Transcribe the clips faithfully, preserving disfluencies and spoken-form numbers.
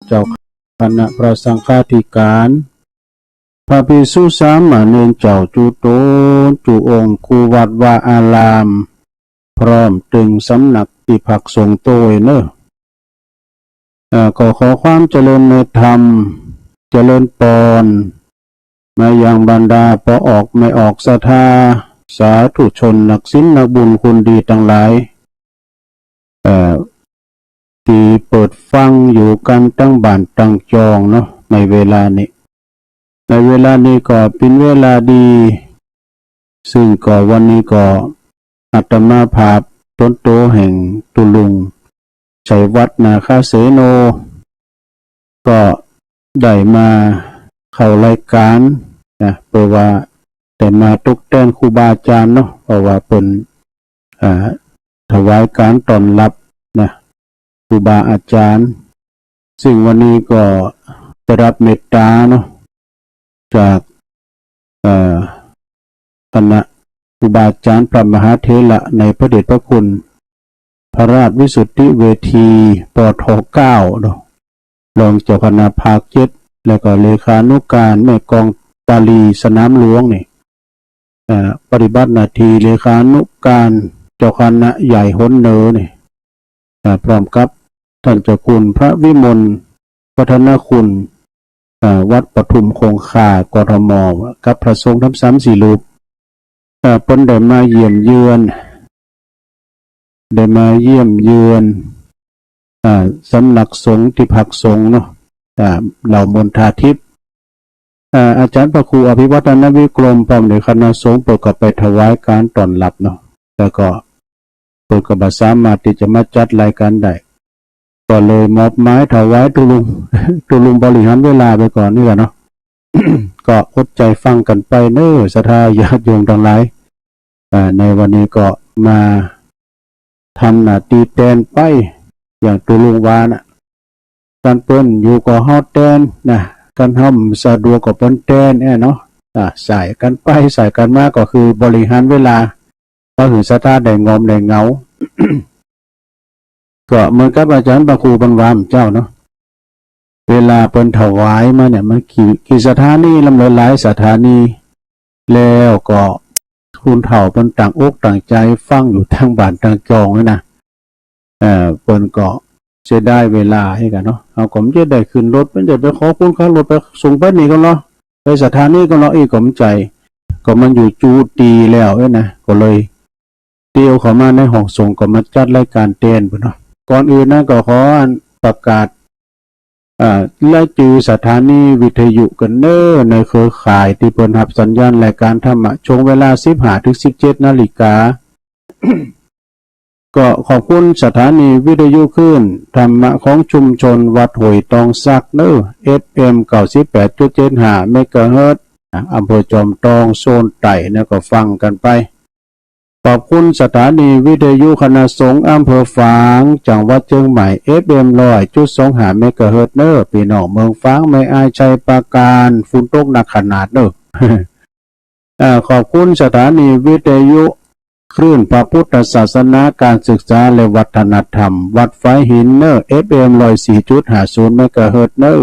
เจ้าคณะพระสังฆาธิการ พระภิกษุสามเณรเจ้าจุโตนจุองค์ ครูวัดวาอาราม พร้อมตึงสำนักที่พักสงฆ์โตยเนอะ เอ่อ ก็ขอความเจริญในธรรม เจริญปอน มายังบรรดาป้อออกแม่ออกศรัทธา สาธุชนนักศีลนักบุญคุณดีทั้งหลาย เอ่อ ที่เปิดฟังอยู่กันตั้งบ้านตั้งจองเนาะ ในเวลานี้ ในเวลานี้ก็เป็นเวลาดี ซึ่งก็วันนี้ก็อาตมาภาพตนโตแห่งตุลุง ชัยวัฒน์ นาคาเสโน ก็ได้มาเข้ารายการนะ เพื่อว่าได้มาตกแต่งครูบาอาจารย์เนาะ เพราะว่าเปิ้น อ่า ถวายการต้อนรับนะ ครูบาอาจารย์ ซึ่งวันนี้ก็ได้รับเมตตาเนาะ จาก เอ่อ คณะครูบาอาจารย์พระมหาเถระในพระเดชพระคุณ พระราชวิสุทธิเวที ปท เก้า เนาะ รองเจ้าคณะภาคเจ็ด แล้วก็เลขานุการแม่กองตาลีสนามหลวงนี่ เอ่อ ปฏิบัติหน้าที่เลขานุการเจ้าคณะใหญ่หนเหนือนี่ อ่า พร้อมกับท่านเจ้าคุณพระวิมลวัฒนคุณ อ่า วัดปทุมคงคา กทม กับพระสงฆ์ทั้งสามสี่รูป อ่า เปิ้นได้มาเยี่ยมเยือน ได้มาเยี่ยมเยือน อ่า สำนักสงฆ์ที่พักสงฆ์เนาะ อ่า เหล่ามณฑาทิพย์ อ่า อาจารย์พระครูอภิวัฒนวิกรม พร้อมด้วยคณะสงฆ์ เปิ้นก็ไปถวายการต้อนรับเนาะ แล้วก็เปิ้นก็บ่สามารถที่จะมาจัดรายการได้ ก็เลยมอบหมายถวายตุลุง ตุลุงบริหารเวลาไปก่อนนี่แหละเนาะ ก็อดใจฟังกันไปเน้อ ศรัทธาญาติโยมทั้งหลาย อ่า ในวันนี้ก็มาทำหน้าที่แตนไป อย่างตุลุงว่านะ คันเปิ้นอยู่ก็เฮาแตนนะ คันเฮาบ่สะดวกก็เปิ้นแตนแอ้เนาะ อ่า สายกันไปสายกันมาก็คือบริหารเวลา ก็คือศรัทธาได้งอมได้เหงา ก็เหมือนกับอาจารย์พระครูเปิ้นว่าเจ้าเนาะ เวลาเปิ้นถวายมาเนี่ย มันกี่ กี่สถานี ลำหลายๆสถานี แล้วก็ผู้เฒ่าเปิ้นตั้งอกตั้งใจฟังอยู่ทั้งบ้านทั้งจองเลยนะ เอ่อ เปิ้นก็เสียดายเวลาให้กันเนาะ เฮาก็บ่จะได้ขึ้นรถ เปิ้นจะไปขอคนขับรถไปส่งไปนี่ก่อนเนาะ ไปสถานีก่อนเนาะ อี้ก็บ่ใจ้ ก็มันอยู่จู๊ตี้แล้วเอ้ยนะ ก็เลย เตียวเข้ามาในห้องส่งก็มาจัดรายการแตนพุ้นเนาะ ก่อนอื่นนะก็ขออันประกาศ อ่า รายจื่อสถานีวิทยุกันเน้อ ในเครือข่ายตี้เปิ้นฮับสัญญาณรายการธรรมะ ช่วงเวลาสิบห้าถึงสิบเจ็ดนาฬิกา ก็ขอบคุณสถานีวิทยุคลื่นธรรมะของชุมชนวัดห้วยตองสักเน้อ เอฟเอ็ม เก้าสิบแปดจุดเจ็ดห้าเมกะเฮิรตซ์ อ่า อำเภอจอมตอง โซนใต้นะ ก็ฟังกันไป ขอบคุณสถานีวิทยุคณะสงฆ์อำเภอฝาง จังหวัดเชียงใหม่ เอฟเอ็ม ร้อยจุดสองห้าเมกะเฮิรตซ์เน้อ พี่น้องเมืองฝาง แม่อาย ชัยปราการ ฝนตกหนักขนาดเน้อ อ่า ขอบคุณสถานีวิทยุคลื่นพระพุทธศาสนาการศึกษาและวัฒนธรรม วัดฝายหินเน้อ เอฟเอ็ม ร้อยสี่จุดห้าศูนย์เมกะเฮิรตซ์เน้อ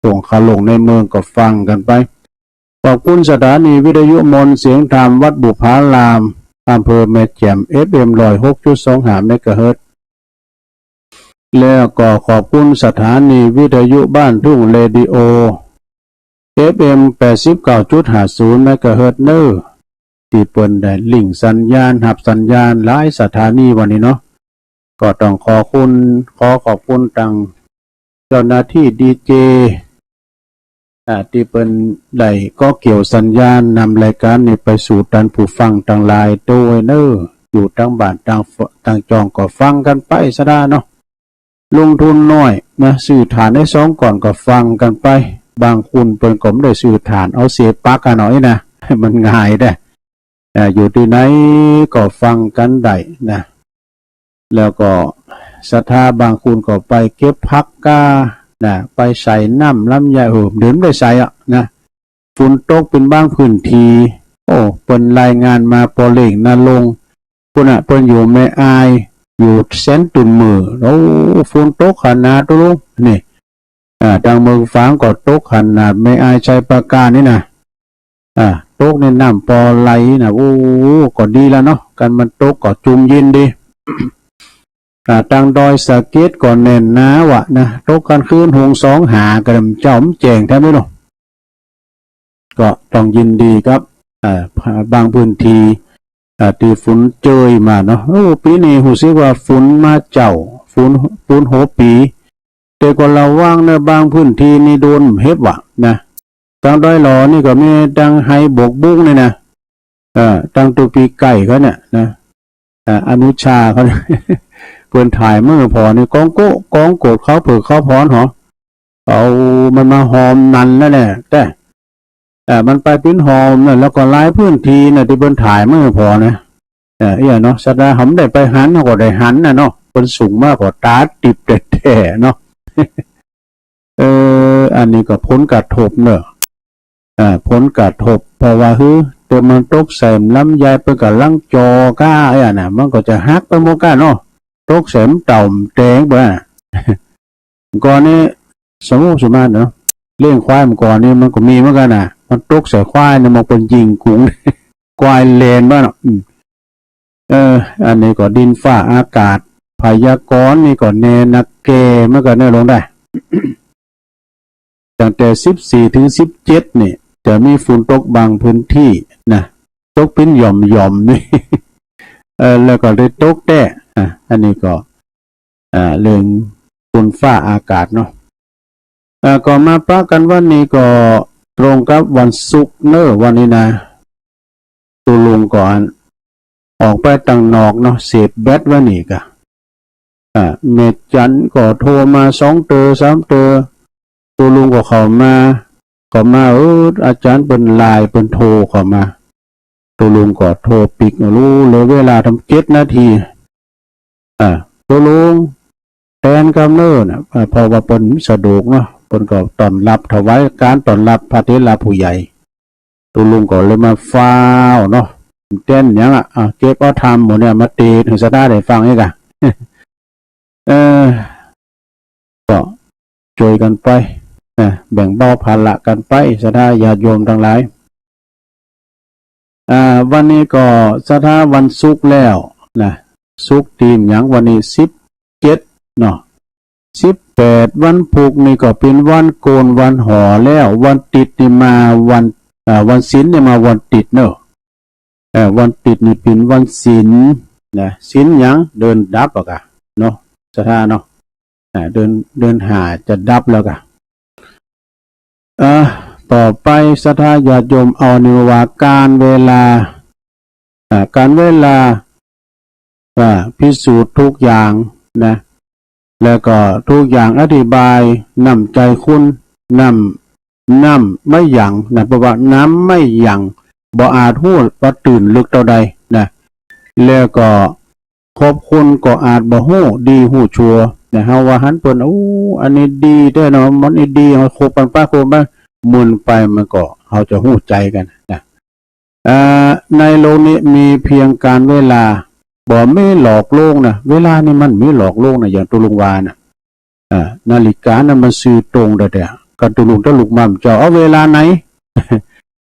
ส่งข่าวลงในเมืองก็ฟังกันไป ขอบคุณสถานีวิทยุมนต์เสียงธรรมวัดบุพาราม อำเภอแม่แจ่ม เอฟเอ็ม ร้อยหกจุดสองห้าเมกะเฮิรตซ์ แล้วก็ขอบคุณสถานีวิทยุบ้านทุ่งเรดิโอ เอฟเอ็ม แปดสิบเก้าจุดห้าศูนย์เมกะเฮิรตซ์เน้อ ตี้เปิ้นได้ลิงก์สัญญาณ ฮับสัญญาณหลายสถานีวันนี้เนาะ ก็ต้องขอคุณ ขอขอบคุณตังเจ้าหน้าตี้ดีเจ อ่า ตี้เปิ้นได้เกาะเกี่ยวสัญญาณนำรายการนี้ไปสู่ต้านผู้ฟังตังหลายโตยเน้อ อยู่ตังบ้านตัง ตังจองก็ฟังกันไปซะดาเนาะ ลงทุนน้อยนะ ซื้อถ่านได้สองก้อนก็ฟังกันไป บางคนเปิ้นก็บ่ได้ซื้อถ่าน เอาเสียบปลั๊กอะเนาะ อี้นะ มันง่ายเด้ อ่า อยู่ตี้ไหนก็ฟังกันได้นะ แล้วก็ศรัทธาบางคนก็ไปเก็บผักก้านะ ไปใส่น้ำลำไย เออ เดี๋ยวนี้ได้ใส่อะนะ ฝนตกเป็นบางพื้นที่ โอ้ เปิ้นรายงานมา ป้อเล็ง ณรงค์ พุ้นน่ะ เปิ้นอยู่แม่อาย อยู่แสนตุ่นมือ โอ้ ฝนตกขนาดนั้น นี่ ตางเมืองฝางก็ตกขนาด แม่อาย ชัยปราการนี่นะ อ่า ตกในน้ำปอไหลนะ โอ้ ก็ดีแล้วเนาะ กันมันตกก็จุ่มเย็นดี อ่า ตางดอยสะเก็ดก็แน่นหนาวะนะ ตกกลางคืนหงสองหา กระดำเจ้ามันแจ้งแท้ไหมเนาะ ก็ต้องยินดีครับ อ่า บางพื้นที่ อ่า ที่ฝนเจยมาเนาะ โอ้ ปีนี้รู้สึกว่าฝนมาเจ้า ฝน ฝนหัวปี แต่ก็ระวังนะ บางพื้นที่นี่โดนเห็บว่ะนะ ตางดอยหล่อนี่ก็มี ตางไฮบกบุ้งนี่นะ เอ่อ ตางตัวปีไก่เขาเนี่ยนะ อ่า อนุชาเขาเนี่ย เปิ้นถ่ายมื้อพอนี่ กองโกะ กองโกดเขาเผือกเขาพรหอ เอามันมาหอมนั่นแล้วแหละ แต่ เอ่อ มันไปปิ้นหอมน่ะ แล้วก็หลายพื้นที่น่ะ ที่เปิ้นถ่ายมื้อพอนะ เอ่อ เอี้ยเนาะ สะดาหำได้ไปหัน เฮาก็ได้หันน่ะเนาะ เปิ้นสูงมากกว่าตาติบแท้ๆเนาะ เออ อันนี้ก็ผลกระทบเนอะ อ่า ผลกระทบ เพราะว่า หือ แต่มันตกใส่ลำไยเปิ้นกำลังจอก้า ไอ้อันน่ะ มันก็จะหักไปหมดก้าเนาะ ตกใส่มันเต่าแตงไป ก่อนนี้ สมมุติสมมุติเนาะ เลี้ยงควายเมื่อก่อนนี่มันก็มีเหมือนกันน่ะ มันตกใส่ควายเนี่ย มันเป็นยิงกุง ควายแลนบ้านเนาะ อืม เออ อันนี้ก็ดินฟ้าอากาศ พยากรณ์นี่ก็แน่นักแก่เหมือนกันเนอะ ลงได้ ตั้งแต่สิบสี่ถึงสิบเจ็ดนี่ จะมีฝนตกบางพื้นที่นะ ตกเป็นหย่อมๆนี่ เออ แล้วก็ได้ตกแต๊ อ่ะ อันนี้ก็ อ่า เรื่องฝนฟ้าอากาศเนาะ อ่า ก็มาปะกันวันนี้ก็ตรงกับวันศุกร์เนอะ วันนี้นะ ตูลุงก็ออกไปตังนอกเนาะ เสพแบดวันนี้กะ อ่า แม่จันก็โทรมาสองเตอสามเตอ ตูลุงก็เข้ามา เข้ามา เออ อาจารย์เปิ้นไลน์เปิ้นโทรเข้ามา ตูลุงก็โทรปิก โอ้ เหลือเวลาทำเจ็ดนาที อ่า ตูลุง แตนกำเนิดน่ะ อ่า เพราะว่าเปิ้นสะดวกเนาะ เปิ้นก็ต้อนรับ ถวายการต้อนรับพระเถระผู้ใหญ่ ตูลุงก็เลยมาฟ้าวเนาะ แตนหยังอ่ะ อ่ะ เก็บเอาธรรมหมู่เนี่ยมาเตนให้สะดาได้ฟังอีกอ่ะ เออ ก็ช่วยกันไปนะ แบ่งเบาภาระกันไป ศรัทธาญาติโยมทั้งหลาย อ่า วันนี้ก็ศรัทธาวันศุกร์แล้วนะ ศุกร์ตี้หยัง วันนี้สิบเจ็ดเนาะ สิบแปด วันพุธนี่ก็เป็นวันโกนวันห่อแล้ว วันติดนี่มาวัน อ่า วันศีลนี่มาวันติดเนาะ เอ่อ วันติดนี่เป็นวันศีลนะ ศีลหยัง เดือนดับอะกะเนาะ ศรัทธาเนาะ อ่า เดือน เดือนห้าจะดับแล้วกะ อ่า ต่อไปศรัทธาญาติโยมเอานี่ว่าการเวลา อ่า การเวลา อ่า พิสูจน์ทุกอย่างนะ แล้วก็ทุกอย่างอธิบายน้ำใจคุณ น้ำ น้ำไม่หยั่งนะ เพราะว่าน้ำไม่หยั่ง บ่อาจฮู้ว่าตื้นลึกเท่าใดนะ แล้วก็คบคนก็อาจบ่ฮู้ดีฮู้ชั่วนะ เฮาว่าหันเปิ้น โอ้ อันนี้ดีแท้เนาะ มันนี่ดี เฮาคบกันไปคบกันไป มื้อไปมันก็ เฮาจะฮู้ใจกันนะ อ่า ในโลกนี้มีเพียงการเวลา บ่มีหลอกลวงนะ เวลานี่มันมีหลอกลวงนะ อย่างตูลุงว่าน่ะ อ่า นาฬิกานั้นมันซื่อตรงแต๊ๆ กันตูลุงตะลุกมาเจ้าเอาเวลาไหน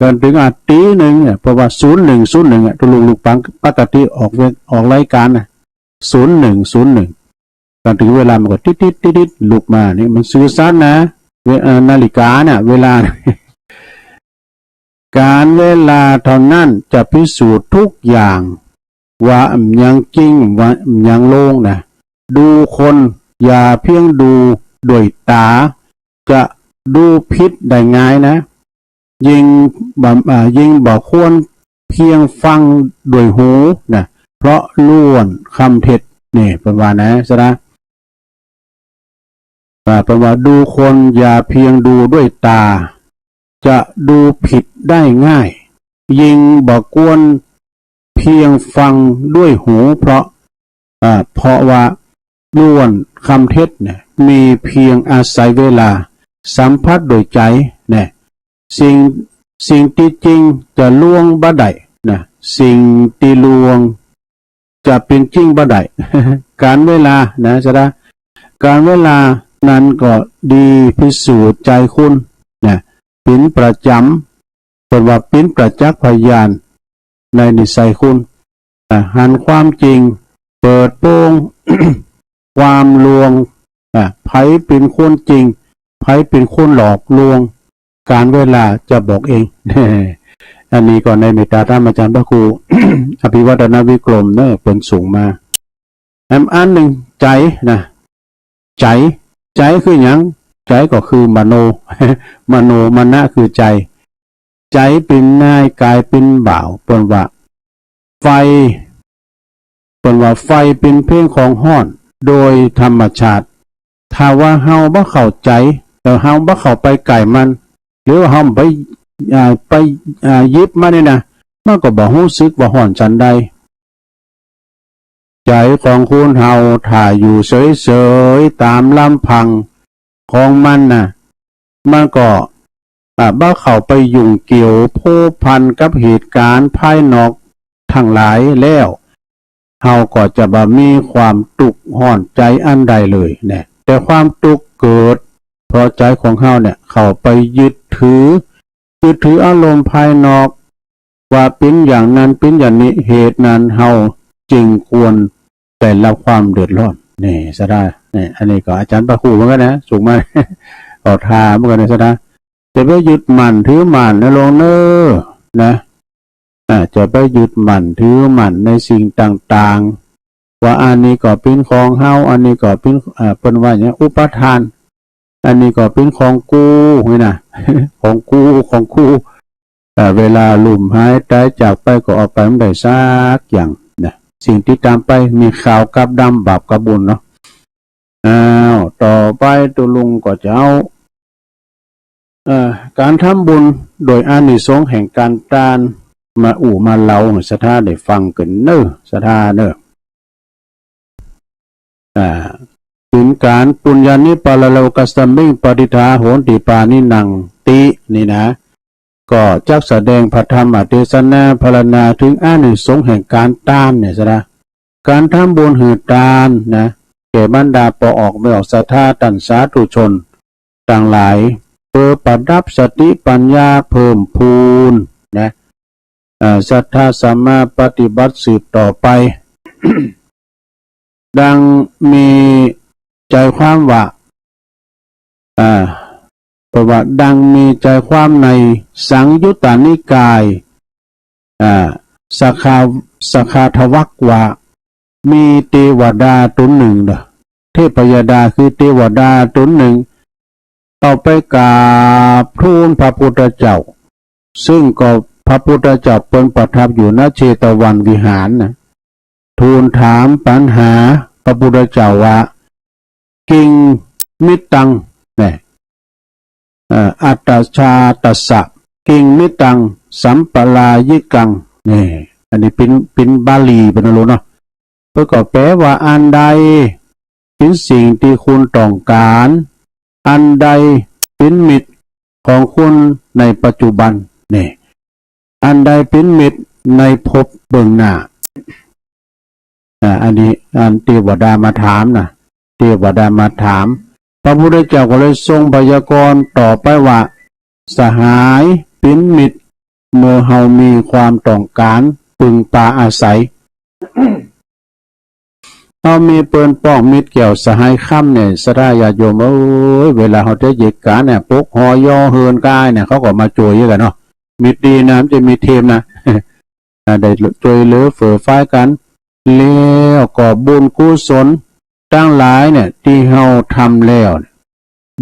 กันถึงอ่ะตีหนึ่งเนี่ย เพราะว่าศูนย์หนึ่งศูนย์หนึ่งอ่ะ ตูลุงลุกปังปกติออกเว- ออกรายการน่ะ ศูนย์หนึ่งศูนย์หนึ่ง กันถึงเวลามันก็ติดๆๆๆ ลุกมานี่มันซื่อสัตย์นะ เว- เอ่อ นาฬิกาน่ะ เวลา การเวลาเท่านั้นจะพิสูจน์ทุกอย่าง ว่าอันหยังจริง ว่าอันหยังลวงนะ ดูคนอย่าเพียงดูด้วยตา จะดูผิดได้ง่ายนะ ยิ่งบ่- อ่า ยิ่งบ่ควรเพียงฟังด้วยหูนะ เพราะล้วนคำเท็จ นี่เปิ้นว่านะ ศรัทธา อ่า เปิ้นว่าดูคนอย่าเพียงดูด้วยตา จะดูผิดได้ง่าย ยิ่งบ่ควรเพียงฟังด้วยหู เพราะ อ่า เพราะว่าล้วนคำเท็จเนี่ย มีเพียงอาศัยเวลาสัมผัสโดยใจเนี่ย สิ่ง- สิ่งที่จริงจะลวงบ่ได้นะ สิ่งที่ลวง จะเป็นจริงบ่ได้ การเวลานะ ศรัทธา การเวลา นั้นก็ดีพิสูจน์ใจคุณนะ เป็นประจำ เปิ้นว่าเป็นประจักษ์พยานในนิสัยคุณนะ หันความจริง เปิดโปง ความลวงนะ ใผเป็นคนจริง ใผเป็นคนหลอกลวง กาลเวลาจะบอกเอง อันนี้ก็ในเมตตาธรรมอาจารย์พระครู อภิวัฒนวิกรมเนอะ เปิ้นส่งมา แอมอันหนึ่ง ใจนะ ใจ ใจคือหยัง ใจก็คือมโน มโนมนะคือใจ ใจเป็นนายกายเป็นบ่าว เปิ้นว่า ไฟ เปิ้นว่าไฟเป็นเพียงของฮ้อนโดยธรรมชาติ ถ้าว่าเฮาบ่เข้าใจ แล้วเฮาบ่เข้าไปใกล้มัน หรือว่าเฮาไป อ่า ไป อ่า หยิบมานี่นะ มันก็บ่รู้สึกว่าฮ้อนฉันใด ใจของคนเฮาถ้าอยู่เฉยๆ ตามลำพังของมันน่ะ มันก็ อ่า บ่เข้าไปยุ่งเกี่ยวพัวพันกับเหตุการณ์ภายนอกทั้งหลายแล้ว เฮาก็จะบ่มีความทุกข์ฮ้อนใจอันใดเลยเนี่ย แต่ความทุกข์เกิด เพราะใจของเฮาเนี่ยเข้าไปยึดถือ ยึดถืออารมณ์ภายนอก ว่าเป็นอย่างนั้นเป็นอย่างนี้ เหตุนั้นเฮาจึงควรได้รับความเดือดร้อน นี่ ศรัทธา นี่ อันนี้ก็อาจารย์พระครูเหมือนกันนะ ส่งมา ก็ถามเหมือนกันนะ ศรัทธา จะไปยึดมั่นถือมั่นนะโยมเนอะ นะ อ่า จะไปยึดมั่นถือมั่นในสิ่งต่างๆ ว่าอันนี้ก็เป็นของเฮา อันนี้ก็เป็น อ่า เปิ้นว่าหยัง อุปาทาน อันนี้ก็เป็นของกูนี่นะ ของกู ของกู อ่า เวลาลุ่มหายตายจากไปก็เอาไปบ่ได้สักอย่างนะ สิ่งติดตามไปมีข่าวกับดำ บาปกับบุญเนาะ อ้าว ต่อไปตุ๊ลุงก็จะเอา เอ่อ การทำบุญโดยอานิสงส์แห่งการทาน มาอู้มาเล่าให้ศรัทธาได้ฟังกันเนอะ ศรัทธาเนอะ อ่า เป็นการ ปุญญานิปาลาโลกัสมิง ปาฏิฏฐาโหนติปาณินังติ นี่นะ ก็จักแสดงพระธรรมเทศนาพรรณนาถึงอานิสงส์แห่งการทานเนี่ย ศรัทธา การทำบุญหื้อตานนะ แก่บรรดาป้อออกแม่ออกศรัทธาต้านสาธุชนตังหลาย เปื้อประดับสติปัญญาเพิ่มพูนนะ เอ่อ ศรัทธาสามารถปฏิบัติสืบต่อไป ดังมีใจความว่า อ่า เปิ้นว่าดังมีใจความในสังยุตตนิกาย อ่า สคา สคาทวักว่า มีเทวดาตนหนึ่งเด้อ เทพยดาคือเทวดาตนหนึ่ง เอาไปกราบทูลพระพุทธเจ้า ซึ่งก็พระพุทธเจ้าเปิ้นประทับอยู่ณเชตวันวิหารนะ ทูลถามปัญหาพระพุทธเจ้าว่า กิงมิตตัง เนี่ย เอ่อ อัตตชาตัสสะ กิงมิตตัง สัมปรายิกัง เนี่ย อันนี้เป็น เป็นบาลีเปิ้นนะลูกเนาะ เปิ้นก็แปลว่าอันใดเป็นสิ่งที่คุณต้องการ อันใดเป็นมิตรของคุณในปัจจุบัน เนี่ย อันใดเป็นมิตรในภพเบื้องหน้า อ่า อันนี้ อันเทวดามาถามนะ เทวดามาถาม พระพุทธเจ้าก็เลยทรงพยากรณ์ต่อไปว่า สหายเป็นมิตร เมื่อเฮามีความต้องการ ปึงปาอาศัย เฮามีเปิ้นป้องมิตรแก้วสหายคำเนี่ย ศรัทธาญาติโยมเอ้ย เวลาเฮาจะเหยียดการเนี่ย ปกหอยอเฮินกายเนี่ย เขาก็มาช่วยกันเนาะ มิตรดีนะ มันจะมีเทมนะ อ่า ได้ช่วยเหลือเฟื่อฟายกัน แล้วก็บุญกุศลทั้งหลายเนี่ย ที่เฮาทำแล้วเนี่ย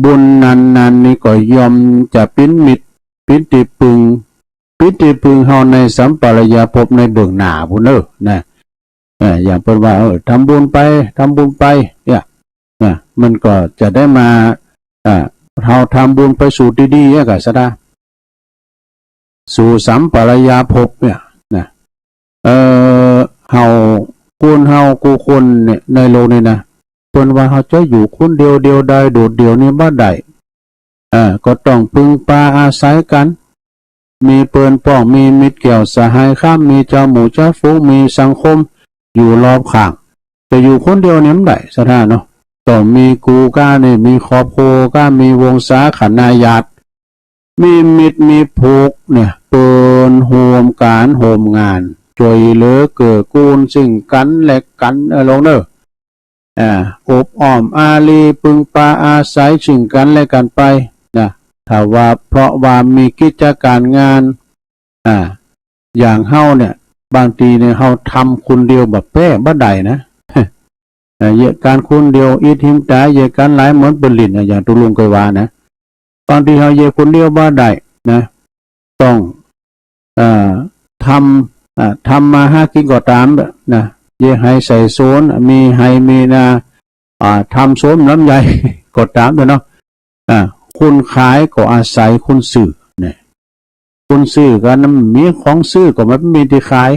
บุญนั้นๆ นี่ก็ย่อมจะเป็นมิตร เป็นที่พึ่ง เป็นที่พึ่งเฮาในสัมปรายภพในเบื้องหน้าพู้นเด้อนะ เอ่อ อย่างเปิ้นว่า เออ ทำบุญไป ทำบุญไป เนี่ย นะ มันก็จะได้มา อ่า เฮาทำบุญไปสู่ที่ดีเนี่ยก็ศรัทธา สู่สัมปรายภพเนี่ยนะ เอ่อ เฮา คนเฮากู้คนเนี่ย ในโลกนี้นะ เปิ้นว่าเฮาจะอยู่คนเดียว เดียวดาย โดดเดี่ยวนี่บ่ได้ เอ่อ ก็ต้องพึ่งพาอาศัยกัน มีเปิ้นป้อง มีมิตรแก้วสหายคำ มีเจ้าหมู่เจ้าฝูง มีสังคมอยู่รอบข้าง แต่อยู่คนเดียวเนี่ยบ่ได้ ศรัทธาเนาะ ต้องมีกูก้าเนี่ย มีครอบครัวก้า มีวงศาคณาญาติ มีมิตรมีผูกเนี่ย เปิ้นร่วมการร่วมงาน ช่วยเหลือเกื้อกูลซึ่งกันและกัน เออ ลงเนอะ อ่า อบอ้อมอารี พึ่งพาอาศัยซึ่งกันและกันไปนะ ถ้าว่าเพราะว่ามีกิจการงาน อ่า อย่างเฮาเนี่ย บางทีเนี่ย เฮาทำคนเดียวแบบแป๊บ่ได้นะ เอ่อ เยียะก๋านคนเดียวอิดหิมต๋าย เยียะก๋านหลายเหมือนเปิ้นหลิ้นนะ อย่างตุ๊ลุงเคยว่านะ บางทีเฮาเยียะคนเดียวบ่ได้นะ ต้อง เอ่อ ทำ อ่า ทำมาหากินก็ต๋ามนะ เยียะไฮ่ใส่สวน มีไฮ่มีนา อ่า ทำสวนลำไย ก็ต๋ามเถอะเนาะ อ่า คนขายก็อาศัยคนซื้อเนี่ย คนซื้อก็นั้นมีของซื้อก็มันมีตี้ขาย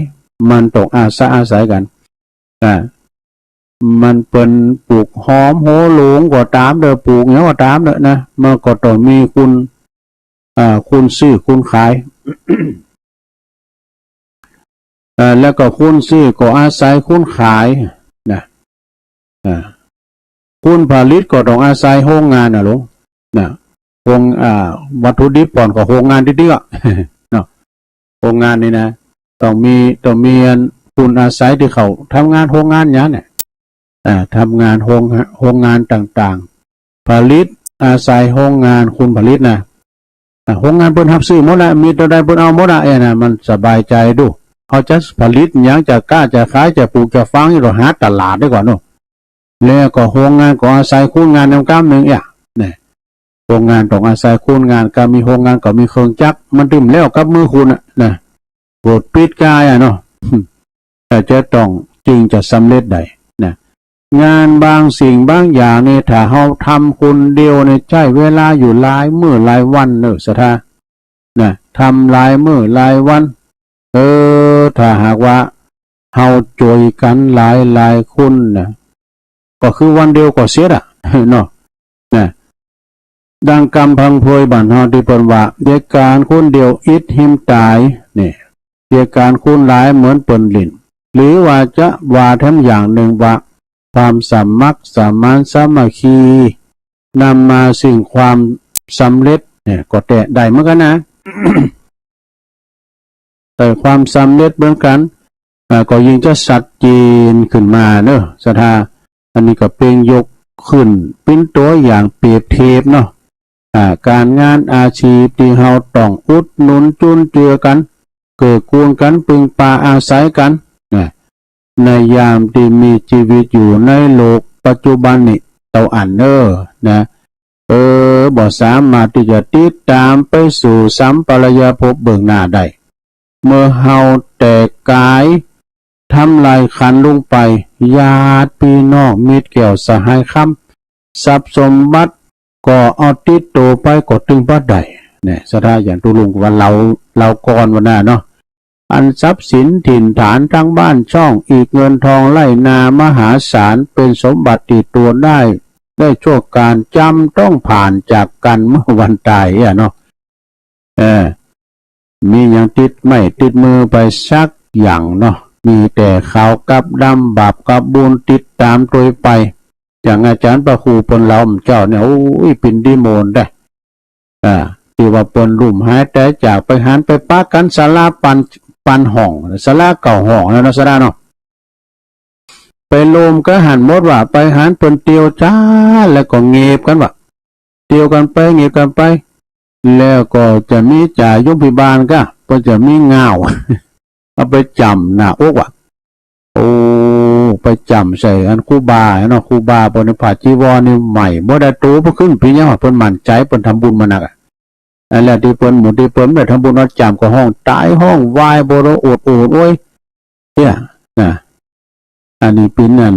มันต้องอาศัย อาศัยกัน อ่า มันเปิ้นปลูกหอมหัวหลงก็ต๋ามเถอะ ปลูกหยังก็ต๋ามเถอะนะ มันก็ต้องมีคน อ่า คนซื้อคนขาย เอ่อ แล้วก็คนซื้อก็อาศัยคนขายนะ อ่า คนผลิตก็ต้องอาศัยโฮงงานนะลุงนะ โฮง อ่า วัตถุดิบก่อนก็โฮงงานตี้เตื้อเนาะ โฮงงานนี่นะ ต้องมี ต้องมีอันคนอาศัยตี้เขาทำงานโฮงงานอย่างเนี่ย อ่า ทำงานโฮง โฮงงานต่างๆ ผลิตอาศัยโฮงงานคนผลิตนะ อ่ะ โฮงงานเปิ้นฮับซื้อหมดละ มีเต้าใดเปิ้นเอาหมดละ เอ้ยนะ มันสบายใจ๋ดู เฮาจะผลิตหยัง จะก๊า จะขาย จะปลูก จะฝัง นี่ต้องหาตลาดดีกว่าเนาะ แล้วก็โฮงงานก็อาศัยคนงานนำกำนึ่ง เอ้ย เนี่ย โฮงงานต้องอาศัยคนงาน ก๋านมีโฮงงานก็มีเครื่องจักร มันตึมแล้วกับมือคนน่ะนะ โปรดปิดกายอ่ะเนาะ แต่จะต้องจึงจะสำเร็จได้นะ งานบางสิ่งบางอย่างนี่ ถ้าเฮาทำคนเดียวนี่ ใช้เวลาอยู่หลายมื้อหลายวันเนอะ ศรัทธา นะ ทำหลายมื้อหลายวัน เออ ถ้าหากว่าเฮาช่วยกันหลายหลายคนนะ ก็คือวันเดียวก็เสร็จอะ เนาะ นะ ดังกำพังเพยบ้านเฮาตี้เปิ้นว่า เยียะก๋านคนเดียวอิดหิมต๋าย นี่ เยียะก๋านคนหลายเหมือนเปิ้นหลิ้น หรือว่าจะว่าแถมอย่างนึ่งว่า ความสมัครสมานสามัคคี นำมาซึ่งความสำเร็จ เนี่ย ก็แต๊ได้เหมือนกันนะ แต่ความสำเร็จเหมือนกัน อ่า ก็ยิ่งจะชัดเจนขึ้นมาเนอะ ศรัทธา อันนี้ก็เป๋นยกขึ้นเป๋นตั๋วอย่างเปรียบเทียบเนาะ อ่า ก๋านงานอาชีพตี้เฮาต้องอุดหนุนจุนเจือกั๋น เกื้อกูลกั๋น พึ่งพาอาศัยกั๋นนะ ในยามตี้มีชีวิตอยู่ในโลกปัจจุบันนี้เต้าอั้นเนอะ นะ เออ บ่สามารถตี้จะติดต๋ามไปสู่สัมปรายภพเบื้องหน้าได้ เมื่อเฮาแตกกายทำลายขันธ์ลงไป ญาติพี่น้องมิตรแก้วสหายคำ ทรัพย์สมบัติก็เอาติดตั๋วไปก็ตึงบ่ได้ เนี่ย ศรัทธา อย่างตุ๊ลุงว่าเล่า เล่าก่อนวันนั้นเนาะ อันทรัพย์สินถิ่นฐานทั้งบ้านช่อง อิฐเงินทองไร่นามหาศาล เป๋นสมบัติติดตั๋วได้ ได้ชั่วกาล จำต้องผ่านจากกั๋นเมื่อวันต๋ายอะเนาะ เออ มีหยังติดไม้ติดมือไปสักอย่างเนาะ มีแต่ขาวกับดำ บาปกับบุญติดต๋ามตั๋วไป อย่างอาจ๋ารย์พระครูเปิ้นเล่าเมื่อเจ๊าเนี่ย โอ้ย เป๋นดีโมนได้ อ่า ตี้ว่าเปิ้นลุ่มหายต๋ายจากไป หันไปปะกั๋นศาลาปัน ปันห้อง ศาลาเก้าห้องแล้วเนาะ ศรัทธาเนาะ ไปโลมก็หันหมดว่า ไปหันเปิ้นเตียวจ้า แล้วก็เงบกั๋นว่า เตียวกั๋นไป เงบกั๋นไป แล้วก็จะมีจ่ายมพิบาลก็ เปิ้นจะมีง่าว เอาไปจ๋ำหน้าอกว่ะ โอ้ ไปจ๋ำใส่อันครูบาเนาะ ครูบาเปิ้นผ้าจีวรนี่ใหม่ บ่ได้โต เปิ้นขึ้นปี๋ยังว่า เปิ้นมั่นใจ๋ เปิ้นทำบุญมานักอะ อันแหละตี้เปิ้นหมู่ตี้เปิ้นได้ทำบุญเอาจ๋ำก็ฮ้องต๋ายฮ้องวาย บ่ได้โอดโอดโอ้ย เนี่ย นะ อันนี้เป๋นอัน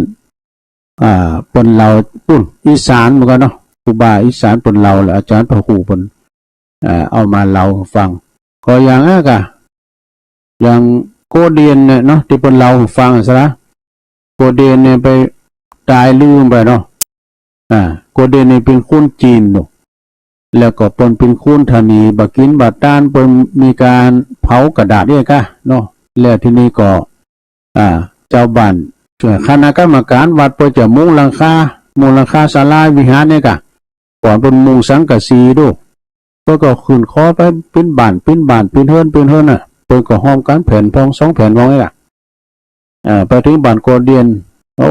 อ่า เปิ้นเล่าปุ้น อีสานเหมือนกันเนาะ ครูบาอีสานเปิ้นเล่า แล้วอาจ๋ารย์พระครูเปิ้น อ่า เอามาเล่าให้ฟัง ก็อย่างนั้นก็ อย่างโกเดียนเนี่ยเนาะ ตี้เปิ้นเล่าให้ฟังซะละ โกเดียนเนี่ยไปต๋ายลืมไปเนาะ อ่า โกเดียนเนี่ยเป๋นคนจีนเนาะ แล้วก็เปิ้นเป๋นคนธานีบ่กิ๋นบ่ตาน เปิ้นมีก๋านเผากระดาษเนี่ยกะเนาะ แล้วทีนี้ก็ อ่า เจ้าบ้าน คณะกรรมการวัดเปิ้นจะมุงหลังคา มูลค่าศาลาวิหารเนี่ยกะ ก่อนเปิ้นมุงสังกะสีดู เปิ้นก็ขึ้นคอไปปิ้นบ้าน ปิ้นบ้าน ปิ้นเฮือน ปิ้นเฮือนน่ะ เปิ้นก็ฮอมกันแผ่นพองสองแผ่นพองนี่ล่ะ เอ่อ ไปถึงบ้านโกเดียน โอ้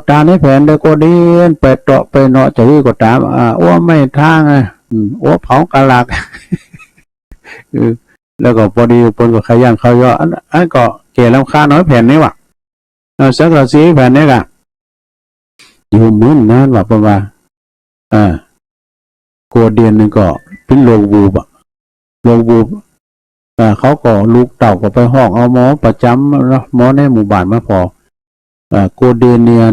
ตาในแผ่นเด้อโกเดียน ไปเตาะไปเนาะ เจ้าอี้ก็ถาม อ่า อัวไม้ทางอ่ะ อืม อัวเผากะหลาก เออ แล้วก็พอดีเปิ้นก็ขยันเข้าย่อ อัน อันก็แก่ลำคาญน้อยแผ่นนี่หว่า เออ สังกะสีแผ่นนี่กะ อยู่มื้อนั้นว่าเปิ้นว่า อ่า โกเดียนนี่ก็เป็นโรควูบอะ โรควูบ อ่า เขาก็ลูกเต้าก็ไปฮ้องเอาหมอประจำเนาะ หมอในหมู่บ้านมาผ่อ อ่า โกเดียนเนี่ย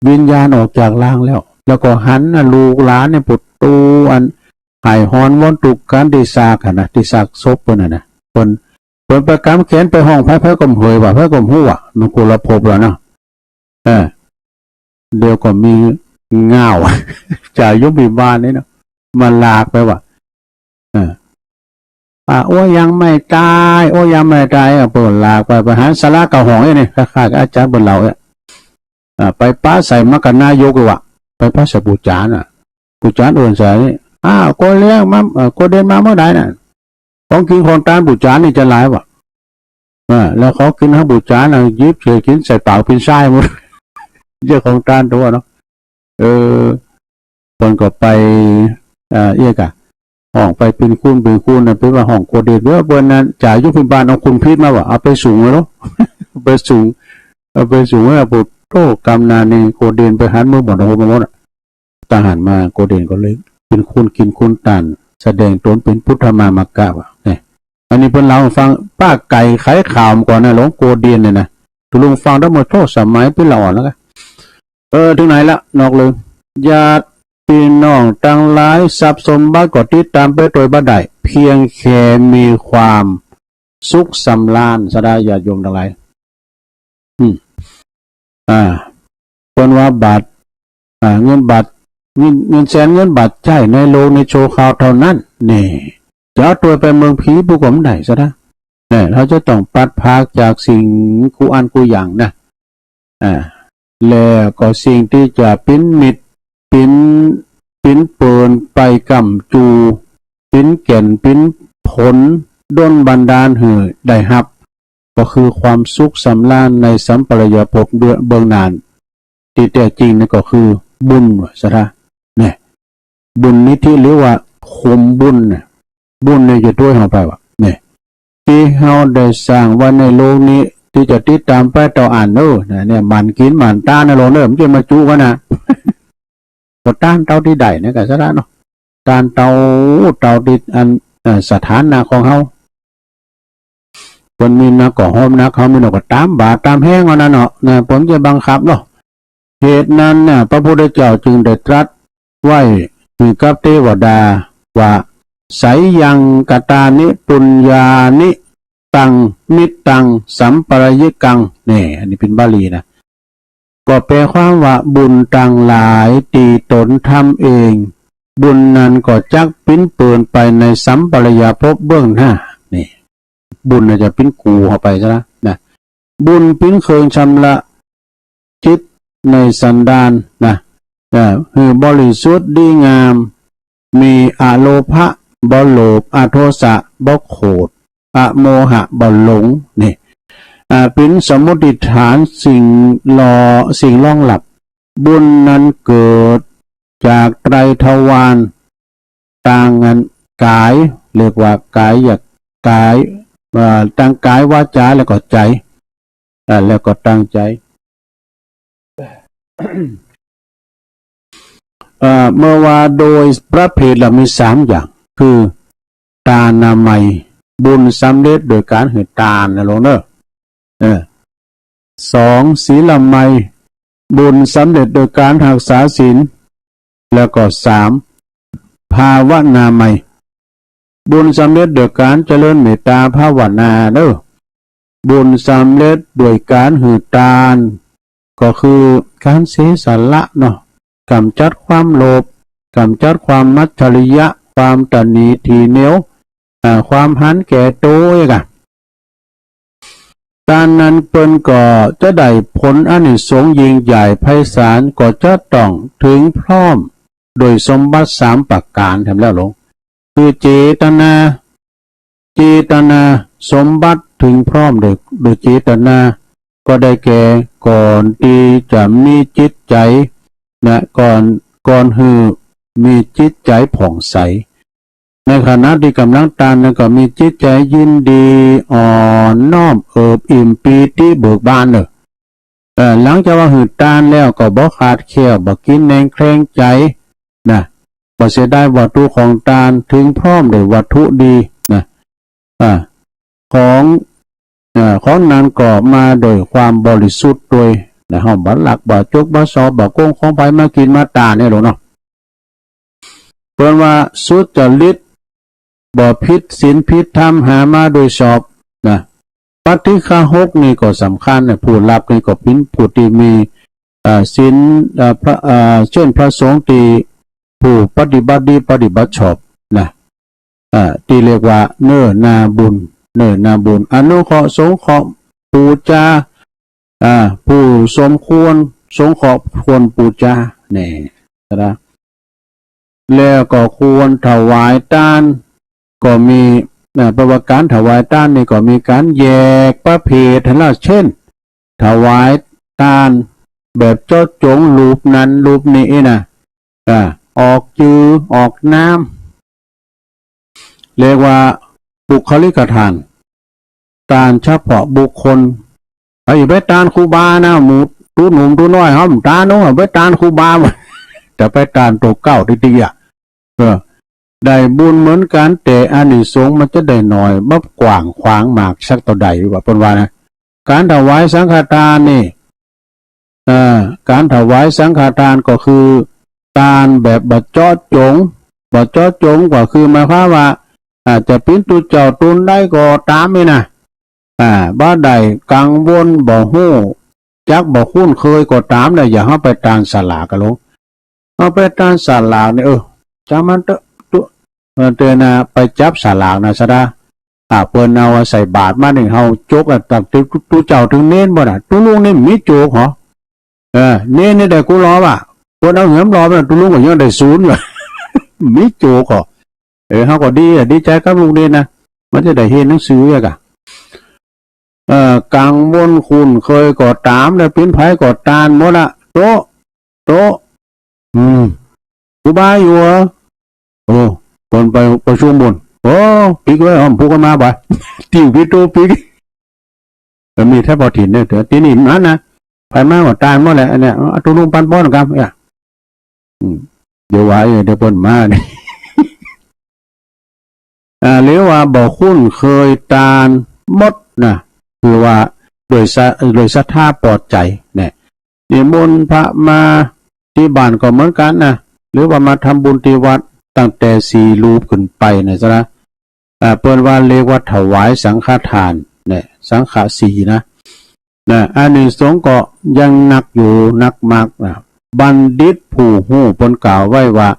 วิญญาณออกจากร่างแล้ว แล้วก็หันน่ะลูกหลานเนี่ยปวดตูอันไห้ฮอนวอนตุกข์กันที่ซากหั่นนะ ที่ซากศพเปิ้นน่ะนะ เปิ้น เปิ้นไปกำแขนไปฮ้องไผ ไผก็บ่เหยว่า ไผก็บ่ฮู้ว่า มันคนละภพแล้วเนาะ เออ เดี๋ยวก็มีง่าว จ่ายมพิบาลนี่เนาะ มาลากไปว่า เออ อ่า โอ้ยังไม่ตาย โอ้ยังไม่ตาย อ่ะ เปิ้นลากไป ไปหาศาลาเก่าห้องเอ้ยนี่ คล้ายๆกับอาจารย์เปิ้นเล่าเอ้ย อ่า ไปปะใส่มรรคนายกเลยว่ะ ไปปะใส่ปู่จานอ่ะ ปู่จานเอิ้นใส่ อ้าว โกเดียนมา เอ่อ โกเดียนมาเมื่อใดน่ะ ของกินของตานปู่จานนี่จะหลายว่ะ อ่า แล้วของกินของปู่จานน่ะ หยิบเฉยกินใส่ปากปิ้นซ้ายหมด เจ้าของตานตัวเนาะ เออ เปิ้นก็ไป เอ่อ เอี้ยกะ ฮ้องไปเป็นคูณเป็นคูณน่ะ เปิ้นว่าฮ้องโกเดียน เออ เปิ้นนั้นจ่ายอยู่เปิ้นบ้านเอาคุณพิษมาว่ะ เอาไปสูงไว้เนาะ ไปสูง เอาไปสูงไว้ โอ้โห กำนาญนี่โกเดียนไปหันมือหมด โอ้โห หมดอะ ตาหันมาโกเดียนก็เลยเป็นคูณกินคูณตาน แสดงตนเป็นพุทธมามกะว่ะ เนี่ย อันนี้เปิ้นเล่าให้ฟัง ป้าไก่ขายข่าวมาก่อนนะ หลวงโกเดียนเนี่ยนะ ตกลงฟังแล้วหมด โทษ สมัยเป็นละอ่อนแล้วกะ เออ ถึงไหนละ นอกเรื่อง ญาติพี่น้องทั้งหลาย ทรัพย์สมบัติก็ติดตามไปโดยบ่ได้ เพียงแค่มีความสุขสำราญซะได้ ญาติโยมทั้งหลาย อืม อ่า เปิ้นว่าบาท อ่า เงินบาท เงิน เงินแสนเงินบาทใช้ในโลกนี้ชั่วคราวเท่านั้น นี่ จะเอาตัวไปเมืองผีผู้ก็บ่ได้ซะนะ เนี่ย เราจะต้องพลัดพรากจากสิ่งกู้อันกู้อย่างนะ อ่า แล้วก็สิ่งที่จะเป็นมิตร เป็น เป็นเปิ่นไปกำจู เป็นแก่น เป็นผลดลบันดาลหื้อได้ฮับ ก็คือความสุขสำราญในสัมปรายภพเบื้องหน้า ที่แท้จริงนี่ก็คือบุญว่าซะนะ เนี่ย บุญนิธิหรือว่าขุมบุญน่ะ บุญเนี่ยจะช่วยเราไปว่ะ เนี่ย ที่เราได้สร้างไว้ในโลกนี้ ที่จะติดตามไปต่ออันเนอะ นะ เนี่ย หมั่นกินหมั่นตานนะโลกเนอะ มันจะมาจุกันนะ ก็ตานเท่าที่ได้เนี่ยก็ซะละเนาะ ตานเท่า เท่าที่อัน เอ่อ สถานะของเรา เปิ้นมีนักก็ฮอมนัก เฮามีน้อยก็ตามบาตามแฮงเอานั้นเนาะ นะ เปิ้นจะบังคับเนาะ เหตุนั้นน่ะ พระพุทธเจ้าจึงได้ตรัสไว้กับเทวดาว่า ไสยังกตานิปุญญานิ ตัง มิตตัง สัมปรายิกัง นี่ อันนี้เป็นบาลีนะ ก็แปลความว่าบุญทั้งหลายที่ตนทำเอง บุญนั้นก็จักปิ้นเปิ่นไปในสัมปรายภพเบื้องหน้า นี่ บุญน่ะจะปิ้นกู้เข้าไปซะนะ นะ บุญปิ้นเครื่องชำระจิตในสันดานนะ เอ่อ หื้อบริสุทธิ์ดีงาม มีอโลภะ บ่โลภ อโทสะ บ่โขด อโมหะ บ่หลง นี่ อ่า ปิ้นสมมุติฐานสิ่งรอ สิ่งรองรับ บุญนั้นเกิดจากไตรทวาร ตางอันกาย เรียกว่ากาย อยากกาย เอ่อ ตางกายวาจาแล้วก็ใจ อ่า แล้วก็ตางใจ เอ่อ เมื่อว่าโดยประเภทละมีสามอย่าง คือ ตานามัย บุญสำเร็จโดยการหื้อตานนะโลกเนอะ เออ สอง ศีลามัย บุญสำเร็จโดยการรักษาศีล แล้วก็สาม ภาวนามัย บุญสำเร็จโดยการเจริญเมตตาภาวนาเนอะ บุญสำเร็จโดยการหื้อตาน ก็คือการเสียสละเนาะ กำจัดความโลภ กำจัดความมัจฉริยะ ความตณีถีเหนียว อ่า ความหันแก่โตอีกอะ ตานนั้นเปิ้นก็จะได้ผลอานิสงส์ยิ่งใหญ่ไพศาล ก็จะต้องถึงพร้อมโดยสมบัติสามประการ แถมแล้วหลวง คือเจตนา เจตนา สมบัติถึงพร้อมโดย โดยเจตนา ก็ได้แก่ก่อนที่จะมีจิตใจนะ ก่อน ก่อนหื้อมีจิตใจผ่องใส ในขณะที่กำลังตานนั้นก็มีจิตใจยินดี อ่อนน้อม เอิบอิ่ม ปีติเบิกบานเนอะ เอ่อ หลังจากว่าหื้อตานแล้วก็บ่ขาดแคลน บ่กินแหนงแคลงใจนะ บ่เสียดายวัตถุของตาน ถึงพร้อมด้วยวัตถุดีนะ อ่า ของ เอ่อ ของนั้นก็มาโดยความบริสุทธิ์ด้วยนะ เฮาบ่ลัก บ่จก บ่ซอบ บ่โกงของไผมากินมาตานเนี่ยหลวงเนาะ เปิ้นว่าสุจริต บ่ผิดศีลผิดธรรม หามาโดยชอบนะ ปาฏิฆาหกนี่ก็สำคัญนะ ผู้รับนี่ก็เป็นผู้ที่มี เอ่อ ศีล เอ่อ พระ เอ่อ เช่นพระสงฆ์ที่ผู้ปฏิบัติดีปฏิบัติชอบนะ เอ่อ ที่เรียกว่าเนื้อนาบุญ เนื้อนาบุญ อนุเคราะห์สงเคราะห์ปูจา อ่า ผู้สมควรสงเคราะห์ควรปูจา นี่นะ แล้วก็ควรถวายตาน ก็มีนะ ประวัติการถวายตานนี่ก็มีการแยกประเภทให้แล้ว เช่น ถวายตานแบบเจาะจงรูปนั้นรูปนี้นะ อ่า ออกจือออกนาม เรียกว่าบุคลิกทาน ตานเฉพาะบุคคล เอาอย่าไปตานครูบานะ หมู่ตุ๊หนุ่มตุ๊น้อย เฮาบ่ตานเนาะ เอาไปตานครูบา แต่ไปตานโตเก๊าติเตีย เออ ได้บุญเหมือนกัน แต่อานิสงส์มันจะได้น้อย บ่กว้างขวางมากสักเต้าใด ว่าเปิ้นว่านะ การถวายสังฆทานนี่ เอ่อ การถวายสังฆทานก็คือตานแบบบ่เจาะจง บ่เจาะจงก็คือหมายความว่า อาจจะเป๋นตุ๊เจ้าตนใดก็ต๋ามนี่นะ อ่า บ่ได้กังวล บ่ฮู้จัก บ่คุ้นเคยก็ต๋ามนะ อย่างเฮาไปตานสลากกะหลวง เฮาไปตานสลากนี่ เออ จ้างมันเต๊อะ ตุ๊ เออ เตอนะ ไปจับสลากนะสะดา อ่า เปิ้นเอาใส่บาตรมานี่ เฮาจกอะ ตั้งแต่ตุ๊ ตุ๊เจ้าเถิงเณรบ่น่ะ ตุ๊ลุงนี่มีโจกเหรอ เออ เณรนี่ได้กู้รอบอะ เปิ้นเอาเหือมรอบน่ะ ตุ๊ลุงก็ยังได้ศูนย์อยู่ มีโจกเหรอ เออ เฮาก็ดีอะ ดีใจกับลูกเณรนะ มันจะได้เฮียนหนังสืออะกะ เอ่อ กังวลคุ้นเคยก็ต๋าม แล้วเป๋นไผก็ต๋ามหมดละ โต๊ะ โต๊ะ อืม ครูบาอยู่เหรอ โอ้ เปิ้นไปประชุมบุญ โอ้ ปิ๊กเอ้ย อ้อม ผู้คนมาบ่ ติ้วปิ๊ก โต๊ะปิ๊ก ก็มีแท้พอถิ่นเนี่ย แต่ที่นี่มันนะ ไผมาก็ต๋ามหมดแหละ อันเนี้ย เอาตุ๊ลุงปันป้อนกัน เนี่ย อืม เดี๋ยวว่า เออ เดี๋ยวเปิ้นมานี่ อ่า หรือว่าบ่คุ้นเคยตานหมดนะ คือว่าโดยสะ โดยศรัทธาปลอดใจเนี่ย นิมนต์พระมาที่บ้านก็เหมือนกันนะ หรือว่ามาทำบุญที่วัดตั้งแต่สี่รูปขึ้นไปเนี่ยซะนะ อ่า เปิ้นว่าเรียกว่าถวายสังฆทานเนี่ย สังฆสี่นะ นะ อานิสงส์ก็ยังนักอยู่นักมากนะ บัณฑิตผู้ฮู้เปิ้นกล่าวไว้ว่า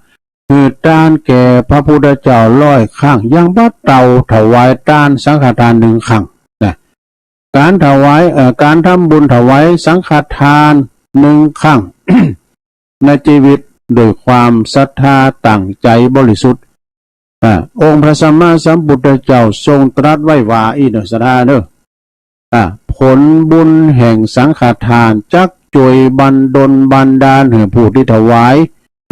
หื้อตานแก่พระพุทธเจ้าร้อยครั้ง ยังบ่เต่าถวายตานสังฆทานหนึ่งครั้งนะ การถวาย เอ่อ การทำบุญถวายสังฆทานหนึ่งครั้ง ในชีวิตด้วยความศรัทธาตั้งใจบริสุทธิ์ อ่า องค์พระสัมมาสัมพุทธเจ้าทรงตรัสไว้ว่า อี้เน่อ ศรัทธาเน่อ อ่า ผลบุญแห่งสังฆทานจักช่วยบันดลบันดาลให้ผู้ที่ถวาย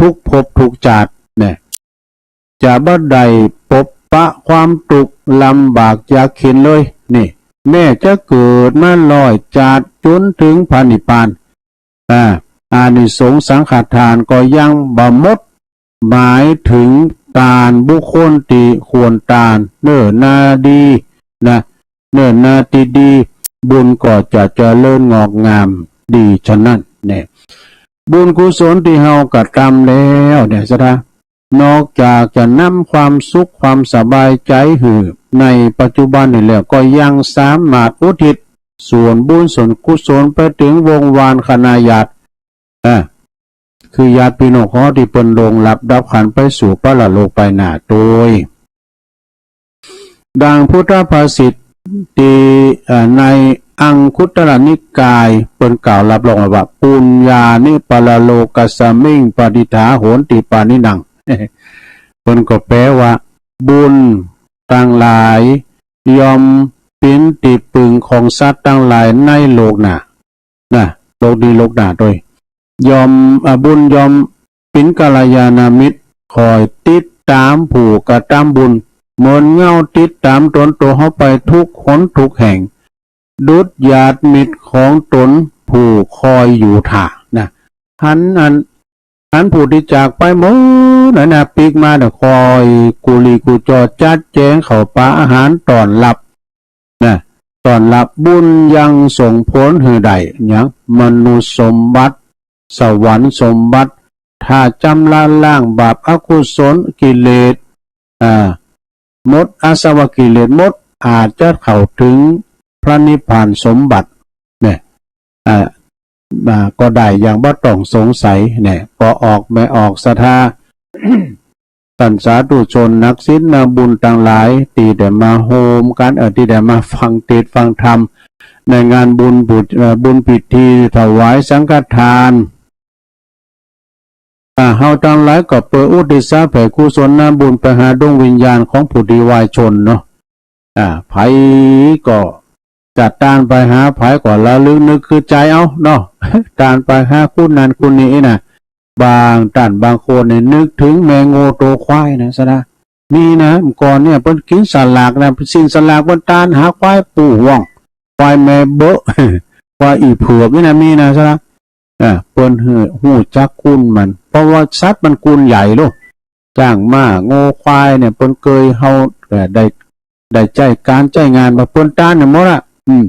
ทุกภพทุกชาติเนี่ย จะบ่ได้ปบปะความทุกข์ลำบากยากเข็ญเลย นี่ แม้จะเกิดมาร้อยชาติจนถึงพระนิพพาน อ่า อานิสงส์สังฆทานก็ยังบ่หมด หมายถึงตานบุคคลที่ควรตาน เนิ่นนาดีนะ เนิ่นนาที่ดี บุญก็จะเจริญงอกงามดีฉะนั้นเนี่ย บุญกุศลที่เฮากระทำแล้วเนี่ย ศรัทธา นอกจากจะนำความสุขความสบายใจหื้อในปัจจุบันนี้แล้ว ก็ยังสามารถอุทิศส่วนบุญส่วนกุศลไปถึงวงวานคณะญาติ อ่า คือญาติพี่น้องของเฮาที่เปิ้นล่วงลับดับขันธ์ไปสู่ปรโลกไปหน้าโตย ดังพุทธภาษิต ที่ เอ่อ ในอังคุตตรนิกาย เปิ้นกล่าวรับรองไว้ว่า ปุญญานิปรโลกัสมิง ปะทิฏฐาโหนติปาณินัง เปิ้นก็แปลว่า บุญตังหลาย ย่อมเป๋นตี้ปึงของสัตว์ตังหลายในโลกหน้า นะ โลกนี้โลกหน้าโตย ย่อม อ่า บุญย่อมเป๋นกัลยาณมิตร คอยติดตามผู้กระทำบุญ เหมือนเงาติดตามตนตัวเฮาไปทุกหนทุกแห่ง ดุจญาติมิตรของตนผู้คอยอยู่ท่า นะ หันอัน หันผู้ตี้จากไปหมดนั้นนะ ปิ๊กมาเนี่ย คอยกุลีกุจอจัดแจงเข้าปาอาหารต้อนรับ นะ ต้อนรับ บุญยังส่งผลหื้อได้ หยัง มนุษย์สมบัติ สวรรค์สมบัติ ถ้าชำระล้างบาปอกุศลกิเลส อ่า หมดอาสวะกิเลสหมด อาจจะเข้าถึงพระนิพพานสมบัติ เนี่ย อ่า อ่า ก็ได้อย่างบ่ต้องสงสัย เนี่ย ปอออกแม่ออกศรัทธา ต้านสาธุชนนักศีลนักบุญตังหลาย ตี้ได้มาโฮมกั๋น เอ่อ ตี้ได้มาฟังเทศน์ฟังธรรม ในงานบุญบุตร เอ่อ บุญพิธีถวายสังฆทาน อ่า เฮาตังหลายก็เปิดอุทิศแผ่กุศลนำบุญไปหาดวงวิญญาณของผู้ตี้วายชนเนาะ อ่า ไผก็จะตานไปหาไผก็ระลึกนึกคือใจ๋เอาเนาะ ตานไปหาคนนั้นคนนี้นะ บางต้านบางคนนี่นึกถึงแม่โง่โตควายนะ ซะนะ มีนะ เมื่อก่อนเนี่ยเปิ้นกิ๋นสลากนะ สิ้นสลากเปิ้นตานหาควายปู่ห้อง ควายแม่เบาะ ควายอี่เผือกนี่นะ มีนะ ซะนะ อ่า เปิ้นฮู้ ฮู้จักคุณมัน เพราะว่าสัตว์มันคุณใหญ่โลด จ๊าง ม้า งัว ควายเนี่ย เปิ้นเกยเฮา เอ่อ ได้ ได้ใจ๊ก๋านใจ๊งาน บ่าเปิ้นตานเนี่ยหมดอะ อืม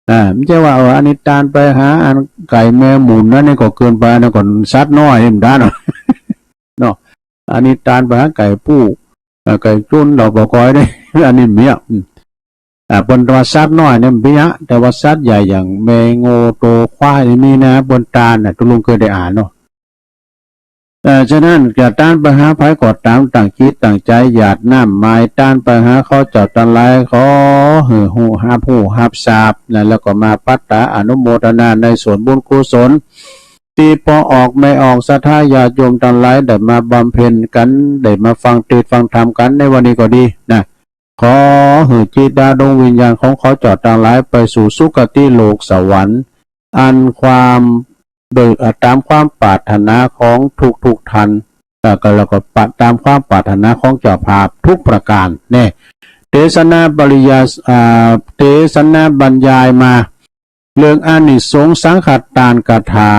อ่า บ่ใจ้ว่า เออ อันนี้ตานไปหา อันไก่แม่หมุน อันนี้ก็เกินไป อันนั้นก็สัตว์น้อย เอ็มด้านเนาะ เนาะ อันนี้ตานไปหาไก่ปู เอ่อ ไก่จุน เราบ่ก้อยเด้ อันนี้เมีย อืม อ่า เปิ้นว่าสัตว์น้อยเนี่ยมันเปียะ แต่ว่าสัตว์ใหญ่อย่างแม่โง่โตควายนี่มีนะ เปิ้นตานน่ะ ตุ๊ลุงเคยได้อ่านเนาะ เอ่อ ฉะนั้นจะตานไปหาไผก็ต๋าม ตั้งจิตตั้งใจ๋ หยาดน้ำไหว้ตานไปหาเขาเจ้าตังหลาย ขอหื้อฮู้ฮับฮู้ฮับทราบนะ แล้วก็มาปัตตาอนุโมทนาในส่วนบุญกุศล ตี้ปอออกแม่ออกศรัทธาญาติโยมตังหลายได้มาบำเพ็ญกั๋น ได้มาฟังเทศน์ฟังธรรมกั๋นในวันนี้ก็ดีนะ ขอหื้อจิตดวงวิญญาณของเขาเจ้าตังหลายไปสู่สุคติโลกสวรรค์ อันความ โดย เอ่อ ต๋ามความปรารถนาของทุกๆ ท่าน แล้วก็ แล้วก็ปะ ต๋ามความปรารถนาของเจ้าภาพทุกประการ แน่ เทศนาปริยาย อ่า เทศนาบรรยายมา เรื่องอานิสงส์สังฆทานคาถา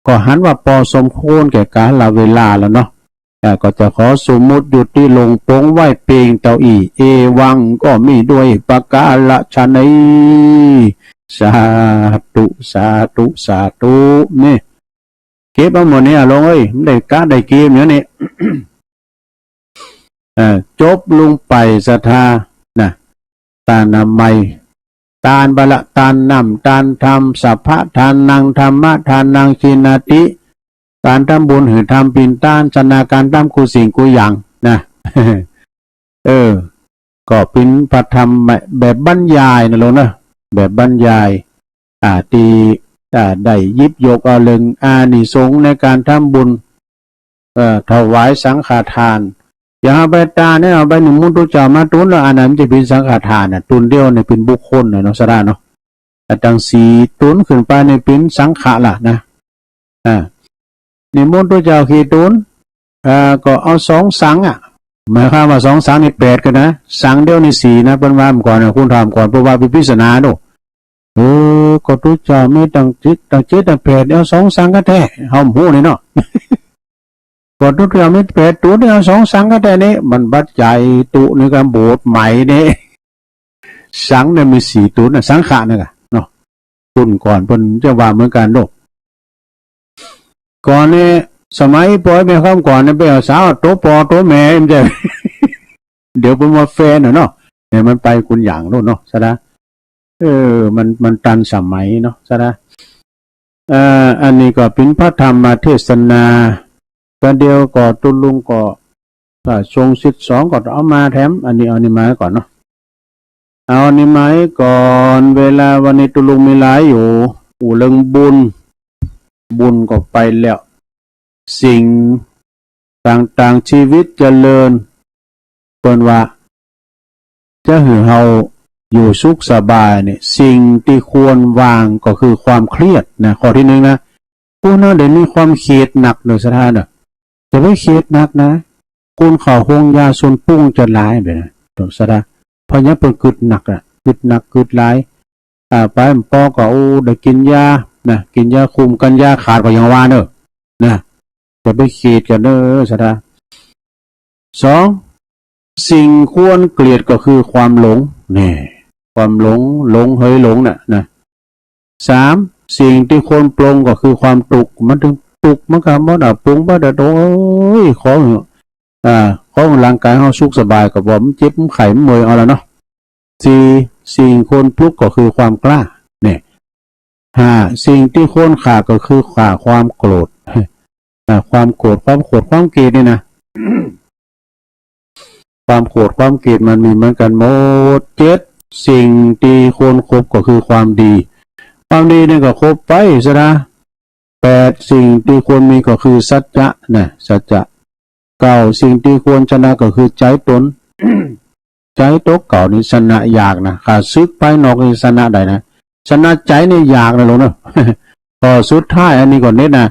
ก็หันว่าปอสมควรแก่กาลเวลาแล้วเนาะ อ่า ก็จะขอสมมุติหยุดตี้ลงปงไว้เพียงเต้าอี้ เอวังก็มีด้วยประการฉะนั้น สาธุ สาธุ สาธุ นี่ เก็บเอาหมดเนี่ย ลุงเอ้ย มันได้กะได้เกมอยู่นี่ เอ่อ จบลงไปศรัทธานะ ตานน้ำไหว้ ตานไปละ ตานน้ำ ตานธรรม สัพพะทานัง ธัมมะทานัง ทิฏฐิ ตานทำบุญหื้อธรรม ปิณฑทาน สนาการทำกู้สิ่งกู้อย่างนะ เออ ก็เป๋นพระธรรมแบบบรรยายนะลุงนะ แบบบรรยาย อ่า ตี้ อ่า ได้หยิบยกเอาเรื่องอานิสงส์ในการทำบุญ เอ่อ ถวายสังฆทาน อย่างเอาไปตานเนี่ย เอาไปนิมนต์ตุ๊เจ้ามาตุนแล้ว อันนั้นมันจะเป๋นสังฆทานน่ะ ตุนเดียวเนี่ยเป๋นบุคคลน่ะเนาะ ศรัทธาเนาะ อ่ะ ตั้งสี่ตุนขึ้นไปเนี่ยเป๋นสังฆะละนะ อ่า นิมนต์ตุ๊เจ้ากี่ตุน อ่า ก็เอาสองสังอ่ะ หมายความว่าสองสังนี่แปดกันนะ สังเดียวนี่สี่นะ เปิ้นว่าเมื่อก่อนนะ คุณถามก่อน เพราะว่าเป๋นปริศนาเนาะ เออ ก็ตุ๊เจ้ามีตั้งเจ็ด ตั้งเจ็ดตั้งแปด เอาสองสังก็แท้ เฮาบ่ฮู้นี่เนาะ ก็ตุ๊เจ้ามีแปดตุน เอาสองสังก็แท้นี่ มันบัดใหญ่ตุนี่ก็โบสถ์ใหม่นี่ สังเนี่ยมีสี่ตุนน่ะ สังฆะนี่กะเนาะ ตุนก่อนเปิ้นจะว่าเหมือนกันโลก ก่อนนี่สมัยปอยแม่คำก่อนนี่ไปเอาสาวโตปอโตแม่ มันจะ เดี๋ยวเปิ้นว่าแฟนน่ะเนาะ เนี่ยมันไปคนอย่างโลดเนาะ ศรัทธา เออ มัน มันตันสมัยเนาะ ศรัทธา เอ่อ อันนี้ก็เป๋นพระธรรมเทศนา ประเดี๋ยวก็ตุ๊ลุงก็ พระสงฆ์สิทธิ์สองก็เอามาแถม อันนี้เอานี่มาก่อนเนาะ เอานี่ไม้ก่อน เวลาวันนี้ตุลุงมีหลายอยู่ อู้เรื่องบุญ บุญก็ไปแล้ว สิ่งต่างๆ ชีวิตเจริญ เปิ้นว่า จะหื้อเฮาอยู่สุขสบายเนี่ย สิ่งที่ควรวางก็คือความเครียดนะ ข้อที่หนึ่งนะ ผู้นั้นเดี๋ยวมีความเครียดหนักเลยสถานเนอะ จะไปเครียดหนักนะ คนเข้าโฮงยาส่วนปุ้งจะหลายไปนะ สถาน เพราะยังเปิ้นกึดหนักอะ กึดหนักกึดหลาย อ่า ไปปอก็ โอ้ ได้กินยานะ กินยาคุมกัน ยาขาดก็ยังว่าเนอะ นะ จะไปเครียดกันเนอะ สถาน สอง สิ่งควรเกลียดก็คือความหลง นี่ ความหลง หลง เฮยหลงน่ะนะ สาม สิ่งที่ควรปลงก็คือความทุกข์ มันถึงทุกข์ มันก็บ่ได้ปรุง บ่ได้ โอ้ย ของ อ่า ของร่างกายเฮาสุขสบายก็บ่ มันเจ็บ มันไข้ มันเมื่อยเอาละเนาะ สี่ สิ่งควรปลุกก็คือความกล้า เนี่ย ห้า สิ่งที่ควรฆ่าก็คือฆ่าความโกรธ อ่า ความโกรธ ความโกรธ ความเกลียดนี่นะ ความโกรธ ความเกลียดมันมีเหมือนกันหมด เจ็ด สิ่งที่ควรคบก็คือความดี ความดีเนี่ยก็คบไปซะนะ แปด สิ่งที่ควรมีก็คือสัจจะนะ สัจจะ เก้า สิ่งที่ควรชนะก็คือใจตน ใจโตเก่านี่ชนะยากนะ ข้าศึกภายนอกนี่ชนะได้นะ ชนะใจนี่ยากนะลุงเนอะ ข้อสุดท้ายอันนี้ก็เน้นนะ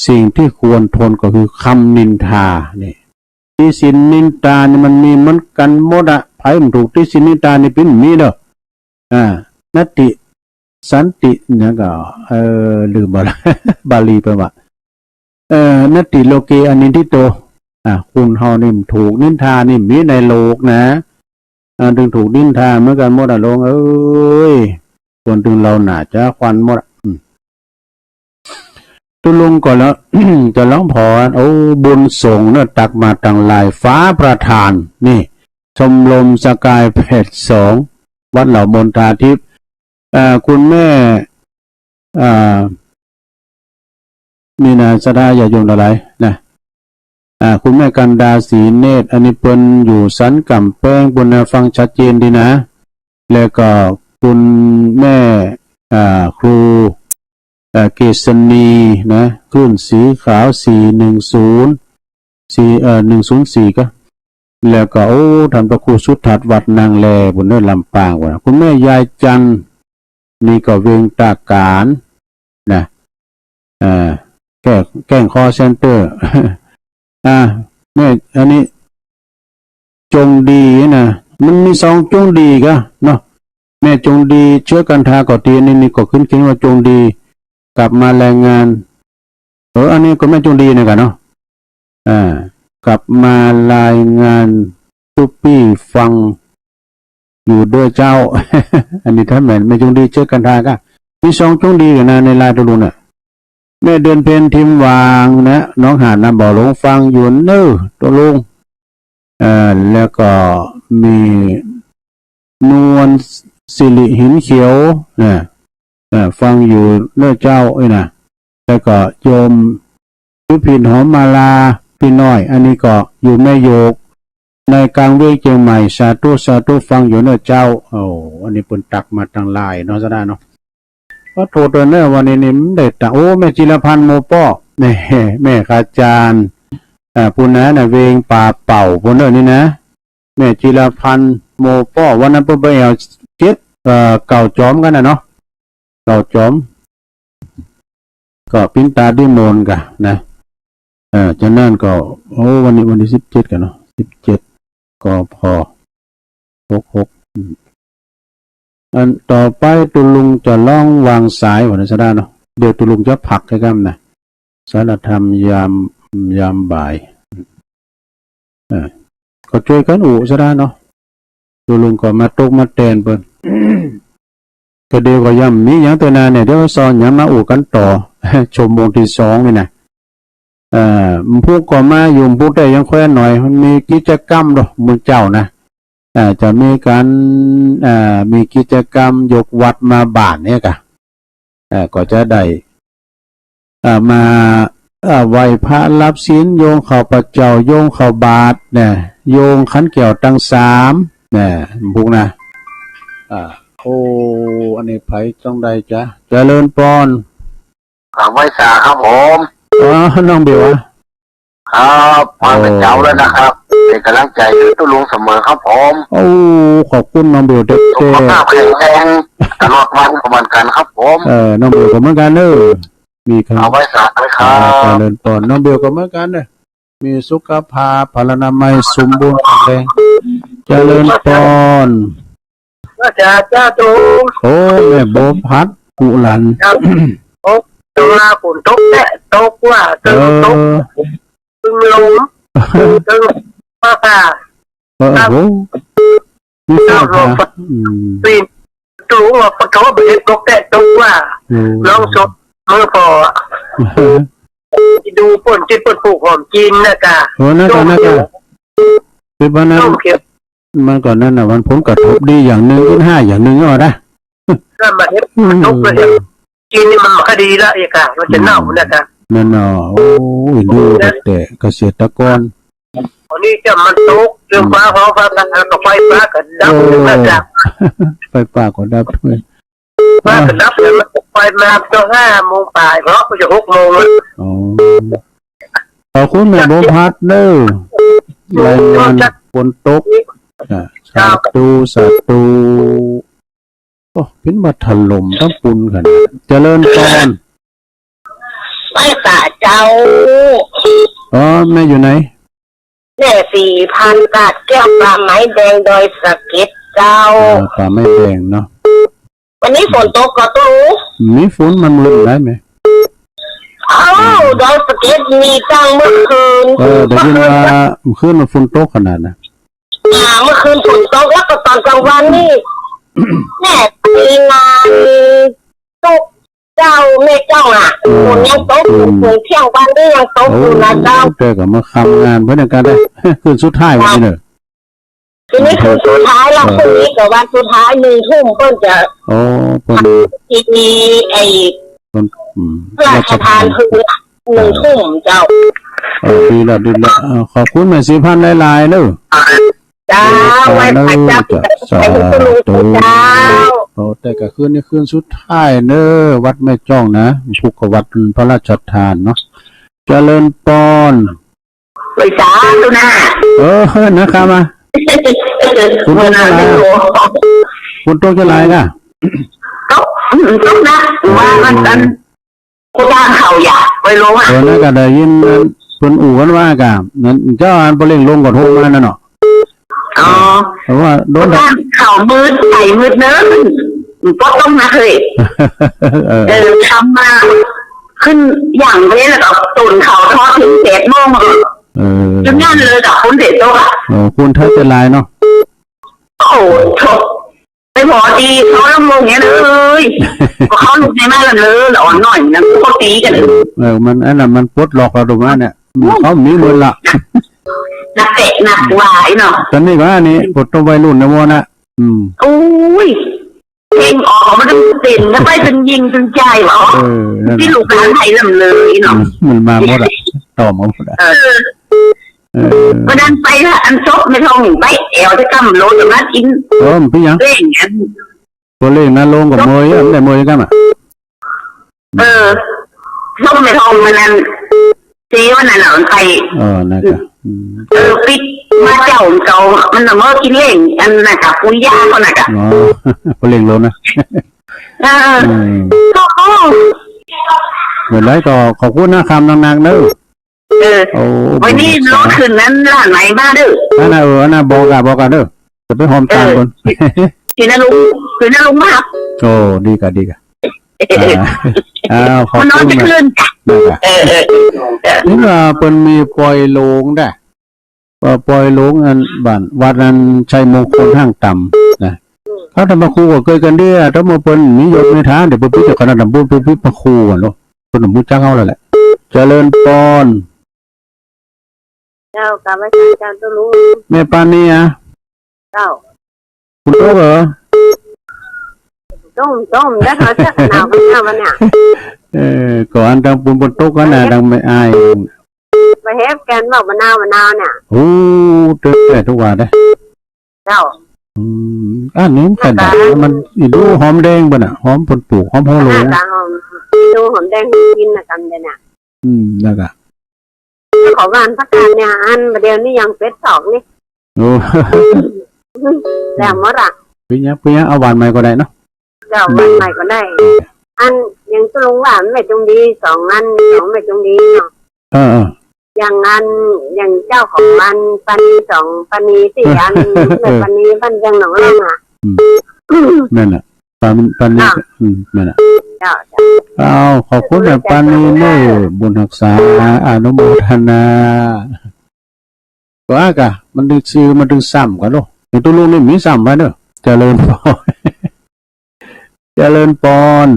สิ่งที่ควรทนก็คือคำนินทา นี่ ติฉินนินทานี่มันมีเหมือนกันหมดอะ ไผบ่ถูกติฉินนินทานี่เปิ้นมีเด้อ อ่า นัตติ สันติ เนี่ยก็ เออ ลืมบ่ละ บาลีเปิ้นว่า เอ่อ นัตติโลเกอนินทิโต อ่ะ คนเฮานี่ถูกนินทานี่มีในโลกนะ อ่ะ ถึงถูกนินทาเหมือนกันหมดอะลุงเอ้ย คนถึงเราหนาจะควันหมดอะ อืม ตุลุงก็แล้ว จะร้องพอ โอ้ บุญสงฆ์เนี่ยตักมาตั้งหลาย ฟ้าประทาน นี่ ชมรมสกายแพทสอง วัดเหล่ามนทาทิพย์ เอ่อ คุณแม่ เอ่อ นี่นะ ศรัทธาญาติโยมทั้งหลายนะ อ่า คุณแม่กันดา ศรีเนตร อันนี้เปิ้นอยู่สันกำแพงปู้นนะ ฟังชัดเจนดีนะ แล้วก็คุณแม่ อ่า ครู เอ่อ เกษณีนะ คลื่นสีขาว สี่หนึ่งศูนย์ สี่ เอ่อ หนึ่งศูนย์สี่ ก็ แล้วก็ โอ้ ท่านพระครูสุทัศน์ วัดนางแล ปู้นเนอะ ลำปางปู้นนะ คุณแม่ยายจันทร์ นี่ก็เวงตาการนะ อ่า แก้ แกล้ง call center อ่า แม่ อันนี้ จงดีนะ มันมีสองจงดีกะเนาะ แม่จงดี เชื้อกันทาก็ตี อันนี้ นี่ก็ขึ้นเขียนว่าจงดี กลับมารายงาน เออ อันนี้ก็แม่จงดีนะกะเนาะ อ่า กลับมารายงาน ตุ๊ปี้ฟังอยู่เด้อเจ้า อันนี้ถ้าแม่นแม่จงดี เชื้อกันทากะ มีสองจงดีกันนะ ในไลน์ตุลุงน่ะ แม่เดือนเพ็ญ ทิมหว่างนะ หนองหาดน้ำบ่อหลวง ฟังอยู่เน้อตุลุง เอ่อ แล้วก็มีนวลสิริ หินเขียวนะ เอ่อ ฟังอยู่เน้อเจ้า เอ้ยนะ แล้วก็โยม ยุพิน หอมมาลา พี่น้อย อันนี้ก็อยู่แม่โยก ในกลางเวียงเชียงใหม่ สาธุ สาธุ ฟังอยู่เน้อเจ้า โอ้ อันนี้เปิ้นตักมาตั้งหลายเนาะ ซะนะเนาะ ขอโทษด้วยเน้อ วันนี้นี่มันได้ตัก โอ้ แม่จิรพันธ์ โมป้อ แม่ แม่ขจารย์ อ่า ปู้นนะ น่ะ เวงป่าเป่า ปู้นเน้อนี่นะ แม่จิรพันธ์ โมป้อ วันนั้นเปิ้นไปแอวเจ็ด เอ่อ เก่าจอมกันนะเนาะ เก่าจอม ก็ปิ้นตาดีมนต์กะนะ เอ่อ ฉะนั้นก็ โอ้ วันนี้วันที่สิบเจ็ดกันเนาะ สิบเจ็ด กพ หกหก อืม อันต่อไปตุลุงจะร้องวางสายว่านะ ซะนะเนาะ เดี๋ยวตุลุงจะพักให้กำนะ สารธรรมยาม ยามบ่าย เออ ก็ช่วยกันอู้ซะนะเนาะ ตุลุงก็มาตกมาแตนเปิ้น ก็เดี๋ยวก็ย่ำมีหยังเตื้อนาเนี่ย เดี๋ยวซอนหยังมาอู้กันต่อ ชั่วโมงที่สองนี่นะ เอ่อ หมู่ผู้ก็มาอยู่ หมู่ผู้แต่ยังแควนหน่อย มันมีกิจกรรมดอก มื้อเจ้านะ เอ่อ จะมีการ เอ่อ มีกิจกรรมยกวัดมาบ้านเนี่ยกะ เอ่อ ก็จะได้ เอ่อ มา เอ่อ ไหว้พระรับศีล โยงข้าวพระเจ้า โยงข้าวบาตรเนี่ย โยงขันแก้วตังสามเนี่ย พวกนะ อ่า โอ้ อันนี้ไผตรงใดจ๊ะ เจริญปอน ครับ ไหว้สาครับผม อ๋อ น้องเบลอะ ครับ มาแต่เช้าแล้วนะครับ เป็นกำลังใจให้ตุ๊ลุงเสมอครับผม โอ้ ขอบคุณน้องเบลเด้อ สุขภาพแข็งแรงตลอดวันก็เหมือนกันครับผม เออ น้องเบลก็เหมือนกันเด้อ มีครับ เอาไหว้สาเลยครับ อ่า เจริญปอน น้องเบลก็เหมือนกันเด้อ มีสุขภาพพลานามัยสมบูรณ์แข็งแรง เจริญปอน พระเจ้าจาตุ โอ้ แม่บัวพัดกุหลัน ครับ โอ้ แต่ว่าฝนตกแหละ ตกว่า เออ ตก ตึงลม ตึงฟ้าผ่า เออ ครับ โอ้ มีฟ้าผ่า ครับ อืม ปีน ตูว่าปะโถบ่ได้ตกแหละ ตกว่า อืม ลองสดเมื่อพออะ เออ ดูเปิ้น ที่เปิ้นปลูกหอมจีนนะกะ โอ้ นั่นกะ นั่นกะ คือว่านั้น ส้มเขียว มันก็นั่นน่ะ มันผลกระทบดีอย่างหนึ่ง ขึ้นห้าอย่างหนึ่งก็ได้ นั่นมาเฮ็ด อืม ตกเลยเนี่ย จีนนี่มันบ่ค่อยดีละเอกะ มันจะเน่านะกะ นั่นน่ะ โอ้ย ดูแต่เกษตรกร อันนี้จะมันตก เรื่องฟ้าร้องฟ้าผ่า แล้วก็ไฟฟ้าก็ดับ เออ นะจ๊ะ ไฟฟ้าก็ดับด้วย ว่าจะนับเลย มันไปมาตอนห้าโมงปลาย เพราะมันจะหกโมงแล้ว อ๋อ ขอบคุณแม่บัวพัดเด้อ รายงานฝนตก อ่ะ สาธุ สาธุ โอ้ เป็นมาถล่มทั้งปุนกัน เจริญปอน ไหว้สาเจ้า อ๋อ แม่อยู่ไหน แม่สีพันธุ์ กาดแก้ว ป่าไม้แดง ดอยสะเก็ดเจ้า อ่า ป่าไม้แดงเนาะ วันนี้ฝนตกก็ตู้ มีฝนมาเมื่อไหร่ไหม เอ้า ดอยสะเก็ดมีตั้งเมื่อคืน เออ ได้ยินว่าเมื่อคืนมันฝนตกขนาดนะ อ่า เมื่อคืนฝนตก แล้วก็ตอนกลางวันนี่ แม่มีงานตก เจ้าแม่เจ้าอะ อืม ฝนยังตกอยู่ อืม ถึงเที่ยงวันนี้ยังตกอยู่นะเจ้า โอ้ แต่ก็มาทำงานเพื่อนกันได้ คืนสุดท้ายวันนี้เนอะ ทีนี้คืนสุดท้ายแล้ว เออ พรุ่งนี้ก็วันสุดท้าย หนึ่งทุ่มเปิ้นจะ อ๋อ เปิ้น ที่มีไอ้ เปิ้น อืม พระราชทานเพลิงอะ เออ หนึ่งทุ่มเจ้า เออ ดีแล้ว ดีแล้ว เออ ขอบคุณแม่สีพันธุ์หลายๆเนอะ เจ้า ไหว้พระเจ้า เจ้า สาธุ เจ้า โอ้ แต่ก็คืนนี้คืนสุดท้ายเนอะ วัดแม่จ้องนะ พุกวัดพระราชทานเนาะ เจริญปอน ไหว้สาธุนะ เออ นะครับมา ฝนตกจะไหล ฝนตกจะไหลนะ ตก อืม ตกนะ ว่ามันกัน ผู้บ้านเขาอยากไปลงอะ เออ นั่นก็ได้ยินเปิ้นอู้กันว่ากะ นั่นเจ้าอันเปิ้นเร่งลงก็โทรมานั่นเนาะ อ๋อ เพราะว่าโดน ผู้บ้านเขามืด ไฟมืดเนิ่น ก็ต้องมาเฮ้ย เออ เออ ทำมา ขึ้นอย่างเว้ย แล้วก็ตุ่นเขาทอดถึงแปดโมงอะ เออ จุดนั้นเลยกับคนเด็ดโตอะ เออ คนไทยจะหลายเนาะ โอ้โห ไปพอดีเขาลำวงเนี่ยเลย เขาลุกในบ้านเลย อ่อนหน่อยนะ เขาตีกันเลย เออ มัน อันนั้นมันปลดล็อกเราดูมาเนี่ย อืม เขามีหมดละ นักเตะนักวายเนาะ ตอนนี้ก็อันนี้ ปลดตัววัยรุ่นนะวะนะ อืม โอ้ย เพลงออกมาตั้งเต้น แล้วไปเป็นยิงเป็นใจเหรอ เออ นั่นน่ะ ที่ลูกหลานไทยลำเลยเนาะ อืม มันมาหมดอะ ต่อมาหมดอะ เออ เออ วันนั้นไปละ อันซบไม่ท่องไป แอวจะกำโลจะมากิน เออ มันเป็นหยัง เล่นกัน พอเล่นนะ ลงกับมวยอะ ไม่ได้มวยกันอะ เออ ซบไม่ท่องวันนั้น เจ๊วันนั้นน่ะมันไป เออ นะครับ อืม เออ ปิดมาเจ้าเก่า มันน่ะเมื่อกินเล่น อันน่ะกับปุ้ยย่าเขาน่ะกะ อ๋อ พอเล่นลงนะ เออ อืม ก็ โอ้ เหมือนไรก็ขอบคุณนะครับ หนักๆเนอะ เออ โอ้ วันนี้รถขึ้นนั้นร้านไหนมาเด้อ อันน่ะ เออ อันน่ะ บอกกะ บอกกะเด้อ จะไปหอมตามก่อน เออ สินะลุง สินะลุงมาครับ โอ้ ดีกะ ดีกะ อ่า อ่า ขอบคุณ มันนอนจะขึ้นกะ นะครับ เออ เออ เออ นี่ว่าเปิ้นมีปอยโลงได้ ว่าปอยโลงอันบ้าน วัดอันชัยมงคลห้างต่ำนะ เขาทำมาครูก็เกิดกันเดีย ถ้ามาเปิ้นมียศมีฐาน เดี๋ยวเปิ้นปิดเจ้าคณะตำบล เปิ้นปิดพระครูกันเนาะ เปิ้นบ่รู้จักเฮาแล้วแหละ เจริญปอน เจ้า กราบไหว้สาเจ้าตุ๊ลุง แม่ปานีอะ เจ้า ฝนตกเหรอ ต้ม ต้ม แล้วเขาจะหนาวกันหน้าวันเนี่ย เออ ก่อนทางฝน ฝนตกกันนะ ทางไม่อาย มาแฮปกันบอกมะนาว มะนาวเนี่ย โอ้ เจอแต่ทุกวันนะ เจ้า อืม อันนี้มันขนาด มันอีดูหอมแดงบ่น่ะ หอมปนปลูก หอมหัวโหลง อ่า หอม อีดูหอมแดงหอมกินนะกันเด้อน่ะ อืม แล้วก็ เขาหว่านผักกาดเนี่ย อันเดียวนี่ยังเป็ดสองนี่ โอ้ แล้วหมดละ เป็นยัง เป็นยัง เอาหว่านใหม่ก็ได้เนาะ เจ้า อืม วันใหม่ก็ได้ อันยังตุลุงว่าไม่ตรงดีสองอัน สองไม่ตรงดีเนาะ เออ เออ อย่างอัน อย่างเจ้าของอันปานีสองปานีสี่อัน เออ ไม่ปานีบ้านยังหนองร่องอ่ะ อืม นั่นแหละ ปานี ปานี เนาะ อืม นั่นแหละ เจ้า เจ้า เอา ขอบคุณแม่ปานีเนอะ บุญรักษา อนุโมทนา ว่าก็ มันถึงซื้อ มันถึงซ้ำกันเนาะ ไอ้ตัวลูกนี่มีซ้ำไว้เนอะ เจริญพร เจริญพร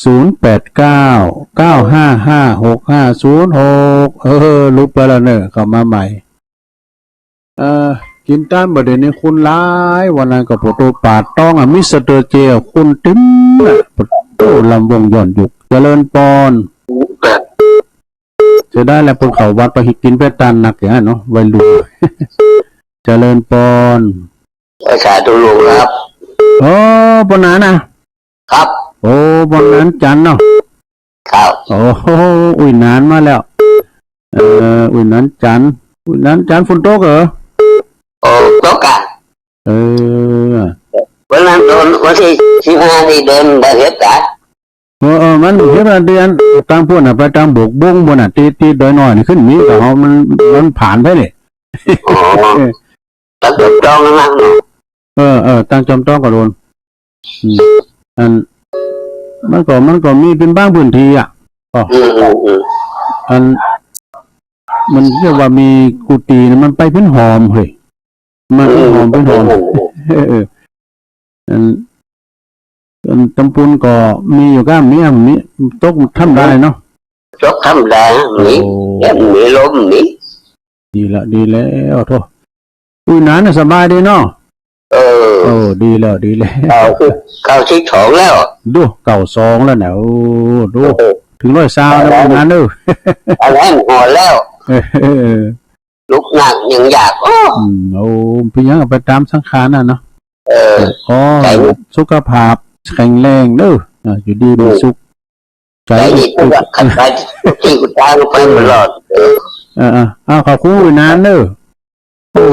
ศูนย์แปดเก้า เก้าห้าห้า หกห้าศูนย์หก เออ ลุกไปแล้วเนอะ เข้ามาใหม่ เอ่อ กินตามบ่เดี๋ยวนี้คนหลาย วันนั้นก็ปวดตัวปาดต้องอ่ะ มิสเตอร์เจอ่ะ คนเต็มอ่ะ ปวดตัวลำวงย้อนยุค เจริญพร เสียดายแหละ เพิ่นเข้าวัดไปกินไปตานหนักอย่างนั้นเนาะ วัยรุ่น เจริญพร สาธุลุงครับ โอ้ ปนนั้นนะ ครับ โอ้ ปนนั้นจันทร์เนาะ ครับ โอ้โห อุ้ยหนานมาแล้ว เอ่อ อุ้ยหนานจันทร์ อุ้ยหนานจันทร์ฝนตกเหรอ โอ้ ตกอ่ะ เออ วันนั้นโดน วันที่สิบห้านี่โดนบาดเจ็บอ่ะ เออ เออ มันเฮ็ดมาเดือน ตางพู้นน่ะ ไปตางบกบงพู้นน่ะ ตี้ ตี้ดอยน้อยนี่ขึ้นมี แต่เฮามัน มันผ่านไปนี่ อ๋อ เออ ตางจอมต้องนั่นเนาะ เออ เออ ตางจอมต้องก็โดน อืม อัน มันก็ มันก็มีเป็นบางพื้นที่อ่ะ ก็ อืม อืม อืม อัน มันเรียกว่ามีกูตีนะ มันไปเป็นหอมเฮ้ย มันเป็นหอม อืม เป็นหอม อืม เออ เออ อัน อันตำปูนก็มีอยู่ก้า มีอ่ะ มีตกธรรมดาเนาะ ตกธรรมดา มี โอ้ แอมมีลม มี ดีละ ดีแล้ว โธ่ อุ้ยหนานน่ะสบายดีเนาะ เออ โอ้ ดีแล้ว ดีแล้ว เก้าสิบ เก้าสิบสองแล้ว ดู เก้าสองแล้วนะ โอ้ ดู โอ้โห ถึงร้อยซาวแล้ว อันนั้น อุ้ยหนานเอ้ย อันนั้นหัวแล้ว เออ ลุกนั่งยังยาก โอ้ อืม โอ้ เป็นหยัง เอาไปตามสังขารน่ะเนาะ เออ ขอให้สุขภาพแข็งแรงเด้อ อ่า อยู่ดีมีสุข ใจนี่ก็ขัดใจที่กูตายไปตลอด เออ เออ เออ อ้าว ขอบคุณอุ้ยหนานเด้อ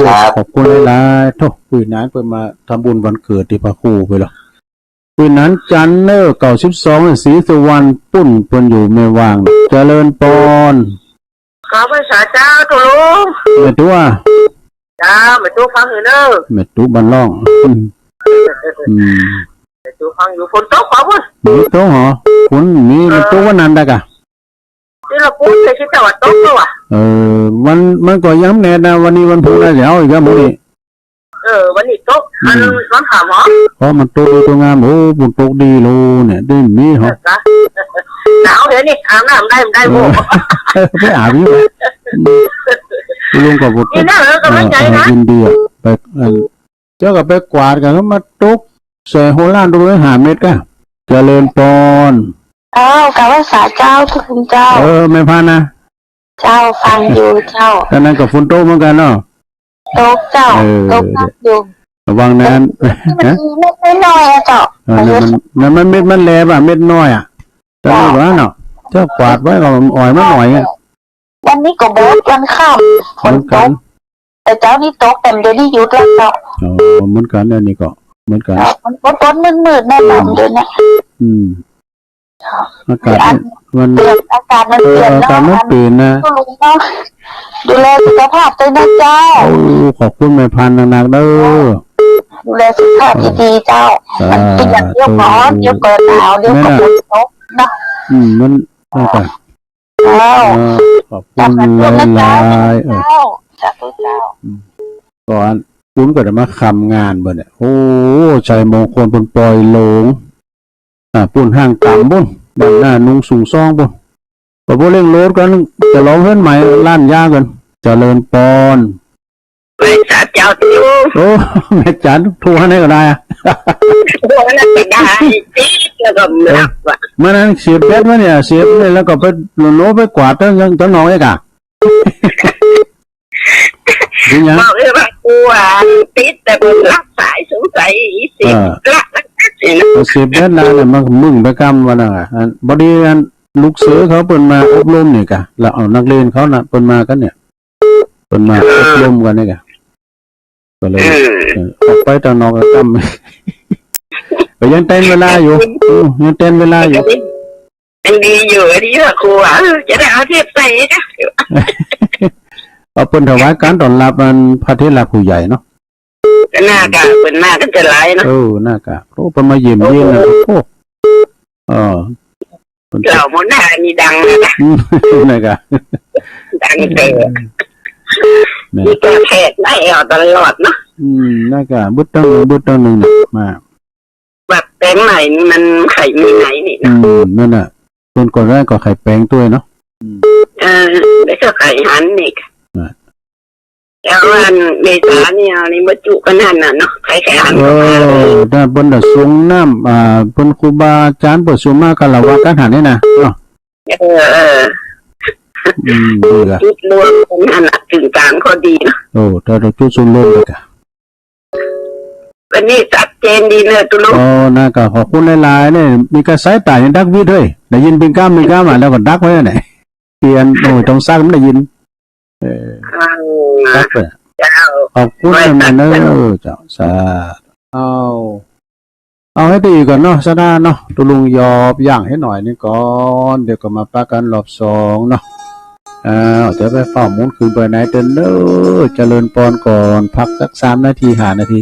ครับ ขอบคุณหลายๆ โธ่ อุ้ยหนานเปิ้นมาทำบุญวันเกิดที่พระครูไปแล้ว อุ้ยหนานจันทร์เนอะ เก้าสิบสอง ศรีสุวรรณปุ้น เปิ้นอยู่แม่วาง เจริญพร ขอพรรษาเจ้า โธ่ลุง แม่ตุ๊ เจ้า แม่ตุ๊ฟังอยู่เนอะ แม่ตุ๊บ้านร่อง อืม อืม แม่ตุ๊ฟังอยู่ ฝนตกเปล่าพุ้น มีตกเหรอ ฝนมี เออ มันตกวันนั้นได้กะ ที่เราพูดไปคิดแต่ว่าตกแล้วว่ะ เออ มัน มันก็ยังแน่นะ วันนี้วันพุธนะ เดี๋ยวอีกแล้วมื้อนี้ เออ วันนี้ตก อืม อันวันถามเหรอ เพราะมันตกดีตกงาม โอ้ ฝนตกดีโลเนี่ย ได้มีเหรอ เออ หนาวเดี๋ยวนี้ อาบน้ำได้ ได้บ่ เออ ไปอาบอยู่ ลุงก็บ่ตก นี่นะ เออ กำลังใจนะ เออ ยินดีอะ ไป อัน เจ้าก็ไปกวาดกัน ก็มาตกใส่โฮล่านตรงนั้นห้าเมตรก้า เจริญพร เจ้า กราบไหว้สาเจ้า ทุกคนเจ้า เออ แม่พันธุ์นะ เจ้า ฟังอยู่เจ้า ตอนนั้นก็ฝนตกเหมือนกันเนาะ ตกเจ้า เออ ตกหนักอยู่ ระวังนะ แต่มัน ฮะ มีเม็ดน้อยๆอะเจ้า เออ นั่นมัน นั่นมันเม็ดมันแหลมอะ เม็ดน้อยอะ แต่มัน เจ้า ว่าเนาะ เจ้ากวาดไว้ก็อ่อยมันอ่อยอะ วันนี้ก็บดวันค่ำ ฝนตก เหมือนกัน แต่เจ้านี่ตก แต่เดี๋ยวนี้หยุดแล้วเจ้า อ๋อ เหมือนกัน อันนี้ก็เหมือนกัน เจ้า มันก็ต้นมืดๆแน่นอนเดี๋ยวนี้ อืม เจ้า อากาศ อัน มัน เปลี่ยน อากาศมันเปลี่ยน เออ อากาศมันเปลี่ยนนะ เนาะ ดูแลสุขภาพด้วยนะเจ้า โอ้ ขอบคุณแม่พันธุ์หนักๆเด้อ ดูแลสุขภาพดีๆเจ้า สาธุ มันเปลี่ยน เดี๋ยวก็ร้อน เดี๋ยวก็หนาว เดี๋ยวก็ฝนตกเนาะ อืม มัน นั่นก็ เจ้า เออ ขอบคุณหลายๆ เออ สาธุเจ้า อืม ก่อนคุณก็ได้มาค้ำงานบ่เนี่ย โอ้ ชัยมงคลเปิ้นปล่อยโลง อ่า ปูนห้างต่ำปุ้น บ้านนาหนุ่งสูงซองปุ้น ก็บ่เร่งโลดกัน จะลองเฮือนใหม่ล้านยากัน เจริญพร ไหว้สาเจ้าตุ๊ โอ้ แม่จัน โทรหาไหนก็ได้อะ โทรหาไหนก็ได้ ติดแล้วก็รับอะ เมื่อนั้นเสียบแบตมาเนี่ย เสียบเลย แล้วก็ไปโน้ไปกวาดตั้ง ตั้งนอกเองอะ เ เดี๋ยวยัง บอกเลยว่าครูอ่ะติดแต่บนรับสายสงสัยอีสิบ อ่า ละละสิบแล้วนะ เสพยานาเนี่ยมันมึงไปกำวันนั้นอ่ะ อัน พอดีอัน ลูกเสือเขาเปิ้นมาอบรมนี่กะ แล้วเอานักเรียนเขาน่ะ เปิ้นมากันเนี่ย เปิ้นมาอบรมกันนี่กะ ก็เลย เออ เออ ออกไปตางนอกก็กำ ก็ยังแต่นเวลาอยู่ เออ ยังแต่นเวลาอยู่ ยังดีอยู่ ดีกว่าครูอ่ะ เออ จะได้เอาเทียบใส่นะ เอาเปิ้นถวายการต้อนรับอันพระเถระผู้ใหญ่เนาะ น่ากะ เปิ้นมากันจะหลายเนาะ เออ น่ากะ โอ้ เปิ้นมาเยี่ยมเยียนนะ โอ้ โอ้ เออ เปิ้น เหล่าหมู่หน้านี่ดังนะ อืม น่ากะ ดังเต๋อ นะ มีการเทศน์ได้เอาตลอดเนาะ อืม น่ากะ บึดตังหนึ่ง บึดตังหนึ่งเนี่ย มา แบบแปลงใหม่นี่มันไขมีไหนนี่นะ อืม นั่นน่ะ เปิ้นก่อนแรกก็ไขแปลงด้วยเนาะ อืม เออ แล้วก็ไขหันนี่ น่ะ แล้วอันเมษาเนี่ยนี่บ่จุกันนั่นน่ะเนาะ ไขแค่หัน เอ ก็มาเลย อ ถ้าเปิ้นจะสงน้ำ อ่า เปิ้นครูบาอาจารย์เปิ้นสงมาคารวะกันหันนี่นะ เนาะ เออ เออ อืม ดีละ จุดรวมกันนั่นน่ะ ถึงกลางก็ดีเนาะ โอ้ ถ้าเราจุดศูนย์รวมไปกะ วันนี้ชัดเจนดีเนอะตุลุง อ๋อ น่ากะ ขอบคุณหลายๆ เนี่ย มีกระแสตายในดักวิทย์เฮ้ย ได้ยินเป็นก้ามเป็นก้ามอ่ะ แล้วก็ดักไว้ไหน เปลี่ยน โอ้ย ต้องซักมันได้ยิน เออ อ่า ดักเลย เจ้า ขอบคุณนะแม่เนอะ เจ้า สาธุ เอา เอาให้ตีก่อนเนาะ ซะนะเนาะ ตุลุงยอบย่างให้หน่อยนึงก่อน เดี๋ยวก็มาปะกันรอบสองเนาะ อ้าว จะไปเฝ้าหมุนคืนไปไหนเดินเด้อ เจริญปอนก่อน พักสักสามนาที ห้านาที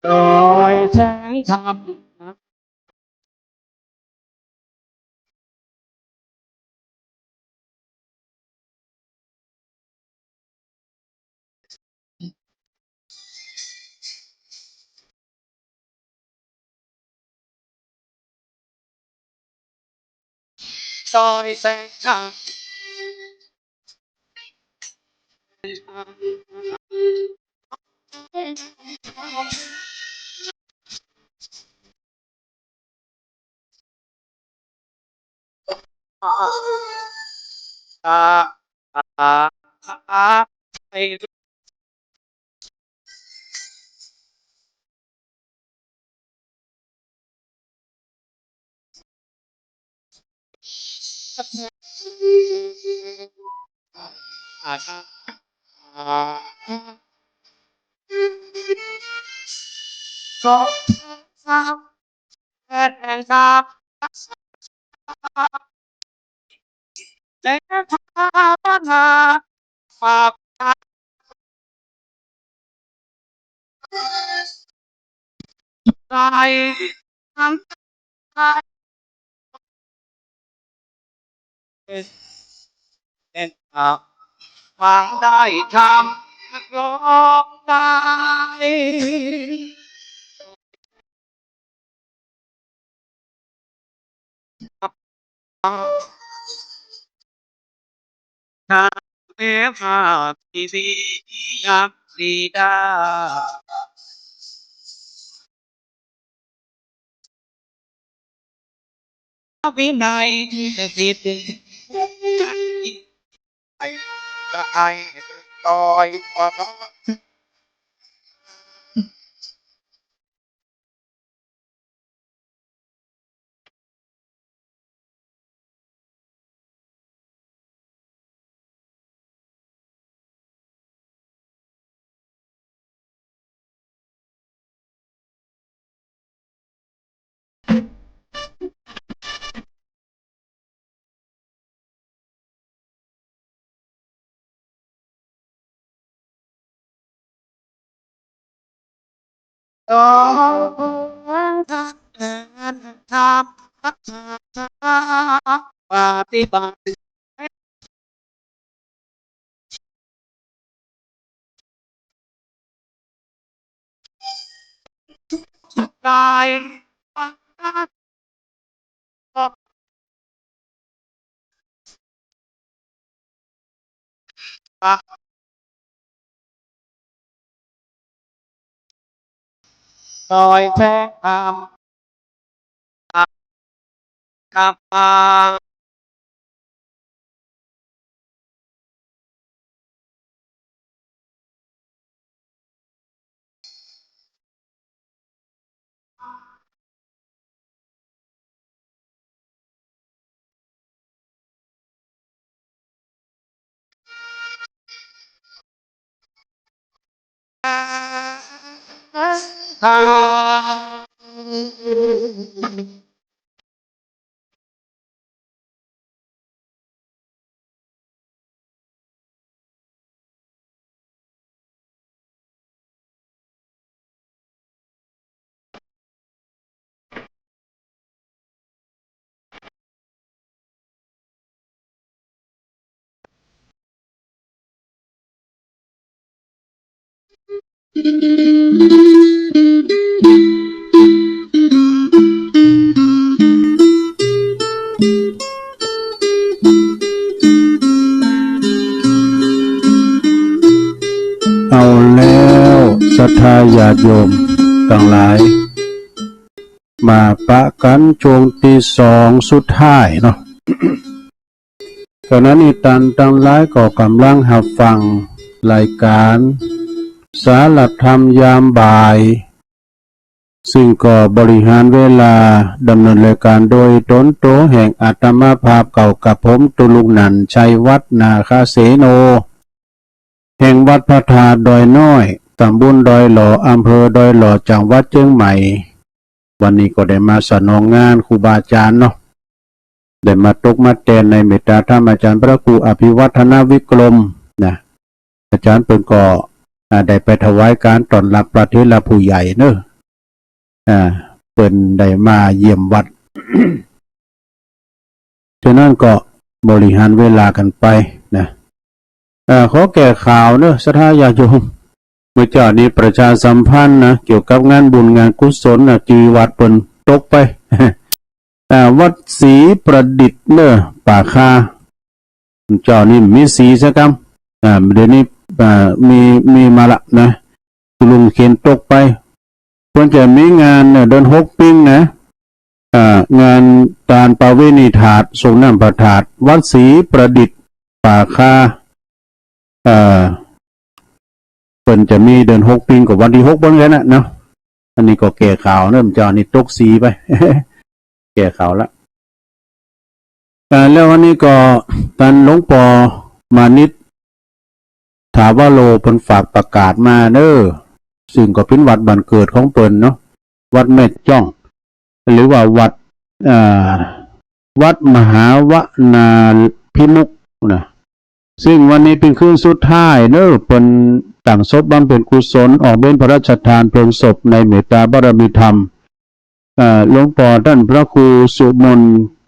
โดยแสงธรรม โดยแสงธรรม ปฏิบัติ เอาแล้ว ศรัทธาญาติโยมตังหลาย มาปะกั๋นช่วงตี้สองสุดท้ายเนาะ ขณะนี้ต้านตังหลายก็กำลังฮับฟังรายก๋านสารธรรมยามบ่าย ซึ่งก็บริหารเวลาดำเนินรายก๋านโดยต๋นโตแห่งอาตมาภาพเก่ากับผม ตุลุกนันท์ ชัยวัฒน์ นาคเสโน แห่งวัดพระธาตุดอยน้อย ตำบลดอยหล่อ อำเภอดอยหล่อ จังหวัดเชียงใหม่ วันนี้ก็ได้มาสนองงานครูบาอาจารย์เนาะ ได้มาตกมาแตนในเมตตาธรรมอาจารย์พระครูอภิวัฒนวิกรมนะ อาจารย์เปิ้นก็ อ่า ได้ไปถวายก๋านต้อนรับพระเถระผู้ใหญ่เนาะ อ่า เปิ้นได้มาเยี่ยมวัด ฉะนั้นก็บริหารเวลากั๋นไปนะ อ่า ขอแก้ข่าวเนาะ ศรัทธาญาติโยม เมื่อเจ๊านี้ประชาสัมพันธ์นะ เกี่ยวกับงานบุญงานกุศลนะ ตี้วัดเปิ้นตกไป อ่า วัดศรีประดิษฐ์เนาะ ป่าคา เจ๊านี้มีศรีสักกำ อ่า เดี๋ยวนี้ อ่า มี มีมาละนะ ลุงเข็นตกไป เปิ้นจะมีงานเนาะ เดือนหกปิงนะ อ่า งานตานประเวณีถาด สรงน้ำพระธาตุ วัดศรีประดิษฐ์ ป่าคา เอ่อ เปิ้นจะมีเดือนหกปิงก็วันตี้หกเหมือนกั๋นนะเนาะ อันนี้ก็แก้ข่าวเนาะ เจ๊านี้ตกศรีไป แก้ข่าวละ อ่า แล้ววันนี้ก็ต้านหลวงปอมานิต ถาวโร เปิ้นฝากประกาศมาเนาะ ซึ่งก็เป๋นวัดบ้านเกิดของเปิ้นเนาะ วัดแม่จ้อง หรือว่าวัด อ่า วัดมหาวนาพิมุขนะ ซึ่งวันนี้เป๋นคืนสุดท้ายเนาะ เปิ้นตั้งศพบำเพ็ญกุศล ออกเบญพระราชทานเพลิงศพในเมตตาบารมีธรรม เอ่อ หลวงปอต้านพระครูสุมน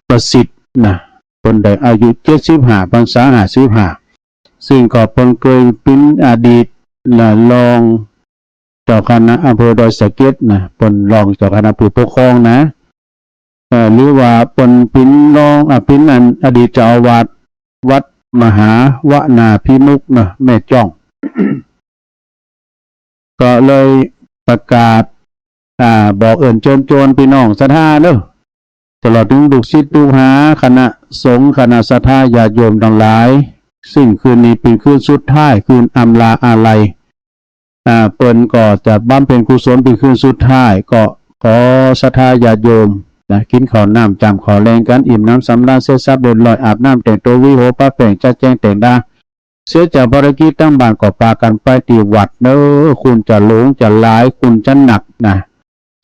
ประสิทธิ์นะ เปิ้นได้อายุเจ็ดสิบห้า พรรษาห้าสิบห้า ซึ่งก็เปิ้นเกยเป๋นอดีตนะ รองเจ้าคณะอำเภอดอยสะเก็ดนะ เปิ้นรองเจ้าคณะผู้ปกครองนะ เอ่อ หรือว่าเปิ้นเป๋นรอง อ่ะ เป๋นอันอดีตเจ้าอาวาสวัดมหาวนาพิมุขนะ แม่จ้อง ก็เลยประกาศ อ่า บอกเอิ้นเจิญจวนพี่น้องศรัทธาเนาะ ตลอดถึงลูกศิษย์ลูกหา คณะสงฆ์ คณะศรัทธาญาติโยมตังหลาย ซึ่งคืนนี้เป๋นคืนสุดท้าย คืนอำลาอาลัย อ่า เปิ้นก็จะบำเพ็ญกุศลเป๋นคืนสุดท้าย ก็ขอศรัทธาญาติโยมนะ กินข้าวน้ำ จำข้าวแลงกั๋น อิ่มหนำสำราญเสร็จสับเรียบร้อย อาบน้ำแต่งตั๋ว หวีผม ปะแป้ง จัดแจงแต่งตา เสร็จจากภารกิจตางบ้านก็ปากั๋นไปตี้วัดเนาะ คุณจะหลวงจะหลาย คุณจะหนักนะ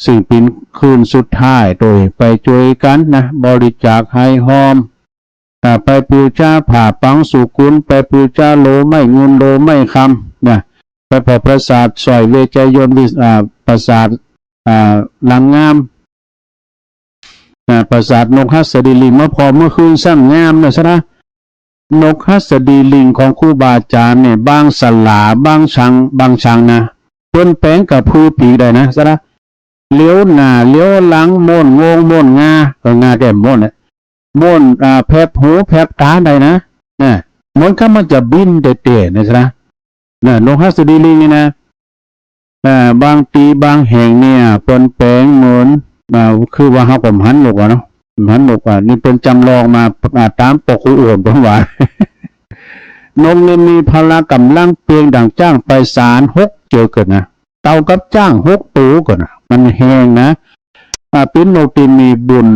ซึ่งเป๋นคืนสุดท้าย โดยไปจ้วยกั๋นนะ บริจาคไหหอม อ่า ไปปู๋จาผ้าปังสุกุล ไปปู๋จาโลไม้เงินโลไม้คำนะ ไปผ่อประสาทสร้อยเวชยนต์วิ อ่า ประสาท อ่า หลังงาม อ่า ปราสาทนกหัสดีลิง มาพอเมื่อคืนซ้ำงามนะสะนะ นกหัสดีลิงของครูบาอาจารย์เนี่ย บางสลา บางชัง บางชังนะ เปิ้นแปลงกับพื้นปีกได้นะสะนะ เหลียวหน้า เหลียวหลัง โม่นงวง โม่นงา เออ งาแก้มโม่นเนี่ย โม่น อ่า แผบหู แผบตาได้นะ นะ เหมือนกับมันจะบินเตะๆ นะสะนะ นะ นกหัสดีลิงนี่นะ เอ่อ บางทีบางแห่งเนี่ย เปิ้นแปลงเหมือน อ่า คือว่าเฮาก็บ่หันนกอะเนาะ บ่หันนกอะ นี่เปิ้นจำลองมา อ่า ตามปกครูอ้วนเปิ้นว่า นกนี่มีพละกำลังเปรียงดั่งจ๊างไพศาลหกเจือเกินนะ เต้ากับจ๊างหกตัวเกินนะ มันแฮงนะ อ่า เป๋นนกตี้มีบุญ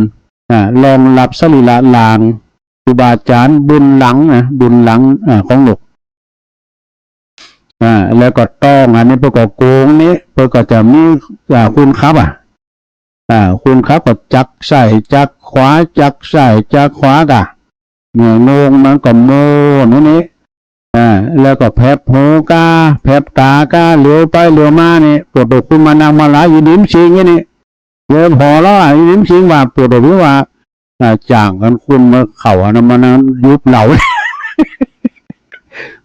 อ่า รองรับสรีระร่าง ครูบาอาจารย์บุญหลังนะ บุญหลัง อ่า ของนก อ่า แล้วก็ต้อง อันนี้เปิ้นก็โกงนี่ เปิ้นก็จะมี อ่า คนขับอะ อ่า คนขับก็จักซ้ายจักขวา จักซ้ายจักขวากะ เนี่ย งวงมันก็โม่นนี่ อ่า แล้วก็แผบหูกา แผบตากา เหลียวไปเหลียวมานี่ ปวดหัว คนมานั่งมาหลายอยู่ริมชิงนี่ เดี๋ยวพอแล้วอะ ริมชิงว่าปวดหัว ว่า อ่า จ้างกันคนมาเข้าอันนั้นมานั่งยุบเหล่า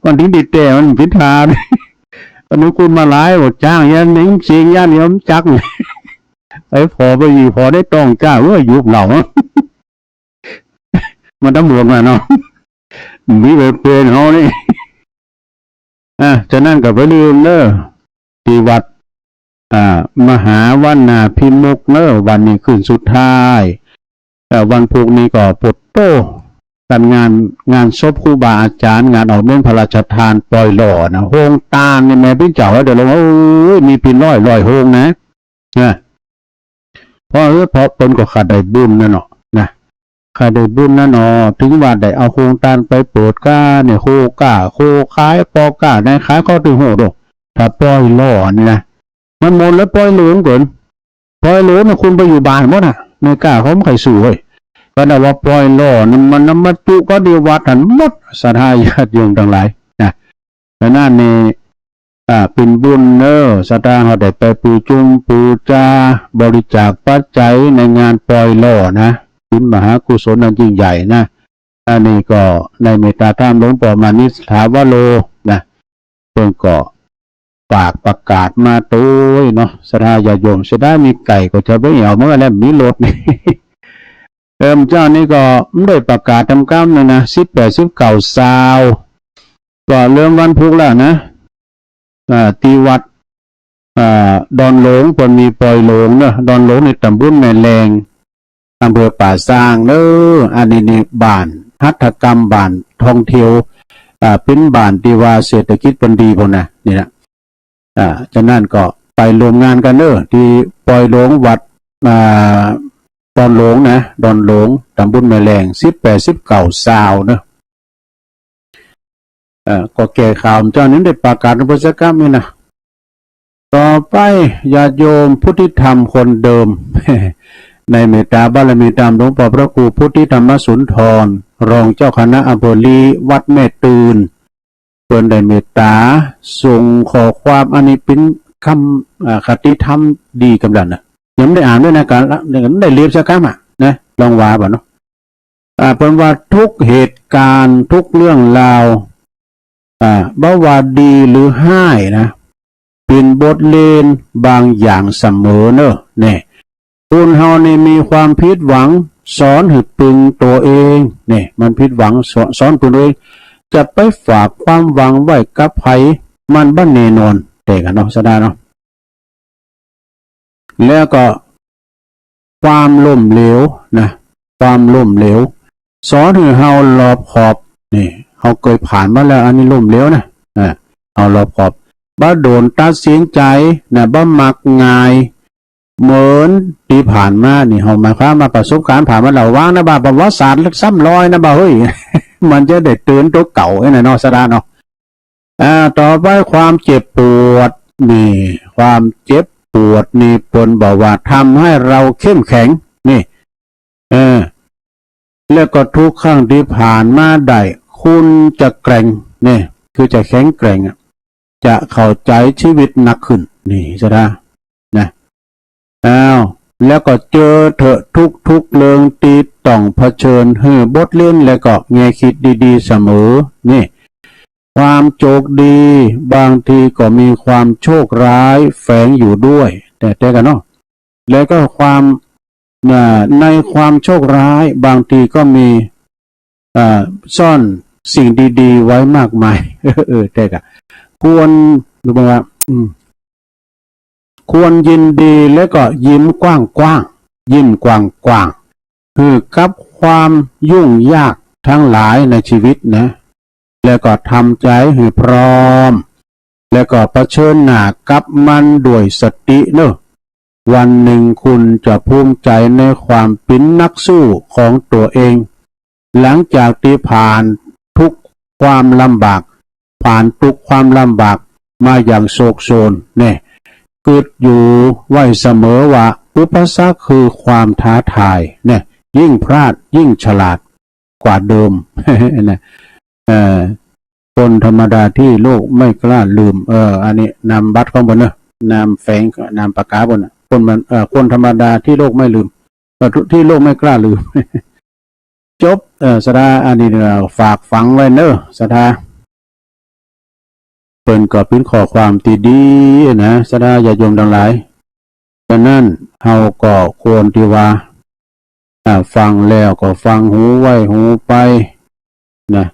วันที่ดีแต่มันผิดทาง อันนี้คนมาหลาย บอกจ้างยันริมชิง ย่านนี้มันจัก ไอ้พอไปอยู่ พอได้ต้องจ้าง เอ้ย ยุบเหล่า มันตำรวจมาเนาะ มีไปเป็นเฮานี่ อ่ะ ฉะนั้นก็บ่ลืมเด้อ ที่วัด อ่า มหาวนาพิมุกเด้อ วันนี้คืนสุดท้าย เอ่อ วันพุธนี้ก็ปุตโต การงาน งานศพครูบาอาจารย์ งานออกเมรุพระราชทานปอยหล่อนะ โฮงตานนี่แม่ปิ้นเจ้า เดี๋ยวลง โอ้ย มีปิ้นร้อย ร้อยโฮงนะ นะ เพราะ เออ เพราะเปิ้นก็ข้าได้บุญนะเนาะ นะ ข้าได้บุญนะเนาะ ถึงว่าได้เอาโฮงตานไปเปิดก้าเนี่ย โฮก้า โฮขาย ปอก้า นายขาย เขาถึงโหดอก ถ้าปอยหล่อนี่นะ มันหมดแล้ว ปอยหลวงเกิน ปอยหลวงเนี่ย คนไปอยู่บ้านหมดน่ะ ในก้าเขาไม่ใครสู้เว้ย ก็ได้ว่าปอยหล่อนี่มันนำมาจุก็ดีวัดหั้นหมด ศรัทธาญาติโยมทั้งหลายนะ ฉะนั้นนี่ อ่า เป็นบุญเนอะ ศรัทธาเฮาได้ไปปูจุมปูจา บริจาคปัจจัยในงานปอยหล่อนะ เป็นมหากุศลอันยิ่งใหญ่นะ อันนี้ก็ในเมตตาธรรมหลวงพ่อมานิษฐาวโรนะ เปิ้นก็ฝากประกาศมาโตยเนาะ ศรัทธาญาติโยม เสียดายมีไก่ก็จะไปเอาเมื่อแล้วมีรถนี่ เอิม เจ้านี่ก็ไม่ได้ประกาศทำกำเลยนะ สิบแปด สิบเก้า ซาว ก็เริ่มวันพุธแล้วนะ อ่า ที่วัด อ่า ดอนหลวง เปิ้นมีปอยหลวงเนอะ ดอนหลวงในตำบลแม่แลง อำเภอป่าซางเนอะ อันนี้นี่บ้านหัตถกรรม บ้านท่องเที่ยว อ่า เป็นบ้านที่ว่าเศรษฐกิจเปิ้นดีพุ้นนะ นี่นะ อ่า ฉะนั้นก็ไปร่วมงานกันเนอะ ที่ปอยหลวงวัด อ่า ดอนหลวงนะ ดอนหลวง ตำบลแม่แลง สิบแปด สิบเก้า ซาวเนอะ เอ่อ ก็แก้ข่าวเจ้านี้ได้ประกาศนำเปิ้นสักกำนี่นะ ต่อไปญาติโยมพุทธิธรรมคนเดิม ในเมตตาบารมีธรรมหลวงพ่อพระครูพุทธิธรรมสุนทร รองเจ้าคณะอำเภอลี วัดแม่ตื่น เปิ้นได้เมตตาส่งข้อความอันนี้เป็นคำ อ่า คติธรรมดีกำลังนะ ยังไม่ได้อ่านด้วยนะ การละ ยังไม่ได้เรียบสักคำอะนะ ลองว่าบ่เนาะ อ่า เปิ้นว่าทุกเหตุการณ์ทุกเรื่องราว อ่า บ่ว่าดีหรือฮ้ายนะ เป็นบทเรียนบางอย่างเสมอเนอะ เนี่ย คนเฮานี่มีความผิดหวัง สอนให้ปึงตัวเอง เนี่ย มันผิดหวัง สอน สอนปึงตัวเอง จะไปฝากความหวังไว้กับไผ มันบ่แน่นอน แต่กันเนาะ ศรัทธาเนาะ แล้วก็ความล้มเหลวนะ ความล้มเหลว สอนให้เฮารอบคอบ นี่ เฮาเคยผ่านมาแล้ว อันนี้ล้มเหลวนะ อ่า เฮารอบคอบ บ่ด่วนตัดสินใจนะ บ่มักง่าย เหมือนที่ผ่านมานี่ เฮาหมายความว่าประสบการณ์ผ่านมาแล้ว วางนะบ่า ประวัติศาสตร์ซ้ำรอยนะบ่า เฮ้ย มันจะได้เตือนตัวเก่าไอ้น่ะเนาะ ศรัทธาเนาะ อ่า ต่อไปความเจ็บปวด นี่ ความเจ็บปวดนี่เปิ้นบอกว่าทำให้เราเข้มแข็ง นี่ เออ แล้วก็ทุกครั้งที่ผ่านมาได้ คุณจะแกร่ง นี่ คือจะแข็งแกร่งอะ จะเข้าใจชีวิตนักขึ้น นี่ ศรัทธา นะ อ้าว แล้วก็เจอเถอะทุกๆเรื่องที่ต้องเผชิญ หื้อบทเรียนแล้วก็แง่คิดดีๆเสมอ นี่ ความโชคดีบางทีก็มีความโชคร้ายแฝงอยู่ด้วย แต่แต่กันเนาะ แล้วก็ความ อ่า ในความโชคร้ายบางทีก็มี อ่า ซ่อนสิ่งดีๆไว้มากมาย เออ แต่ก็ควร หรือว่า อืม ควรยินดีแล้วก็ยิ้มกว้างๆ ยิ้มกว้างๆ คือกับความยุ่งยากทั้งหลายในชีวิตนะ แล้วก็ทำใจให้พร้อม แล้วก็เผชิญหน้ากับมันด้วยสติเนอะ วันหนึ่งคุณจะภูมิใจในความเป็นนักสู้ของตัวเอง หลังจากที่ผ่านทุกความลำบาก ผ่านทุกความลำบากมาอย่างโชคโชน เนี่ย กึ๊ดอยู่ไว้เสมอว่าอุปสรรคคือความท้าทาย เนี่ย ยิ่งพลาดยิ่งฉลาดกว่าเดิม นะ เอ่อ คนธรรมดาที่โลกไม่กล้าลืม เออ อันนี้นามบัตรของเปิ้นเนอะ นามแฝง นามปากกาเปิ้นน่ะ คนมัน เอ่อ คนธรรมดาที่โลกไม่ลืม เอ่อ ที่โลกไม่กล้าลืม จบ เอ่อ ศรัทธา อันนี้ เอ่อ ฝากฝังไว้เนอะ ศรัทธา เปิ้นก็เป็นข้อความที่ดีนะ ศรัทธาญาติโยมทั้งหลาย ฉะนั้นเฮาก็ควรที่ว่า อ่า ฟังแล้วก็ฟังหูไว้หูไป นะ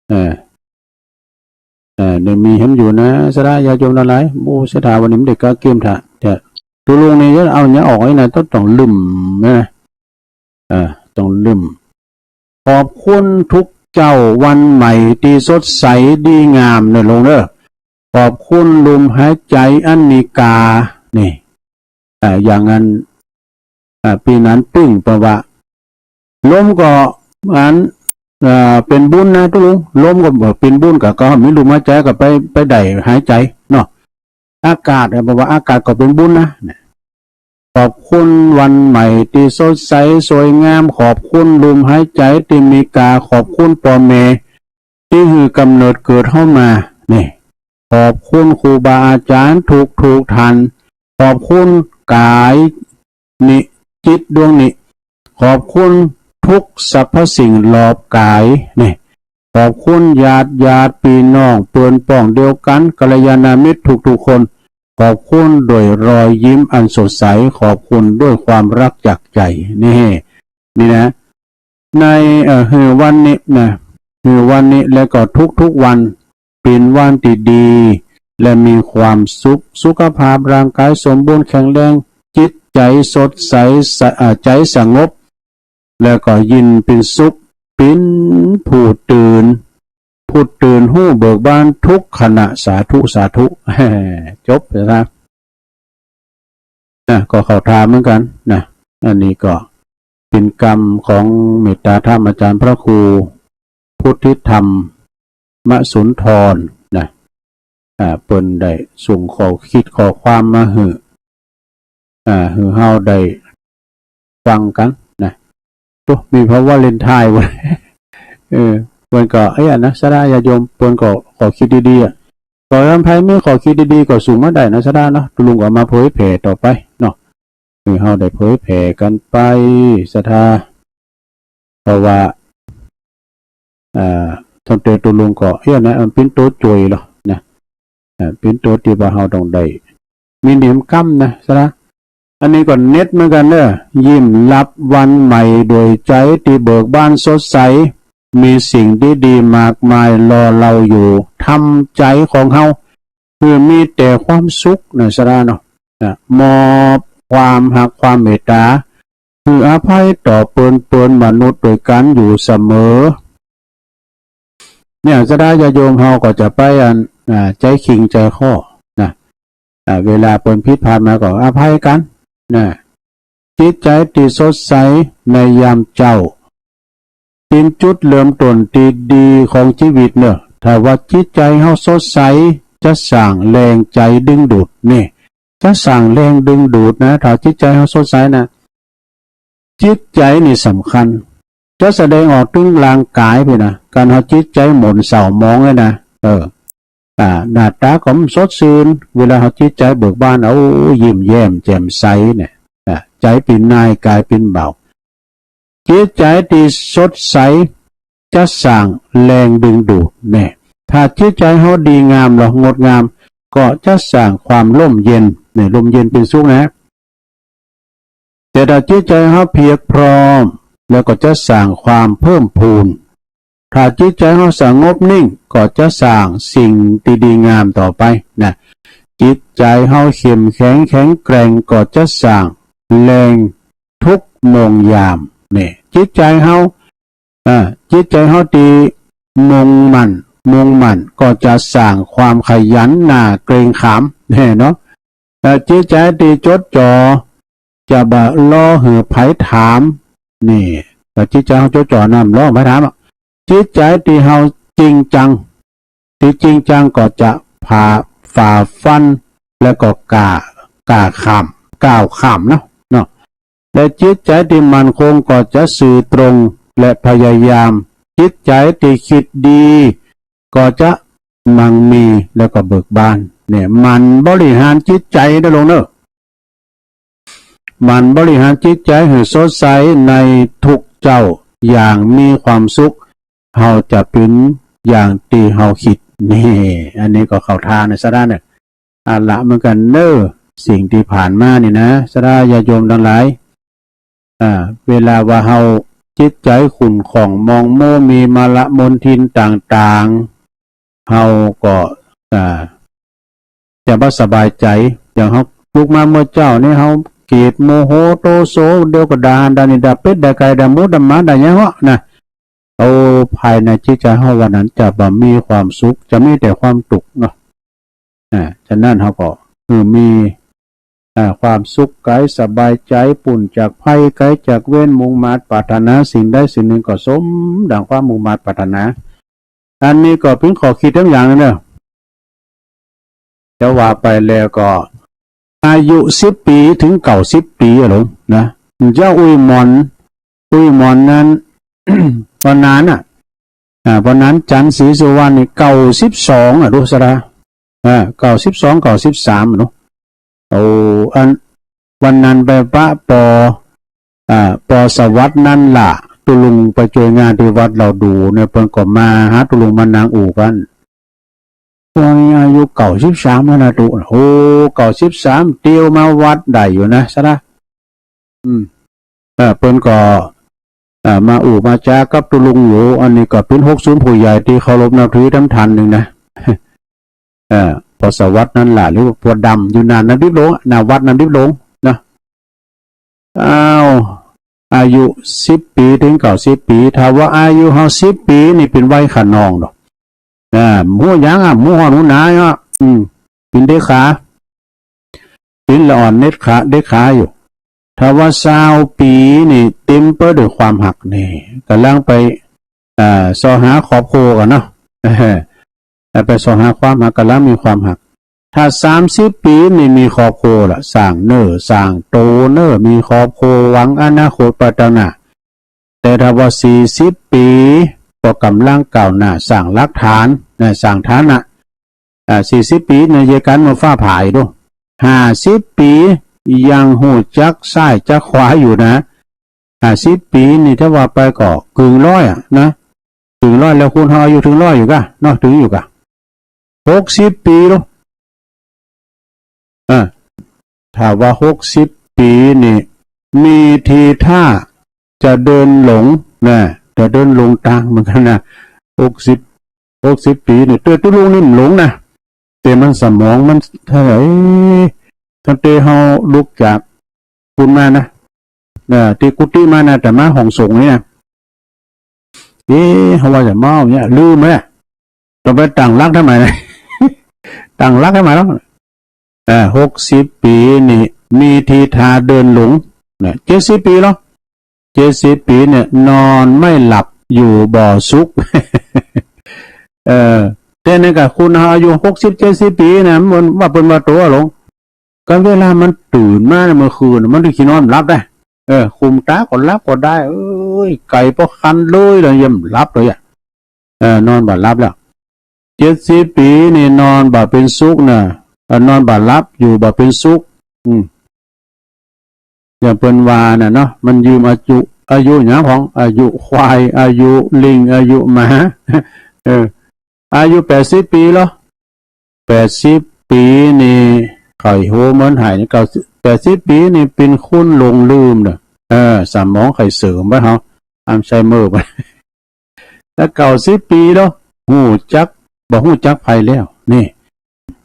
เออ เออ ยังมีหันอยู่นะ ศรัทธาญาติโยมทั้งหลาย โอ้ ศรัทธาวันนี้มันได้กะเกมถ่ะ แต่ตุลุงนี่เอาเนี้ยออกไว้นะ ต้อง ต้องลืมนะ เออ ต้องลืม ขอบคุณทุกเจ๊าวันใหม่ที่สดใสดีงามเนอะลุงเนอะ ขอบคุณลมหายใจอันมีกา นี่ อ่า อย่างนั้น อ่า ปีนั้นปึ้ง เพราะว่า ลมก็อัน อ่า เป็นบุญนะตุลุง ลมก็เป็นบุญ ก็ ก็มีลมหายใจก็ไป ไปได้หายใจเนาะ อากาศ เพราะว่าอากาศก็เป็นบุญนะ เนี่ย ขอบคุณวันใหม่ที่สดใสสวยงาม ขอบคุณลมหายใจที่มีกา ขอบคุณพ่อแม่ที่หื้อกำเนิดเกิดเฮามา นี่ ขอบคุณครูบาอาจารย์ทุกๆท่าน ขอบคุณกายนี้ จิตดวงนี้ ขอบคุณทุกสรรพสิ่งรอบกาย นี่ ขอบคุณญาติญาติพี่น้องเปื้อนป้องเดียวกัน กัลยาณมิตรทุกๆคน ขอบคุณด้วยรอยยิ้มอันสดใส ขอบคุณด้วยความรักจากใจ นี่ นี่นะ ใน เอ่อ หื้อวันนี้นะ หื้อวันนี้และก็ทุกๆวัน เป็นวันที่ดี และมีความสุข สุขภาพร่างกายสมบูรณ์แข็งแรง จิตใจสดใส สะ อ่า ใจสงบ แล้วก็ยินเป็นสุข เป็นผู้ตื่น ผู้ตื่นฮู้เบิกบานทุกขณะ สาธุ สาธุ จบแล้วนะ นะ ก็เข้าท่าเหมือนกันนะ อันนี้ก็เป็นกรรมของเมตตาธรรมอาจารย์พระครูพุทธิธรรมสุนทรนะ อ่า เปิ้นได้ส่งข้อคิดข้อความมาหื้อ อ่า หื้อเฮาได้ฟังกันนะ โอ้ มีพระวาเลนไทน์เว้ย เออ เปิ้นก็ เอ้ย นะ ศรัทธาญาติโยม เปิ้นก็ ข้อคิดดีๆ อ่ะ ก็ถ้าใผมีข้อคิดดีๆ ก็ส่งมาได้นะ ศรัทธาเนาะ ตุลุงก็เอามาเผยแผ่ต่อไปเนาะ คือเฮาได้เผยแผ่กันไป ศรัทธา เพราะว่า อ่า ตั้งแต่ตุลุงก็ เอ้ย นะ มันเป็นตัวจ่วยเหรอ นะ อ่า เป็นตัวที่ว่าเฮาต้องได้ มีเนียมกำนะ ศรัทธา อันนี้ก็เน็ตเหมือนกันเนอะ ยิ้มรับวันใหม่ด้วยใจที่เบิกบานสดใส มีสิ่งดีๆมากมายรอเราอยู่ ทำใจของเฮา คือมีแต่ความสุขนะ ศรัทธาเนาะ นะ มอบความฮักความเมตตา คืออภัยต่อเปื้อนๆมนุษย์ด้วยกันอยู่เสมอ เนี่ย ศรัทธาญาติโยมเฮาก็จะไปอัน อ่า ใจคิงใจคอนะ อ่า เวลาเปิ้นผิดพลาดมาก็อภัยกันนะ จิตใจที่สดใสในยามเช้า เป็นจุดเริ่มต้นที่ดีของชีวิตเนอะ ถ้าว่าจิตใจเฮาสดใส จะสร้างแรงใจดึงดูด นี่ จะสร้างแรงดึงดูดนะ ถ้าจิตใจเฮาสดใสนะ จิตใจนี่สำคัญ จะแสดงออกถึงร่างกายพี้นะ การเฮาจิตใจหม่นเศร้าหมองเลยนะ เออ อ่า หน้าตาก็มันสดชื่น เวลาเฮาจิตใจเบิกบาน โอ้ ยิ้มแย้มแจ่มใสเนี่ย อ่า ใจเป๋นนาย กายเป๋นบ่าว จิตใจที่สดใสจะสร้างแรงดึงดูดเนี่ย ถ้าจิตใจเฮาดีงามแล้วงดงาม ก็จะสร้างความร่มเย็นเนี่ย ร่มเย็นเป็นสุขนะ แต่ถ้าจิตใจเฮาเปียกพร้อม แล้วก็จะสร้างความเพิ่มพูน ถ้าจิตใจเฮาสงบนิ่ง ก็จะสร้างสิ่งที่ดีงามต่อไปนะ จิตใจเฮาเข้มแข็งแข็งแกร่ง ก็จะสร้างแรงทุกมงยามเนี่ย จิตใจเฮา อ่า จิตใจเฮาที่มุ่งมั่น มุ่งมั่น ก็จะสร้างความขยันหน้าเกรงขามแน่เนาะ เอ่อ จิตใจที่จดจ่อ จะบ่รอหื้อไผถาม นี่ ถ้าจิตใจเฮาจดจ่อนั้น บ่รอไผถามอะ จิตใจที่เฮาจริงจัง ที่จริงจังก็จะผ่า ฝ่าฟัน แล้วก็ก้า ก้าข้าม ก้าวข้ามเนาะ เนาะ และจิตใจที่มั่นคงก็จะซื่อตรง และพยายาม จิตใจที่คิดดี ก็จะมั่งมี แล้วก็เบิกบาน เนี่ย หมั่นบริหารจิตใจนะลุงเนอะ หมั่นบริหารจิตใจหื้อสดใสในทุกเจ๊าอย่างมีความสุข เฮาจะเป๋นอย่างที่เฮาคิด นี่ อันนี้ก็เข้าท่านะ สาระเนี่ย เอาละ เหมือนกันเนอะ สิ่งที่ผ่านมานี่นะ สาระญาติโยมทั้งหลาย อ่า เวลาว่าเฮาจิตใจขุ่นข้องหมองมัว มีมาละมลทินต่างๆ เฮาก็ อ่า จะบ่สบายใจ อย่างเฮาลุกมาเมื่อเจ๊านี่ เฮาเกลียดโมโหโทโส เดี๋ยวก็ด่าหั้นด่านี่ ด่าเป็ดด่าไก่ ด่าหมูด่าหมา ด่าหยังเหาะนะ โอ้ ภายในจิตใจเฮาวันนั้นจะบ่มีความสุข จะมีแต่ความทุกข์เนาะ อ่า ฉะนั้นเฮาก็ เออ มี อ่า ความสุขกายสบายใจ ป๊นจากภัย ไกลจากเวร มุ่งมาดปรารถนาสิ่งใดสิ่งหนึ่งก็สมดังความมุ่งมาดปรารถนา อันนี้ก็เป๋นข้อคิดทั้งอย่างเลยเนอะ จะว่าไปแล้วก็ อายุสิบปีถึงเก้าสิบปีอะลุงนะ เจ้าอุ้ยหมอน อุ้ยหมอนนั้น ปอหนานน่ะ อ่า ปอหนานจันทร์ศรีสุวรรณนี่เก้าสิบสองอะ ดูสะระ อ่า เก้าสิบสอง เก้าสิบสามอะเนาะ โอ้ อัน วันนั้นไปปะปอ อ่า ปอสวัสดิ์นั้นล่ะ ตุ๊ลุงไปช่วยงานที่วัดเราดูเนี่ย เปิ้นก็มาหาตุ๊ลุงมานั่งอู้กัน ตอนนี้อายุเก้าสิบสามแล้วนะตุ๊ โอ้ เก้าสิบสาม เตียวมาวัดได้อยู่นะ สะระ อืม เออ เปิ้นก็ เอ่อ มาอู้มาจากับตุ๊ลุงอยู่ อันนี้ก็เป๋นหกสูนผู้ใหญ่ที่เคารพนับถือทำท่านหนึ่งนะ เอ่อ ปอสวัสดิ์นั้นล่ะ หรือว่าปอดำ อยู่หน้าน้ำดิบหลวง หน้าวัดน้ำดิบหลวงนะ อ้าว อายุสิบปีถึงเก้าสิบปี ถ้าว่าอายุเฮาสิบปีนี่เป๋นวัยขนองดอก อ่า ฮู้หยังอะ ฮู้ฮ้อนฮู้หนาวอะ อืม เป๋นเด็กขา เป๋นละอ่อนเด็กขา เด็กขาอยู่ ถ้าว่าซาวปีนี่เต็มไปด้วยความฮักนี่ กำลังไป อ่า เซาะหาครอบครัวกันเนาะ ไปเซาะหาความฮัก กำลังมีความฮัก ถ้าสามสิบปีนี่มีครอบครัวละ สร้างเนื้อสร้างตัวเนอะ มีครอบครัว หวังอนาคตปรารถนา แต่ถ้าว่าสี่สิบปี ก็กำลังก้าวหน้าสร้างรากฐานนะ สร้างฐานะ อ่า สี่สิบปีนี่เยียะกั๋นเหมือนฟ้าผ่าอยู่ดู ห้าสิบปียังฮู้จักซ้ายจักขวาอยู่นะ ห้าสิบปีนี่ถ้าว่าไปก็เกินร้อยอะนะ เกินร้อยแล้ว คนเฮาอายุถึงร้อยอยู่กะเนาะ ถึงอยู่กะ หกสิบปีเนาะ อ่า ถ้าว่าหกสิบปีนี่ มีทีท่าจะเดินหลงนะ จะเดินหลงตางเหมือนกันนะ หกสิบ หกสิบปีนี่ เตื้อตุ๊ลุงนี่มันหลงนะ แต่มันสมองมันเท่าไหร่ ตั้งแต่เฮาลุกจาก ปูนมานะ เอ่อ ตี้กุฏิมานะ แต่มาห้องสงฆ์นี่นะ เอ๊ะ เฮาว่าจะมาเอาเนี่ย ลืมแล้ว ต้องไปตั้งหลักทำไมนะ ตั้งหลักทำไมเนาะ เอ่อ หกสิบปีนี่ มีทีท่าเดินหลง นะ เจ็ดสิบปีเนาะ เจ็ดสิบปีเนี่ย นอนไม่หลับ อยู่บ่สุข เอ่อ แต่นี่ก็คนเฮาอายุหกสิบ เจ็ดสิบปีนะ มันว่าเปิ้นว่าตัวหลง ก็เวลามันตื่นมาเนี่ย เมื่อคืนน่ะ มันได้ขี้นอนหลับได้ เออ คุมตาก็หลับก็ได้ เอ้ย ไก่พอคันเลยแล้ว ยังหลับเลยอะ เออ นอนบ่หลับแล้ว เจ เจ็ดสิบปีนี่นอนบ่เป็นสุขนะ เอ่อ นอนบ่หลับ อยู่บ่เป็นสุข อืม อย่างเปิ้นว่าน่ะเนาะ มันยืมอายุ อายุหยังของ อายุควาย อายุลิง อายุหมา เออ อายุแปดสิบปีเหรอ แปดสิบปีนี่ ข้อยฮู้เหมือนไห้นี่ เก้าสิบ แปดสิบปีนี่เป็นคนหลงลืมเด้อ เออ สมองข้อยเสื่อมไปเฮา อัลไซเมอร์ไป แล้วเก้าสิบปีแล้ว ฮู้จัก บ่ฮู้จักไผแล้ว นี่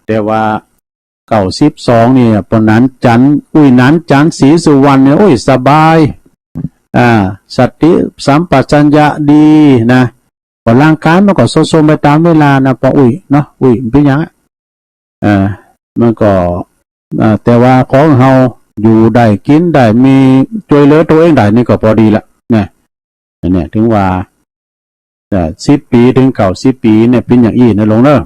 แต่ว่า เก้าสิบสองนี่ ปอหนานจันทร์ อุ้ย หนานจันทร์ ศรีสุวรรณเนี่ย โอ้ย สบาย อ่า สติสัมปชัญญะดีนะ ก็ร่างกายมันก็ทรุดโทรมไปตามเวลานะ ปออุ้ย เนาะ อุ้ย มันเป็นหยังอะ อ่า มันก็ อ่า แต่ว่าของเฮาอยู่ได้ กินได้ มี ช่วยเหลือตัวเองได้ นี่ก็พอดีละ นะ อันเนี้ย ถึงว่า เอ่อ สิบปีถึงเก้าสิบปีเนี่ย เป็นอย่างอี้นะลุงเนอะ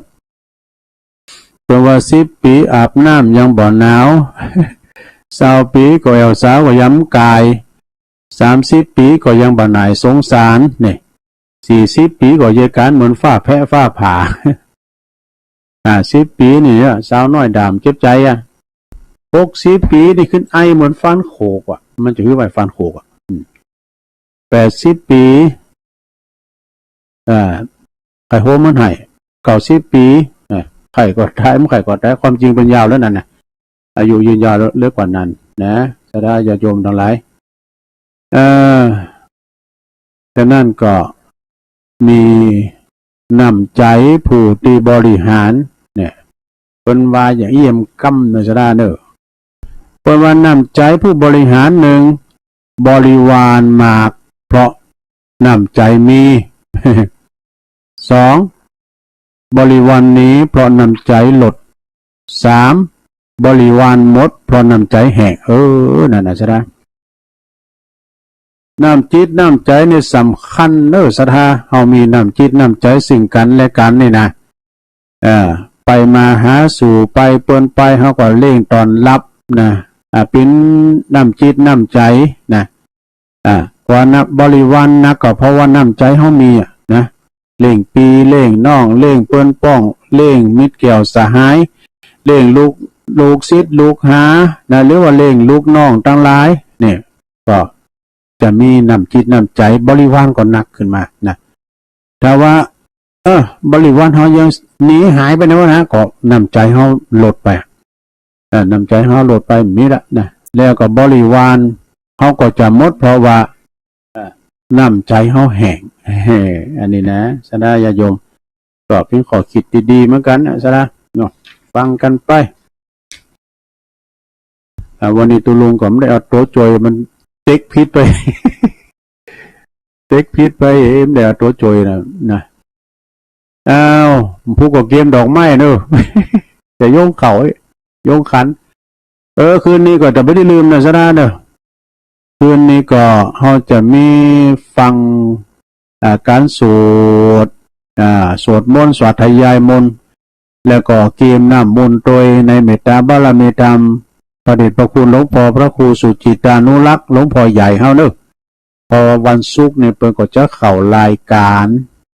เปิ้นว่าสิบปีอาบน้ำยังบ่หนาว ซาวปีก็แอวสาวก็ยังบ่ก๋าย สามสิบปีก็ยังบ่หน่ายสงสาร เนี่ย สี่สิบปีก็เยียะก๋านเหมือนฟ้าแผ่ฟ้าผ่า ห้าสิบปีนี่อะ สาวน้อยด่ามเจ็บใจอะ หกสิบปีนี่ขึ้นไอเหมือนฟันโขกอะ มันจะคือไว้ฟันโขกอะ อืม แปดสิบปี อ่า ใครโฮมมันให้ เก้าสิบปี อ่า ใครก็ตาย มันใครก็ตาย ความจริงเป็นยาวแล้วนั่นน่ะ อายุยืนยาวเหลือกว่านั้นนะ ศรัทธาญาติโยมทั้งหลาย เอ่อ ฉะนั้นก็มีน้ำใจผู้ที่บริหารเนี่ย เปิ้นว่าอย่างอี้กำเนอะ ศรัทธาเนอะ เปิ้นว่าน้ำใจผู้บริหาร หนึ่ง บริวารมากเพราะน้ำใจมี สอง บริวารหนีเพราะน้ำใจหลด สาม บริวารหมดเพราะน้ำใจแห้ง เออ นั่นน่ะ ศรัทธา น้ำจิตน้ำใจนี่สำคัญเนอะ ศรัทธา เฮามีน้ำจิตน้ำใจซึ่งกันและกันนี่นะ เอ่อ ไปมาหาสู่ไป เปิ้นไป เฮาก็เร่งต้อนรับนะ อ่า เป็นน้ำจิตน้ำใจนะ อ่า ว่านะ บริวารนักก็เพราะว่าน้ำใจเฮามีอะนะ เร่งปี้เร่งน้อง เร่งเปิ้นป้อง เร่งมิตรแก้วสหาย เร่งลูก ลูกศิษย์ลูกหานะ หรือว่าเร่งลูกน้องทั้งหลาย เนี่ย ก็จะมีน้ำจิตน้ำใจ บริวารก็นักขึ้นมานะ ถ้าว่า เออ บริวารเฮายังหนีหายไปไหนวะนะ ก็น้ำใจเฮาหลดไป เออ น้ำใจเฮาหลดไป มีละนะ แล้วก็บริวารเฮาก็จะหมด เพราะว่า เออ น้ำใจเฮาแห้ง เฮ้ อันนี้นะ ศรัทธาญาติโยม ก็เป็นข้อคิดดีๆเหมือนกันนะ ศรัทธาเนาะ ฟังกันไป อ่า วันนี้ตุ๊ลุงก็ไม่ได้เอาตัวช่วย มันเต็กผิดไป เต็กผิดไป เอ็มได้เอาตัวช่วยนะ นะ อ้าว ผู้ก็เกมดอกไม้เนอะ จะโยงเข่า โยงขัน เออ คืนนี้ก็จะไม่ได้ลืมนะ ศรัทธาเนอะ คืนนี้ก็เฮาจะมีฟัง อ่า การสวด อ่า สวดมนต์ สาธยายมนต์ แล้วก็เกมน้ำมนต์โดยในเมตตาบารมีธรรม พระเดชพระคุณหลวงพ่อพระครูสุจิตตานุรักษ์ หลวงพ่อใหญ่เฮาเนอะ เพราะว่าวันศุกร์เนี่ยเปิ้นก็จะเข้ารายการ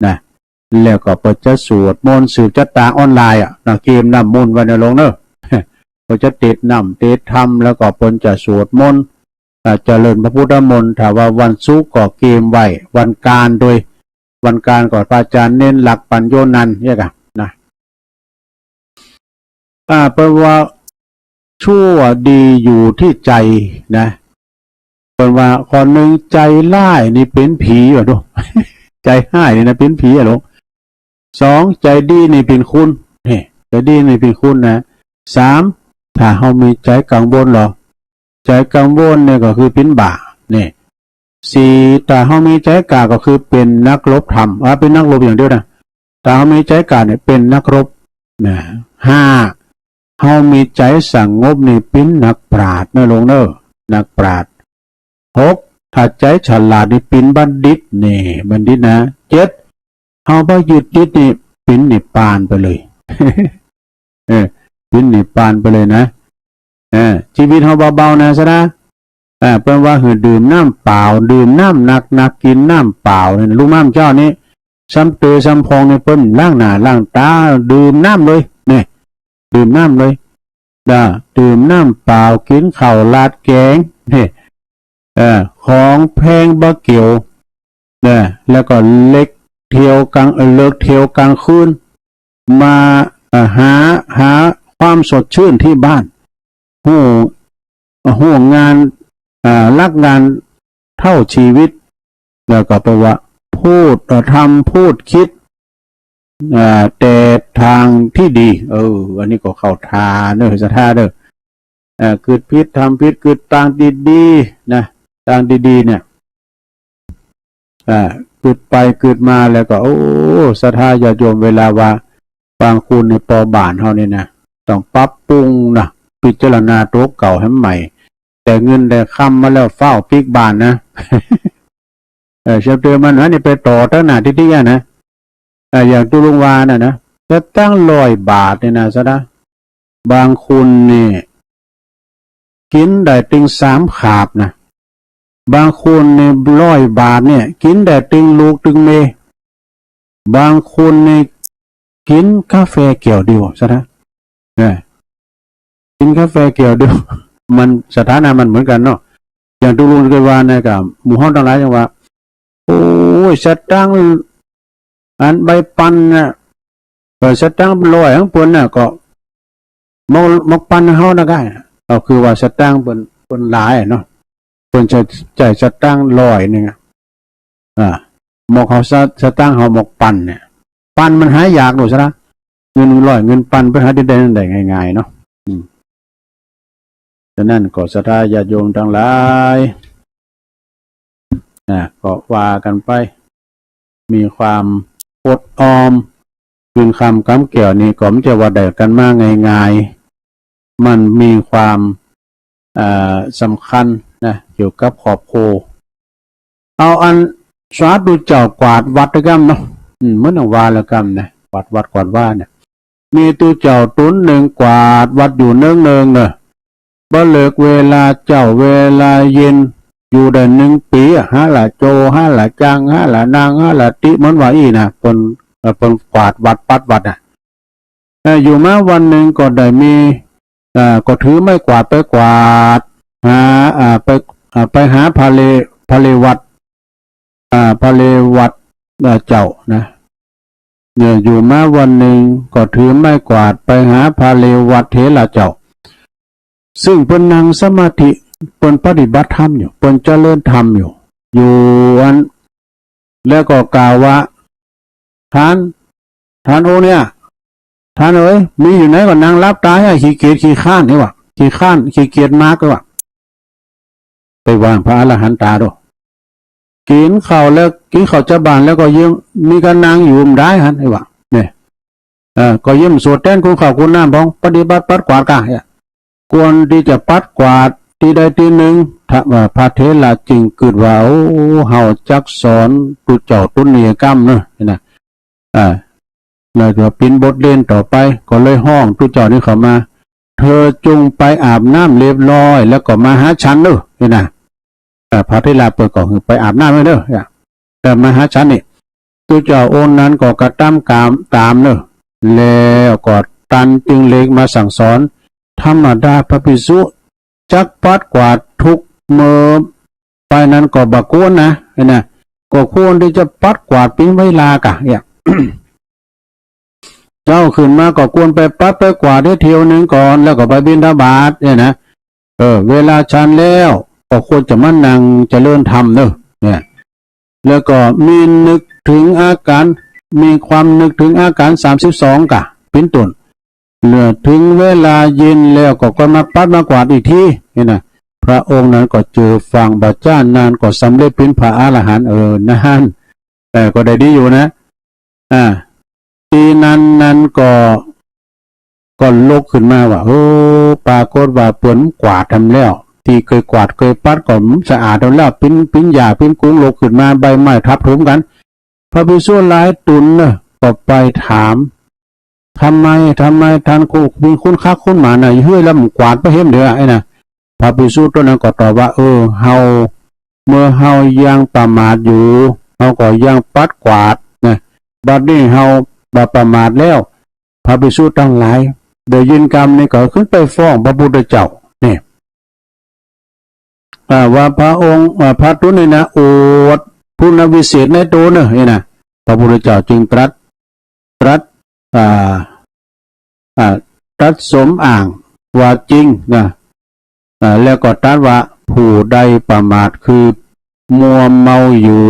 นะ แล้วก็เปิ้นจะสวดมนต์สืบชะตาออนไลน์อะนะ เกมน้ำมนต์วันนี้ลงเนอะ เปิ้นจะเตสน้ำเตสธรรม แล้วก็เปิ้นจะสวดมนต์ อ่า เจริญพระพุทธมนต์ ถ้าว่าวันศุกร์ก็เกมไหว้ วันการโดย วันการก็พระอาจารย์เน้นหลักปัญโญนันท์เนี่ยกะนะ อ่า เปิ้นว่าชั่วดีอยู่ที่ใจนะ เปิ้นว่าข้อหนึ่ง ใจร้ายนี่เป็นผีว่ะดู ใจร้ายนี่นะเป็นผีอะลูก สอง ใจดีนี่เป็นคุณ เฮ้ ใจดีนี่เป็นคุณนะ สาม ถ้าเฮามีใจกังวลเหรอ ใจกังวลเนี่ยก็คือเป็นบ้า เนี่ย สี่ ถ้าเฮามีใจกล้าก็คือเป็นนักรบธรรม อ่า เป็นนักรบอย่างเดียวนะ ถ้าเฮามีใจกล้าเนี่ยเป็นนักรบนะ ห้า เฮามีใจสงบนี่เป็นนักปราชญ์เนอะลงเนอะ นักปราชญ์ หก ถ้าใจฉลาดนี่เป็นบัณฑิต นี่ บัณฑิตนะ เจ็ด เฮาบ่ยึดติดนี่เป็นนิพพานไปเลย เออ เป็นนิพพานไปเลยนะ เออ ชีวิตเฮาเบาๆนะ ศรัทธา เออ เปิ้นว่าหื้อดื่มน้ำเปล่า ดื่มน้ำหนักๆ กินน้ำเปล่าเนี่ย ลูกน้ำเจ้านี่ ซ้ำเตอซ้ำพองเนี่ยเปิ้นล้างหน้าล้างตา ดื่มน้ำเลยเนี่ย ดื่มน้ำเลย นะ ดื่มน้ำเปล่า กินข้าวราดแกงเนี่ย เอ่อ ของแพงบ่เกี่ยว นะ แล้วก็เลิกเที่ยวกลาง เอ่อ เลิกเที่ยวกลางคืน มา เอ่อ หา หาความสดชื่นที่บ้าน ฮู้ ฮู้งาน อ่า รักงานเท่าชีวิต แล้วก็แปลว่า พูด เอ่อ ทำ พูด คิด อ่า แต่ทางที่ดี เออ อันนี้ก็เข้าท่าเนอะ ศรัทธาเด้อ เอ่อ กึ๊ดผิด ทำผิด กึ๊ดตางดีๆ นะ ตางดีๆ เนี่ย อ่า กึ๊ดไปกึ๊ดมาแล้วก็ โอ้ ศรัทธาญาติโยม เวลาว่า บางคนนี่ปอบ้านเฮานี่นะ ต้องปรับปรุงนะ พิจารณาตัวเก่าให้ใหม่ แต่เงินได้คำมาแล้วฟ้าวปิ๊กบ้านนะ เออ เชื่อเตือนมันนะ นี่ไปต่อตั้งหน้าที่เตี้ยนะ เออ อย่างตุลุงวาน่ะนะ จะตั้งร้อยบาทเนี่ยนะ ศรัทธา บางคนนี่ กินได้ตึงสามขาบนะ บางคนนี่ร้อยบาทเนี่ย กินได้ตึงลูกตึงเม บางคนนี่กินกาแฟแก้วเดียว ศรัทธา เออ กินกาแฟแก้วเดียว มันสถานะมันเหมือนกันเนาะ อย่างตุลุงเคยว่านะ กับหมู่เฮาทั้งหลายยังว่า โอ้ย สตางค์ อันใบปันน่ะ เออ สตางค์ร้อยของเปิ้นน่ะ ก็มอก มอกปันเฮานะก้า ก็คือว่าสตางค์เปิ้น เปิ้นหลายอะเนาะ เปิ้นใช้ ใช้สตางค์ร้อยหนึ่งอะ อ่า มอกเฮาสะ สตางค์เฮามอกปันเนี่ย ปันมันหายากโลด ศรัทธา เงินร้อย เงินปันเปิ้นหาได้ ได้ง่ายๆ เนาะ อืม ฉะนั้นก็ศรัทธาญาติโยมทั้งหลาย นะ ก็ว่ากันไป มีความอดออม คืนคำกำแก้วนี่ก็ไม่ใช่ว่าได้กันมาง่ายๆ มันมีความ เอ่อ สำคัญนะ เกี่ยวกับครอบครัว เอาอันสาธุเจ้ากวาดวัดละกำเนาะ อืม เหมือนอย่างว่าละกำนะ กวาดวัดกวาดวาเนี่ย มีตุ๊เจ้าตุ๊นหนึ่งกวาดวัดอยู่เนืองๆ เนอะ บ่เลิกเวลาเจ๊าเวลาเย็น อยู่ได้หนึ่งปี๋อะ หาละโจ หาละจัง หาละนาง หาละติ เหมือนว่าอี้นะ เปิ้น เอ่อ เปิ้นกวาดวัดปัดวัดน่ะ เอ่อ อยู่มาวันหนึ่งก็ได้มี เอ่อ ก็ถือไม้กวาดไปกวาด หา อ่า ไป อ่า ไปหาพระเล พระเลวัตร อ่า พระเลวัตร เอ่อ เจ้านะ เนี่ย อยู่มาวันหนึ่งก็ถือไม้กวาดไปหาพระเลวัตรเถระเจ้า ซึ่งเปิ้นนั่งสมาธิ เปิ้นปฏิบัติธรรมอยู่ เปิ้นเจริญธรรมอยู่ อยู่อัน แล้วก็กล่าวว่า ท่าน ท่านองค์เนี่ย ท่านเอ๋ย มีอยู่ไหนก็นั่งหลับตาเนี่ย ขี้เกียจขี้คร้านนี่หว่า ขี้คร้าน ขี้เกียจมากเลยหว่า ไปว่าพระอรหันต์ต๋าดู กินข้าวแล้ว กินข้าวจะบานแล้วก็ยังมีการนั่งอยู่บ่ได้หั้น ไอ้หว่า เนี่ย เออ ก็ยังสวดแทนคุณข้าวคุณน้ำพอง ปฏิบัติปัดกวาดกะ เนี่ย ควรที่จะปัดกวาดตี้ใดตี้หนึ่ง ถ้าว่าพระเถระจึงกึ๊ดว่า โอ้ เฮาจักสอนตุ๊เจ้าตุ๊นนี้กำเนอะ นะ อ่า แล้วก็เป๋นบทเรียนต่อไป ก็เลยฮ้องตุ๊เจ้านี้เข้ามา เธอจงไปอาบน้ำเรียบร้อย แล้วก็มาหาฉันเนอะ นี่นะ อ่า พระเถระเปิ้นก็หื้อไปอาบน้ำไว้เนอะ อ่า แต่มาหาฉันนี่ ตุ๊เจ้าองค์นั้นก็กระทำต๋าม ต๋ามเนอะ แล้วก็ตันจึงเล็งมาสั่งสอน ธรรมดาพระภิกษุจักปัดกวาดทุกมื้อไปนั้นก็บ่ควรนะ ไอ้น่ะ ก็ควรที่จะปัดกวาดเป๋นเวลากะ เนี่ย เจ๊าขึ้นมาก็ควรไปปัดไปกวาดได้เที่ยวหนึ่งก่อน แล้วก็ไปบิณฑบาตเนี่ยนะ เออ เวลาฉันแล้วก็ควรจะมานั่งเจริญธรรมเนอะ เนี่ย แล้วก็มีนึกถึงอาการ มีความนึกถึงอาการสามสิบสองกะ เป๋นต้น เมื่อถึงเวลาเย็นแล้วก็ค่อยมาปัดมากวาดอีกที เนี่ยนะ พระองค์นั้นก็เจิ่งฟังบัดจ้านนั้นก็สำเร็จเป๋นพระอรหันต์ เออ นั้น เออ ก็ได้ดีอยู่นะ อ่า ตี้นั้นนั้นก็ ก็ลุกขึ้นมาว่า โอ้ ปรากฏว่าเปิ้นกวาดทำแล้ว ตี้เคยกวาดเคยปัดก็สะอาดทำแล้ว เป๋น เป๋นหญ้าเป๋นกุงรกขึ้นมา ใบไม้ทับถมกั๋น พระภิกษุหลายตุ๊นเนอะ ก็ไปถาม ทำไม ทำไมท่านครู มีคุณคักคุณหมานน่ะ เฮ้ย แล้วมันกวาดไปเห็นเด้อ ไอ้น่ะ พระภิกษุตุ๊นนั้นก็ตอบว่า เออ เฮา เมื่อเฮายังประมาทอยู่ เฮาก็ยังปัดกวาดนะ บัดนี้เฮาบ่ประมาทแล้ว พระภิกษุตังหลาย ได้ยินกำนี้ก็ขึ้นไปฟ้องพระพุทธเจ้า นี่ อ่า ว่าพระองค์ อ่า พระตุลนี่นะ อวดคุณวิเศษในตัวเนอะ นี่นะ พระพุทธเจ้าจึงตรัส ตรัส อ่า อ่า ตรัสสมอ้างว่าจริงนะ อ่า แล้วก็ตรัสว่าผู้ใดประมาทคือมัวเมาอยู่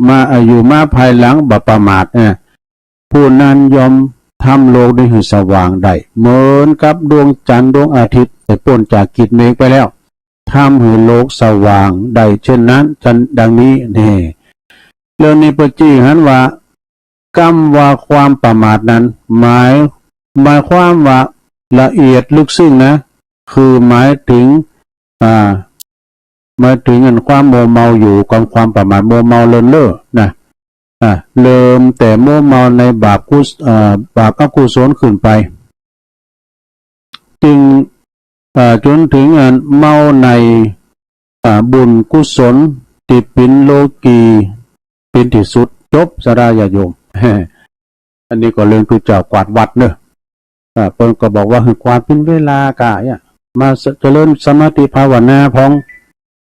มา อ่า อยู่มาภายหลังบ่ประมาท เออ ผู้นั้นย่อมทำโลกนี้ให้สว่างได้ เหมือนกับดวงจันทร์ดวงอาทิตย์ได้พ้นจากกิจเมฆไปแล้ว ทำให้โลกสว่างได้เช่นนั้น ฉันดังนี้แน่ เรื่องนี้เปิ้นจี้หันว่า กำว่าความประมาทนั้น หมาย หมายความว่าละเอียดลึกซึ้งนะ คือหมายถึง อ่า หมายถึงอันความมัวเมาอยู่กับความประมาท มัวเมาเลินเล่อนะ อ่า เริ่มแต่มัวเมาในบาปกุศ- เอ่อ บาปอกุศลขึ้นไป จึง อ่า จนถึงอันเมาใน อ่า บุญกุศลที่เป็นโลกี เป็นที่สุด จบซะดาญาติโยม อันนี้ก็เรื่องตุ๊เจ้ากวาดวัดเนอะ อ่า เปิ้นก็บอกว่าหื้อกวาดเป็นเวลากะเนี่ย มาเจริญสมาธิภาวนาพอง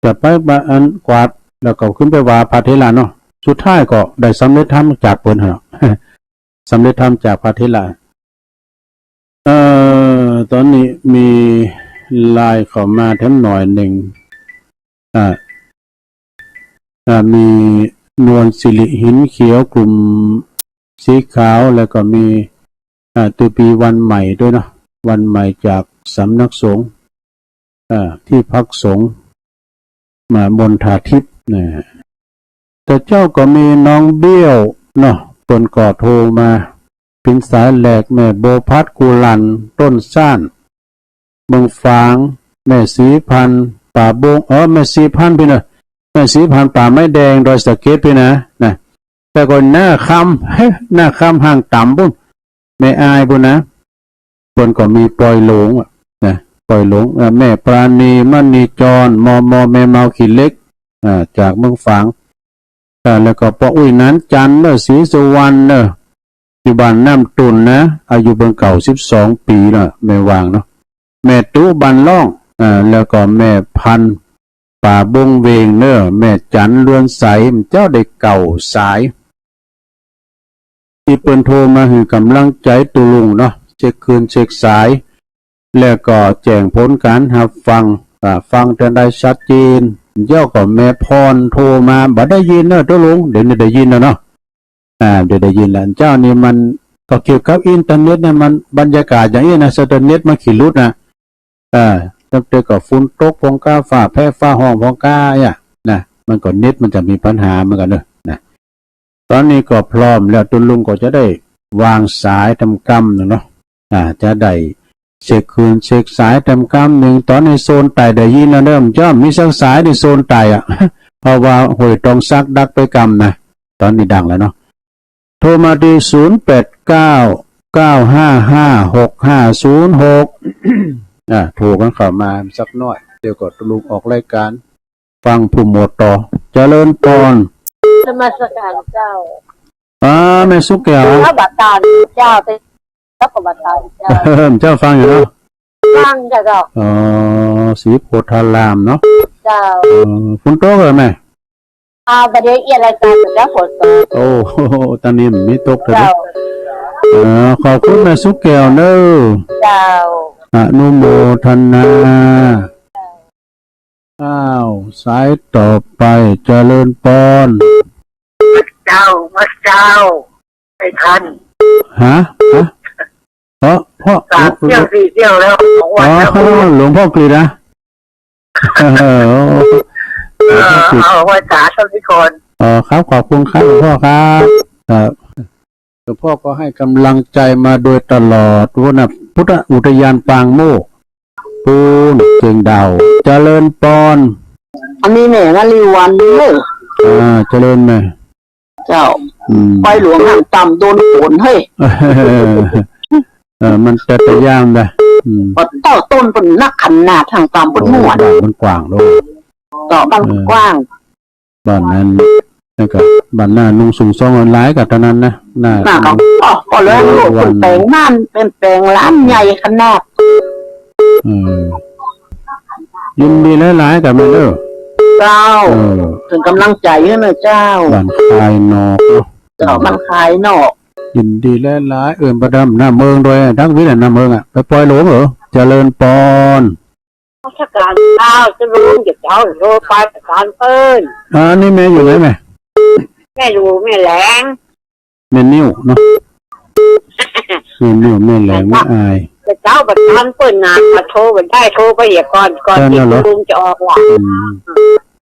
จะไปบะอันกวาด แล้วก็ขึ้นไปว่าพระเถระเนาะ สุดท้ายก็ได้สำเร็จธรรมจากเปิ้นหั้นเนาะ สำเร็จธรรมจากพระเถระ เอ่อ ตอนนี้มีไลน์เข้ามาแถมหน่อยหนึ่ง อ่า อ่า มีนวลสิริหินเขียวกลุ่มสีขาว แล้วก็มี อ่า ตัวปีวันใหม่ด้วยเนาะ วันใหม่จากสำนักสงฆ์ อ่า ที่พักสงฆ์ มามณฑาทิพย์นะ แต่เจ้าก็มีน้องเบี้ยวเนาะ เปิ้นก็โทรมา เป็นสายแรก แม่โบวพัด กุหลั่น ต้นซ่าน เมืองฝาง แม่ศรีพันธุ์ ป่าบง เออ แม่ศรีพันธุ์พี่เนอะ แม่ศรีพันธุ์ ป่าไม้แดง ดอยสะเก็ดพี่นะ นะ แล้วก็หน้าคำ หน้าคำห้างต่ำปุ้น แม่อายปุ้นนะ เปิ้นก็มีปอยหลงอะ นะ ปอยหลง เอ่อ แม่ปราณี มณีจร มอมอ แม่เมาขี้เหล็ก อ่า จากเมืองฝาง อ่า แล้วก็ป้ออุ๊ย หนานจันทร์เนอะ ศรีสุวรรณเนอะ อยู่บ้านน้ำตุ่นนะ อายุเปิ้นเก้าสิบสองปีแล้ว แม่วางเนาะ แม่ตุ๊ บ้านล่อง อ่า แล้วก็แม่พันธุ์ ป่าบงเวงเนอะ แม่จันทร์ เรือนใส เจ้าได้เก้าสาย ตี้เปิ้นโทรมาหื้อกำลังใจ๋ตุ๊ลุงเนาะ เช็คคลื่นเช็คสาย แล้วก็แจ้งผลการฮับฟัง อ่า ฟังเถิงได้ชัดเจน เจ้าก็แม่พรโทรมา บ่ได้ยินเนอะตุ๊ลุง เดี๋ยวนี้ได้ยินแล้วเนาะ อ่า เดี๋ยวได้ยินแล้ว เจ้านี่มันก็เกี่ยวกับอินเทอร์เน็ตนะ มันบรรยากาศอย่างนี้นะ อินเทอร์เน็ตมันขี้หลุดนะ เออ ตั้งแต่ก็ฝนตกพองก้า ฟ้าแผ่ฟ้าฮ้องพองก้าเนี่ยนะ มันก็เน็ตมันจะมีปัญหาเหมือนกันเนอะนะ ตอนนี้ก็พร้อมแล้ว ตุ๊ลุงก็จะได้วางสายตำกำหนึ่งเนาะ อ่า จะได้เช็คคลื่นเช็คสายตำกำหนึ่ง ตอนนี้โซนใต้ได้ยินแล้วเด้อ เจ้ามีสักสายในโซนใต้อะ เพราะว่าห้วยตองสักดักไปกำนะ ตอนนี้ดังแล้วเนาะ โทรมาที่ ศูนย์แปดเก้า เก้าห้าห้า หกห้าศูนย์หก อ่า โทรกันเข้ามาสักหน่อย เดี๋ยวก็ตุ๊ลุงออกรายการ ฟังผู้หมวดต่อ เจริญพร นมัสการเจ้า อ่า แม่สุขแก้ว แล้วบัดตาเจ้า แล้วก็บัดตาเจ้า เจ้าฟังอยู่เนาะ ฟังเจ้า อ๋อ ศรีโพธารามเนาะ เจ้า เออ ฝนตกเหรอแม่ อ่า บ่ได้เอียดรายการเจ้า ฝนตก โอ้โห ตอนนี้มันไม่ตกเลยนะ เจ้า เออ ขอบคุณแม่สุขแก้วเนอะ เจ้า อนุโมทนา อ้าว สายต่อไป เจริญพร เจ้า มาเจ้า ไม่ทัน ฮะ ฮะ เออ พ่อ สามเที่ยวสี่เที่ยวแล้ว ของวัดแล้ว อ๋อ หลวงพ่อกฤษนะ เออ เออ เอาไว้สาธุนิกร อ๋อ ครับ ขอบคุณครับ หลวงพ่อครับ ครับ หลวงพ่อก็ให้กำลังใจมาโดยตลอด พุทธนะ พุทธอุทยานปางโมกข์ ปูนเชียงดาว เจริญพร อันนี้แม่มาริวันเด้อ อ่า เจริญแม่ เจ้า อืม ไปหลวงห้างต่ำโดนฝนเฮ้ย เออ มันจะตะย่างนะ อืม ปัดเต้าต้นเปิ้นนักขนาดห้างต่ำเปิ้นม่วน โอ้ บ้านมันกว้างโลด เจ้า บ้านมันกว้าง เออ บ้านนั้น แล้วก็บัดหน้านุ่งสูงซองหลายก็เท่านั้นนะ หน้า หน้าก็ นุ่ง ก็เลย วัน เปลี่ยนแปลงนั่น เปลี่ยนแปลงร้านใหญ่ขนาด เออ ยินดีหลายๆ กับแม่เด้อ เจ้า เออ เป็นกำลังใจให้นะเจ้า บ้านคายนอกเนาะ เจ้า บ้านคายนอก ยินดีหลายๆ เอิ้นประดำหน้าเมืองด้วย ดังวิทย์หน้าเมืองอ่ะ ไปปล่อยหลวงเหรอ เจริญปอน ราชการเจ้า จะรู้เดี๋ยวเจ้าโทรไปจัดการเปิ้น อ่า นี่แม่อยู่ไหนแม่ แม่อยู่แม่แหลง แม่นิ้วเนาะ แม่นิ้ว แม่แหลง แม่อาย แต่เจ้าบัดทันเปิ้นนะ มาโทรบัดได้ โทรไปเหียก่อน ก่อน ใช่ ที่ แล้วเหรอ ลุงจะออกว่ะ อืม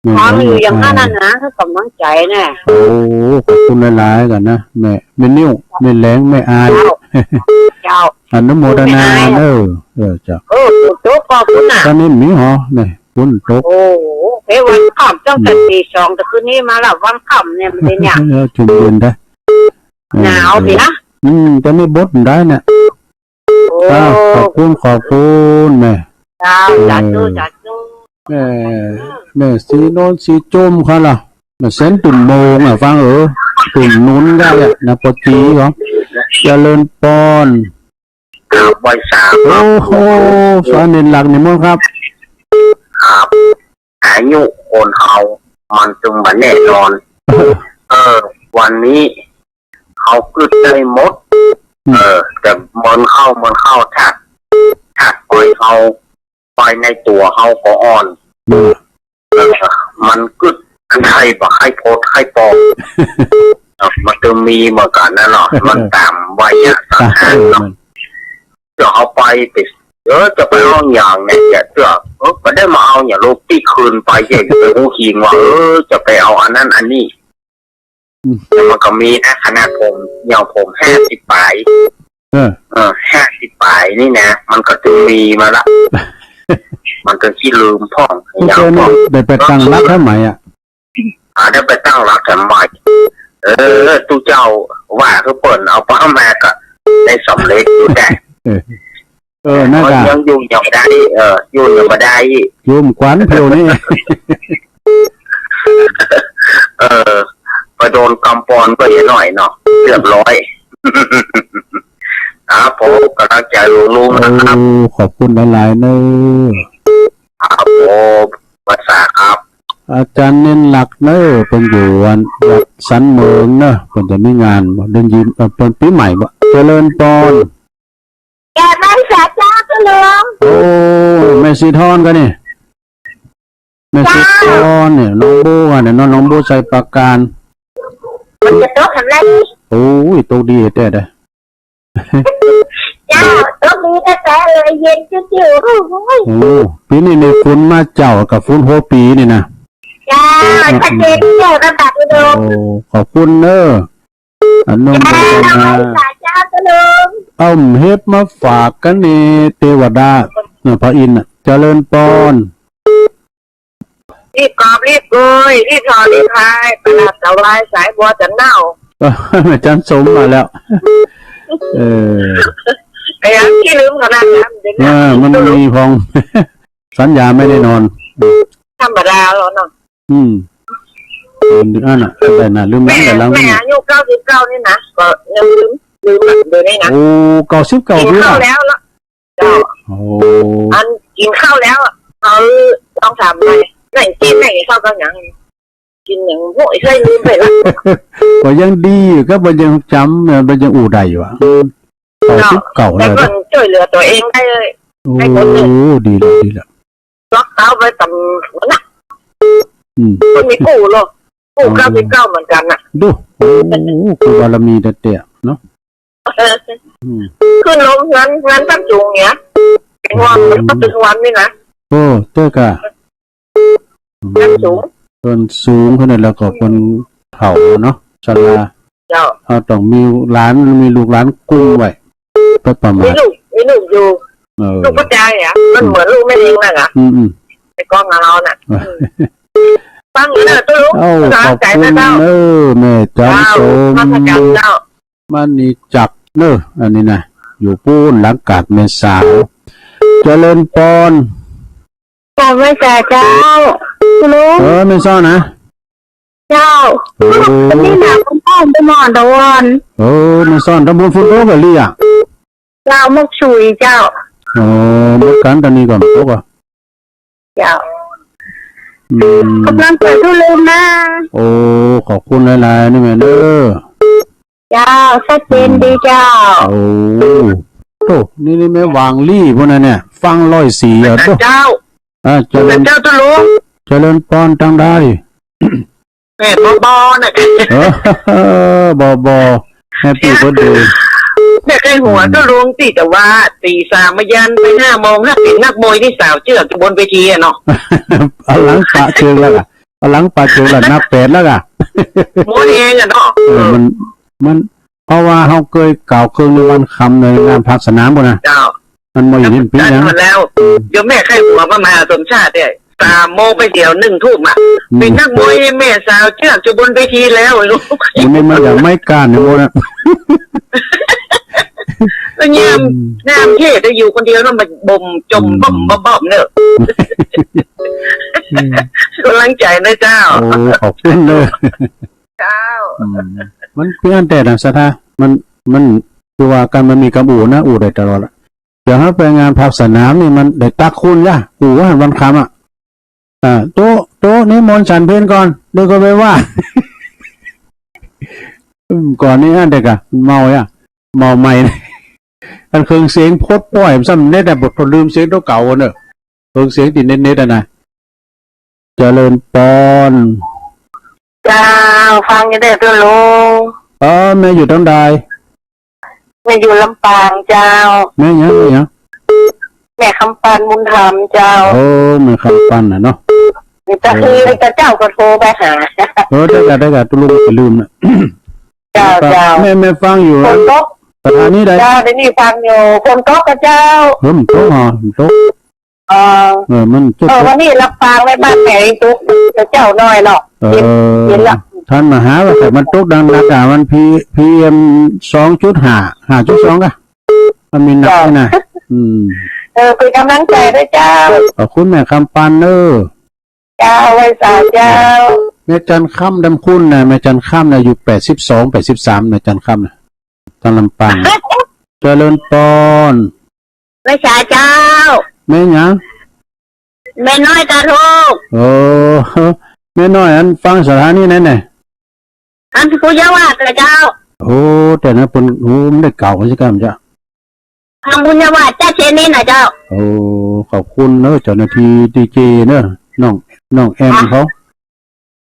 แม่แหลง ฟังอยู่อย่างนั้น แม่อาย นะ ให้กำลังใจนะ โอ้ ขอบคุณหลายๆ กันนะ แม่ แม่นิ้ว แม่แหลง แม่อาย เจ้า เจ้า อนุโมทนา แม่อาย เด้อ เออ เจ้า เออ ฝนตกก็คุณน่ะ ตอนนี้มีหอ นี่ ฝนตก โอ้โห เฮ้ย วันค่ำตั้งแต่ อืม ตีสองแต่คืนนี้มาละ วันค่ำเนี่ยมันเป็นอย่าง เออ ชุ่มเย็นได้ หนาวสินะ อืม จะไม่บดได้เนี่ย โอ้ อ้าว ขอบคุณ ขอบคุณแม่ เจ้า เออ สาธุ สาธุ แม่ แม่สีโนนสีจุ่มเขาล่ะ แม่เส้นตุ่มโมงอ่ะ ฟังเออ ตุ่มนุ้นได้อ่ะ นะ ปอจีเขา เจริญปอน ครับ ไหว้สาครับ โอ้โห สอนเน้นหลักนี่มั้งครับ ครับ อายุคนเฮามันจึงบ่แน่นอน เออ วันนี้เฮากึ๊ดได้หมด อืม เออ แต่เมินเข้า เมินเข้า ถ้า ถ้าปล่อยเฮา ภายในตัวเฮาก็อ่อน อืม เออ มันกึ๊ด มันไข้บ่ไข้โพดไข้ปอม เออ มันจะมีเหมือนกันนั่นเนาะ มันตามวัยสังขารเนาะ เออ จะเอาไป ไป เออ จะไปเอาอย่างเนี่ย จะ จะ เออ ก็ได้มาเอาอย่างลูกตี้คืนไป จะไปฮู้คิงว่า เออ จะไปเอาอันนั้นอันนี้ อืม แต่มันก็มีนะ ขนาดผม อย่างผมห้าสิบปลาย เออ เออ ห้าสิบปลายนี่นะ มันก็จะมีมาละ มันก็ขี้ลืมพ่อง โอเค อย่างพ่อง นี่ได้ไปตั้งหลักทำไมอ่ะ อ่า ได้ไปตั้งหลักทำไม เออ ตู้เจ้าว่าคือเปิ้นเอาป้ามาก็ได้สำเร็จอยู่ได้ เออ เออ นั่นก็ ยังอยู่ยังบ่ได้ เออ อยู่ยังบ่ได้ อยู่มากวนเพียวนี่ เออ ไปโดนกำปอนก็เยอะหน่อยเนาะ เรียบร้อย ครับผม กำลังใจลุงๆ นะครับ โอ้ ขอบคุณหลายๆ เนอะ ครับผม ภาษาครับ อาจารย์เน้นหลักเนอะ เปิ้นอยู่วัด วัดสันเมืองเนอะ เปิ้นจะมีงานบ่ เดือนยี่สิบ เอ่อ เปิ้นปีใหม่บ่ เจริญปอน แก่บ้านสาเจ้าเจ้าหลวง โอ้ แม่สีทอนก็นี่ แม่สีทอนเนี่ย น้องโบ้อะเนี่ย น้อง น้องโบ้ชัยปราการ มันจะตกทำไร โอ้ย ตกดีแท้เด้อ เจ้า ตกดีแท้ๆ เลย เย็นชิวๆ โอ้ย โอ้ ปีนี้นี่ฝนมาเจ้ากับฝนหัวปีนี่นะ เจ้า ชัดเจนเจ้า ระดับอุดม โอ้ ขอบคุณเนอะ อนุโมทนา เจ้า เจ้า เจ้า เอาเห็บมาฝากกันนี่ เทวดา เอ่อ พระอินทร์น่ะ เจริญปอน รีบกอบรีบโกย รีบถอดรีบพาย ไปลาดถวายสายบัวจันเน่า อาจารย์สมมาแล้ว เออ ไอ้ยังขี้ลืมขนาดนั้น เดี๋ยวนี้ เออ มันมีของ สัญญาไม่ได้นอน ธรรมดาแล้วเนาะ อืม ลืมอันน่ะ แต่น่ะ ลืม แม่ นั้นแต่หลัง แม่ นี่ อายุเก้าสิบเก้านี่นะ ก็ยังลืม ลืมแบบเดี๋ยวนี้นะ โอ้ เก้าสิบเก้า กิน ปี ข้าว ละ แล้วละ เจ้า โอ้ อันกินข้าวแล้วอะ เขาต้องถามไป ไหนกินไหนข้าวก็ยัง กินอย่างพวกไอ้ไส้ลืมไปละ ก็ยังดีอยู่ ก็มันยังจำ มันยังอู้ได้อยู่อะ อืม เก้าสิบเก้า แล้ว แต่ก็ช่วยเหลือตัวเองได้เลย โอ้ ได้คนหนึ่ง ดีแล้ว ดีแล้ว ล็อกเท้าไว้ตำหัวนะ อืม คนมีกู้เหรอ กู้ อ๋อ เก้าสิบเก้าเหมือนกันน่ะ ดู โอ้ กู้บารมีแท้ๆ เนาะ เออ อืม ขึ้นลงเงิน เงินขั้นสูงเนี่ย เป็นวัน อืม ก็ถึงวันนี่นะ โอ้ เจ้ากะ เงินสูง เพิ่นสูงขนาดแล้วก็เพิ่นเฒ่าเนาะ ชรา เจ้า เฮาต้องมีหลาน มีลูกหลานกุมไว้ ไปประมาท มีลูก มีลูกอยู่ เออ ลูกผู้ชายอะ มันเหมือนลูกแม่เองนั่นอะ อืม อืม ไอ้กองกับเราน่ะ เออ อืม ฟังอยู่เด้อ ตู้ลุง เอ้า ภาษา ขอบคุณ ใจนะเจ้า เด้อ แม่จันสม เจ้า นมัสการเจ้า มณีจักรเนอะ อันนี้นะ อยู่ปู้นหลังกาดแม่สาว เจริญปอน กราบไหว้สาเจ้า คุณลุง เออ แม่สาวนะ เจ้า โอ้ นี่นะ ผมอ้อมไปหมอนตะวัน โอ้ มันซ่อนตะบนฝนตกอะลี่อะ เจ้า มกชุย เจ้า โอ้ มกกันตอนนี้ก่อน ตกอะ เจ้า อืม กำลังเปิดทุเรียนนะ โอ้ ขอบคุณหลายๆ นี่แม่เด้อ เจ้า ชัดเจนดีเจ้า โอ้ โต นี่ นี่แม่หว่างลี่พวกนั้นเนี่ย ฟังร้อยสี่อะ โต เจ้า อ่า เจริญ เจ้า ตะลุง เจริญปอนตังได้ แม่บ่บ่นะ เออ บ่บ่ Happy birthday แม่ใคร่หัว อืม ตะลุง ตี้แต่ว่าตีสามมายันไปห้าโมง ถ้าเป็นนักมวยนี่สาวเจือกอยู่บนเวทีอะเนาะ เอาหลังปะเชิงแล้วกะ เอาหลังปะเชิงแล้วนับแปดแล้วกะ ม้วนเองอะเนาะ เออ มัน มัน เพราะว่าเฮาเคยกล่าวเครื่องในวันคำในงานภาคสนามพุ้นนะ เจ้า มันบ่อยู่นี่ปี๋หยัง จัดมาแล้ว เดี๋ยวแม่ใคร่หัวมามหาสมชาติเนี่ย สามโมงไปเดี๋ยวหนึ่งทุ่มอะ อืม เป็นนักมวยแม่สาวเจือกอยู่บนเวทีแล้ว มันนี่มันอยากไม้ก้านเนี่ยโมนะ ก็ยาม อืม ยามเทศน์อยู่คนเดียวแล้วมันบ่มจม อืม บ่มบ่บ่มเนอะ อืม กำลังใจนะเจ้า โอ้ ขอบคุณเด้อ เจ้า อืม มันเปลี่ยนแต่นะศรัทธา มัน มันคือว่าการมันมีกำอู่นะ อู่ได้ตลอดละ เดี๋ยวเฮาไปงานภาคสนามนี่มันได้ตักคุณย่ะ อู่ว่าวันคำอะ อ่า โต๊ะ โต๊ะนิมนต์ฉันเพลก่อน เดี๋ยวก็ไปว่า อืม ก่อนนี้อันเด็กอะ เมาย่ะ เมาใหม่ อันเครื่องเสียงพดป้อย ซ้ำเน็ตอะ บ่ลืมเสียงตัวเก่าเนอะ เครื่องเสียงติดเน็ตๆ อะนะ เจริญปอน เจ้า ฟังอยู่เด้อเจ้าลุง เออ แม่อยู่ตังใด แม่อยู่ลำปางเจ้า แม่หยัง แม่หยัง แม่คำปานบุญธรรมเจ้า โอ้ แม่คำปานน่ะเนาะ นี่ก็คือ เออ เจ้าก็โทรไปหา เออ ได้กะ ได้กะ ตะลุงบ่ลืมนะ เจ้า เจ้า แม่ แม่ฟังอยู่ ฝนตก สถานีใด เจ้า เดี๋ยวนี้ฟังอยู่ ฝนตกกะเจ้า เออ มันตกเหรอ มันตก เออ เออ มันจะ เออ ตก วันนี้ลำปางไว้บ้านแหนตก เจ้าน้อยเนาะ เออ เย็น เย็นละ ท่านมาหาว่าแต่มันตกดังนักอ่ะ มันพี พีเอ็ม สองจุดห้า ห้าจุดสอง อ่ะ มันมีหนัก เจ้า นี่นะ อืม เออ เป็นกำลังใจด้วยเจ้า ขอบคุณแม่คำปันเนอะ เจ้า ไหว้สาเจ้า แม่จันค่ำดำคุณนะ แม่จันค่ำนะ อายุ แปดสิบสอง แปดสิบสาม แม่จันค่ำนะ ทางลำปาง เจริญปอน ไหว้สาเจ้า แม่หยัง แม่น้อยตาโทก โอ้ แม่น้อยอันฟังสถานีไหนเนี่ย อันปุญญาวาสนะเจ้า โอ้ แต่นั้นเปิ้น โอ้ มันได้กล่าวกันสักคำจ้ะ ทางปุญญาวาสจ้าเชนนี่นะเจ้า โอ้ ขอบคุณเนอะ เจ้าหน้าที่ดีเจเนอะ น้อง น้องแอมเขา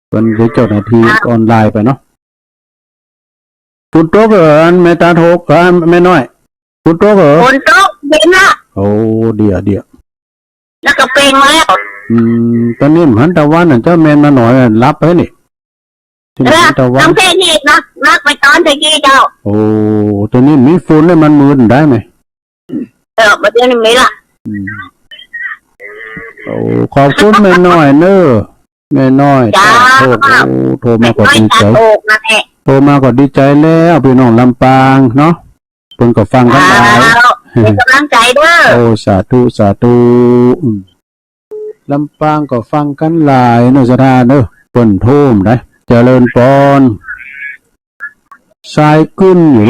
เปิ้นเป็นเจ้าหน้าที่ออนไลน์ไปเนาะ ฝนตกเหรอ อันแม่ตาโทก เอ่อ แม่น้อย ฝนตกเหรอ ฝนตก เย็นละ โอ้ เดี๋ยว เดี๋ยว แล้วก็เปล่งแล้ว อืม ตอนนี้หันตะวันน่ะ เจ้าแม่นมาหน่อย หลับไปนี่ ที่หันตะวัน เออ น้องเพชรนี่นัก นักไปตอนตะกี้เจ้า โอ้ ตอนนี้มีฝนเนี่ย มันมืดได้ไหม เออ บ่เดี๋ยวนี้มีละ อืม โอ้ ขอบคุณแม่น้อยเนอะ แม่น้อย จ้า ตาโทก โอ้ โทรมาก็ดีใจ แม่น้อยตาโทกนั่นแหละ โทรมาก็ดีใจแล้ว พี่น้องลำปางเนาะ เปิ้นก็ฟังกันหลาย เจ้า เป็นกำลังใจเด้อ โอ้ สาธุ สาธุ อืม ลำปางก็ฟังกันหลายเนอะ ศรัทธาเนอะ เปิ้นโทรมาได้ เจริญปอน สายกึ้นอยู่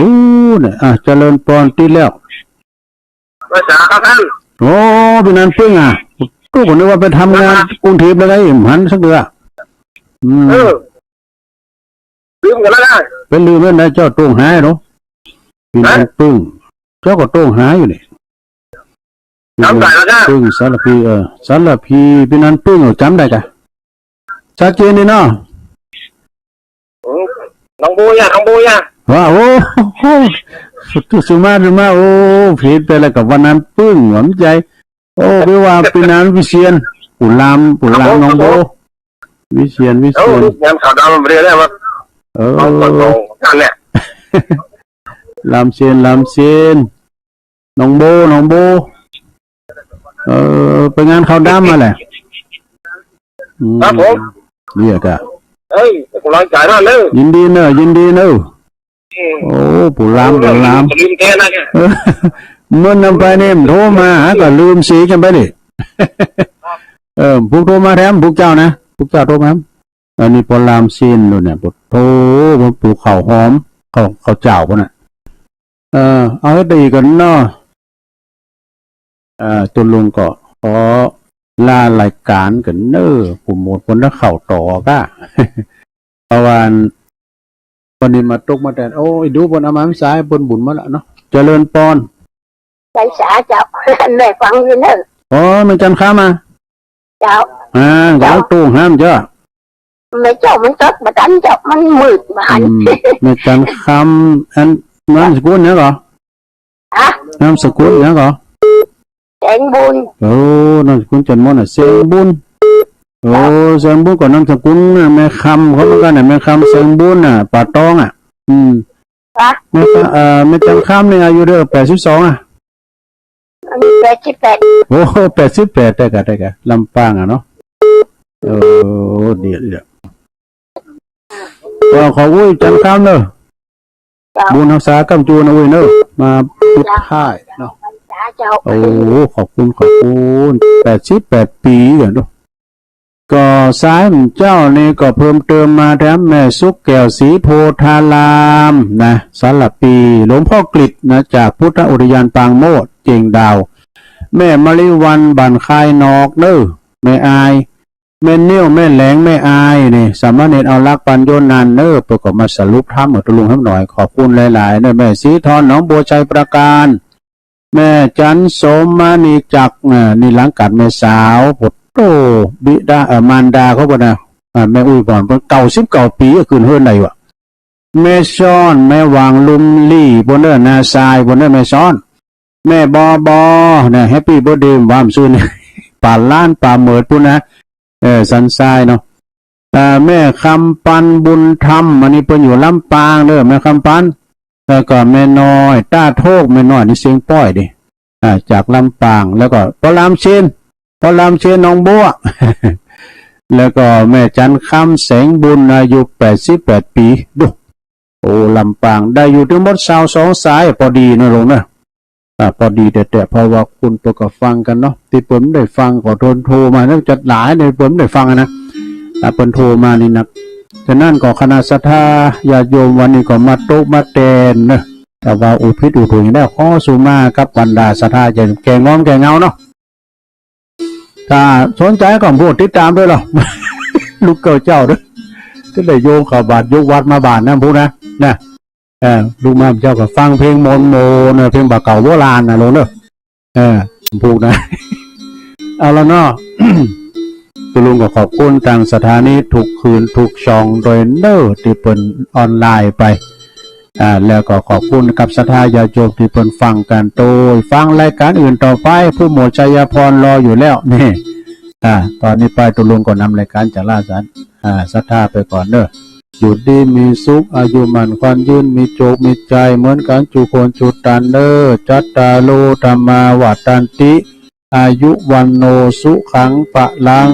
เนี่ย อ่ะ เจริญปอนติดแล้ว ภาษาครับท่าน โอ้ พี่นันปึ้งอ่ะ ก็ผมนึกว่าไปทำงานกรุงเทพฯแล้วไง หันสักเดือ อืม เออ ลืมกันแล้วนะ เป็นลืมแล้วนะ เจ้าโต้งหายเนาะ พี่นันปึ้ง เจ้าก็โต้งหายอยู่นี่ จำได้แล้วนะ ปึ้งสารพี เออ สารพี พี่นันปึ้ง เอาจำได้กะ ชัดเจนดีเนาะ อืม น้องโบย่ะ น้องโบย่ะ ว่า โอ้โห สุดสุดมา สุดมา โอ้ ผิดไปแล้วกับวันนั้นปึ้ง หวังใจ โอ้ คือว่าพี่นันวิเชียร ปู่ลาม ปู่ลาม น้องโบ น้องโบ วิเชียร วิเชียร เอ้า งานขาวดำมันเรียกได้ว่า เออ ต้องเปิดกล่องกันเนี่ย ลามเชียร ลามเชียร น้องโบ น้องโบ เออ ไปงานขาวดำมาแหละ อืม ครับผม เรียกอะ เฮ้ย กำลังใจนั่นเลย ยินดีเนอะ ยินดีเนอะ อืม โอ้ ปู่ลาม ปู่ลาม ลืมแท้นะเนี่ย เออ เมื่อนำไปเนี่ย โทรมาหาก็ลืมสีกันไปดิ เออ พวกโทรมาแถม พวกเจ้านะ พวกเจ้าโทรมา อันนี้ปอลามเซนโลเนี่ย ปะโธ่ มันปลูกข้าวหอม ข้าว ข้าวเจ้าพุ้นน่ะ เออ เอาให้ดีกันเนาะ เอ่อ ตกลงก็ขอลารายการกันเน้อ ผู้หมวดเปิ้นได้เข้าต่อก้า เพราะว่าวันนี้มาตกมาแตน โอ้ย ดูเปิ้นเอามาสาย เปิ้นบุญมาแล้วเนาะ เจริญปอน ใส่สาเจ้า แม่ฟังอยู่เน้อ อ๋อ แม่จันทร์คำอ่ะ เจ้า อ่า เจ้า กำลังตู้ห้ามเจ้า แม่เจ้ามันตกบ่ทันเจ้า มันมืดบ่หัน อืม แม่จันทร์คำ อัน นามสกุลหยังก่อ ฮะ นามสกุลหยังก่อ แสงบุญ โอ้ นามสกุลจันทร์มนต์น่ะ แสงบุญ โอ้ แสงบุญก็นามสกุลน่ะ แม่คำเขาเหมือนกันน่ะ แม่คำ แสงบุญน่ะ ป่าตองอ่ะ อืม ฮะ แม่คำ เอ่อ แม่จันทร์คำนี่อายุเท่าไหร่ แปดสิบสองอ่ะ อันนี้แปดสิบแปด โอ้ แปดสิบแปด ได้กะ ได้กะ ลำปางอ่ะเนาะ เออ ดี ดี ก็ขอบคุณจันทร์คำเนอะ เจ้า บุญรักษาค้ำจู้นะเว้ยเนอะ มาสุดท้ายเนาะ เจ้า โอ้ ขอบคุณ ขอบคุณ แปดสิบแปดปี๋อ่ะเนาะ ก็สายเจ้านี่ก็เพิ่มเติมมาแถมแม่สุขแก้วศรีโพธารามนะ สารภี หลวงพ่อกฤษนะ จากพุทธอุทยานปางโมดย์ เจียงดาว แม่มะลิวัลย์ บ้านคายนอกเนอะ แม่อาย แม่เนี้ยว แม่แหลง แม่อายนี่ สามเณรเอารักปัญโยนันท์เนอะ เปิ้นก็มาสรุปธรรมกับตกลงให้หน่อย ขอบคุณหลายๆ เนอะ แม่ศรีทร หนองบัว ชัยปราการ แม่จันทร์โสมมณีจักร เอ่อ นี่หลังกัดแม่สาว โอ้โห บิดา เอ่อ มารดาเขาเปิ้นนะ อ่า แม่อุ้ยพร เปิ้นเก้าสิบเก้าปี๋ ขึ้นเฮือนได้วะ แม่ซ้อน แม่หว่างลุมลี่ เปิ้นเด้อ น้าชาย เปิ้นเด้อ แม่ซ้อน แม่บอบอ เนี่ย แฮปปี้เบิร์ธเดย์ ว่ามันซื่อเนี่ย ป่าล้านป่าเหมิดพุ้นนะ เออ สันทรายเนาะ อ่า แม่คำปันบุญธรรม อันนี้เปิ้นอยู่ลำปางเด้อ แม่คำปัน แล้วก็แม่น้อย ต้าโทก แม่น้อยนี่เสียงป้อยดิ อ่า จากลำปาง แล้วก็ปอลามเชน ปอลามเชนหนองบัว แล้วก็แม่จันทร์คำ แสงบุญ อายุแปดสิบแปดปี๋ ดู โอ้ ลำปาง ได้อยู่ทั้งหมดซาวสองสาย พอดีนะลุงนะ อ่า พอดีแต๊ๆ เพราะว่าคนเปิ้นก็ฟังกันเนาะ ตี้เปิ้นได้ฟังก็โทร โทรมา น่าจะหลายในเปิ้นได้ฟังอะนะ ถ้าเปิ้นโทรมานี่นะ ฉะนั้นก็คณะศรัทธาญาติโยมวันนี้ก็มาตกมาแตนเนอะ แต่ว่าอุพิษอุถุยได้ขอสุมากับบรรดาศรัทธาญาติโยมแก่งอมแก่งเงาเนาะ ถ้าสนใจก็พูดติดตามด้วยเหรอ ลูกเก้าเจ้าเด้อ จะได้โยมเข้าบาตรยกวัดมาบาตรนะพูดนะ นะ เออ ลูกมาเจ้าก็ฟังเพลงมนต์โมนะ เพลงบ่าเก่าโบราณนะลุงเนอะ เออ พูดนะ เอาละเนาะ ตุลุงก็ขอบคุณทางสถานีทุกคืนทุกช่องโดยเนอะ ตี้เปิ้นออนไลน์ไป อ่า แล้วก็ขอบคุณกับศรัทธาญาติโยมตี้เปิ้นฟังกัน โดยฟังรายการอื่นต่อไป ผู้หมวดชัยพรรออยู่แล้ว นี่ อ่า ตอนนี้ไปตุลุงก็นำรายการจะลาสัน อ่า ศรัทธาไปก่อนเนอะ อยู่ดีมีสุข อายุมั่นขวัญยืน มีโจคมีชัยเหมือนกันจุคนจุตันเนอะ จัตตาโร ธัมมา วัฑฒันติ อายุ วัณโณ สุขัง พลัง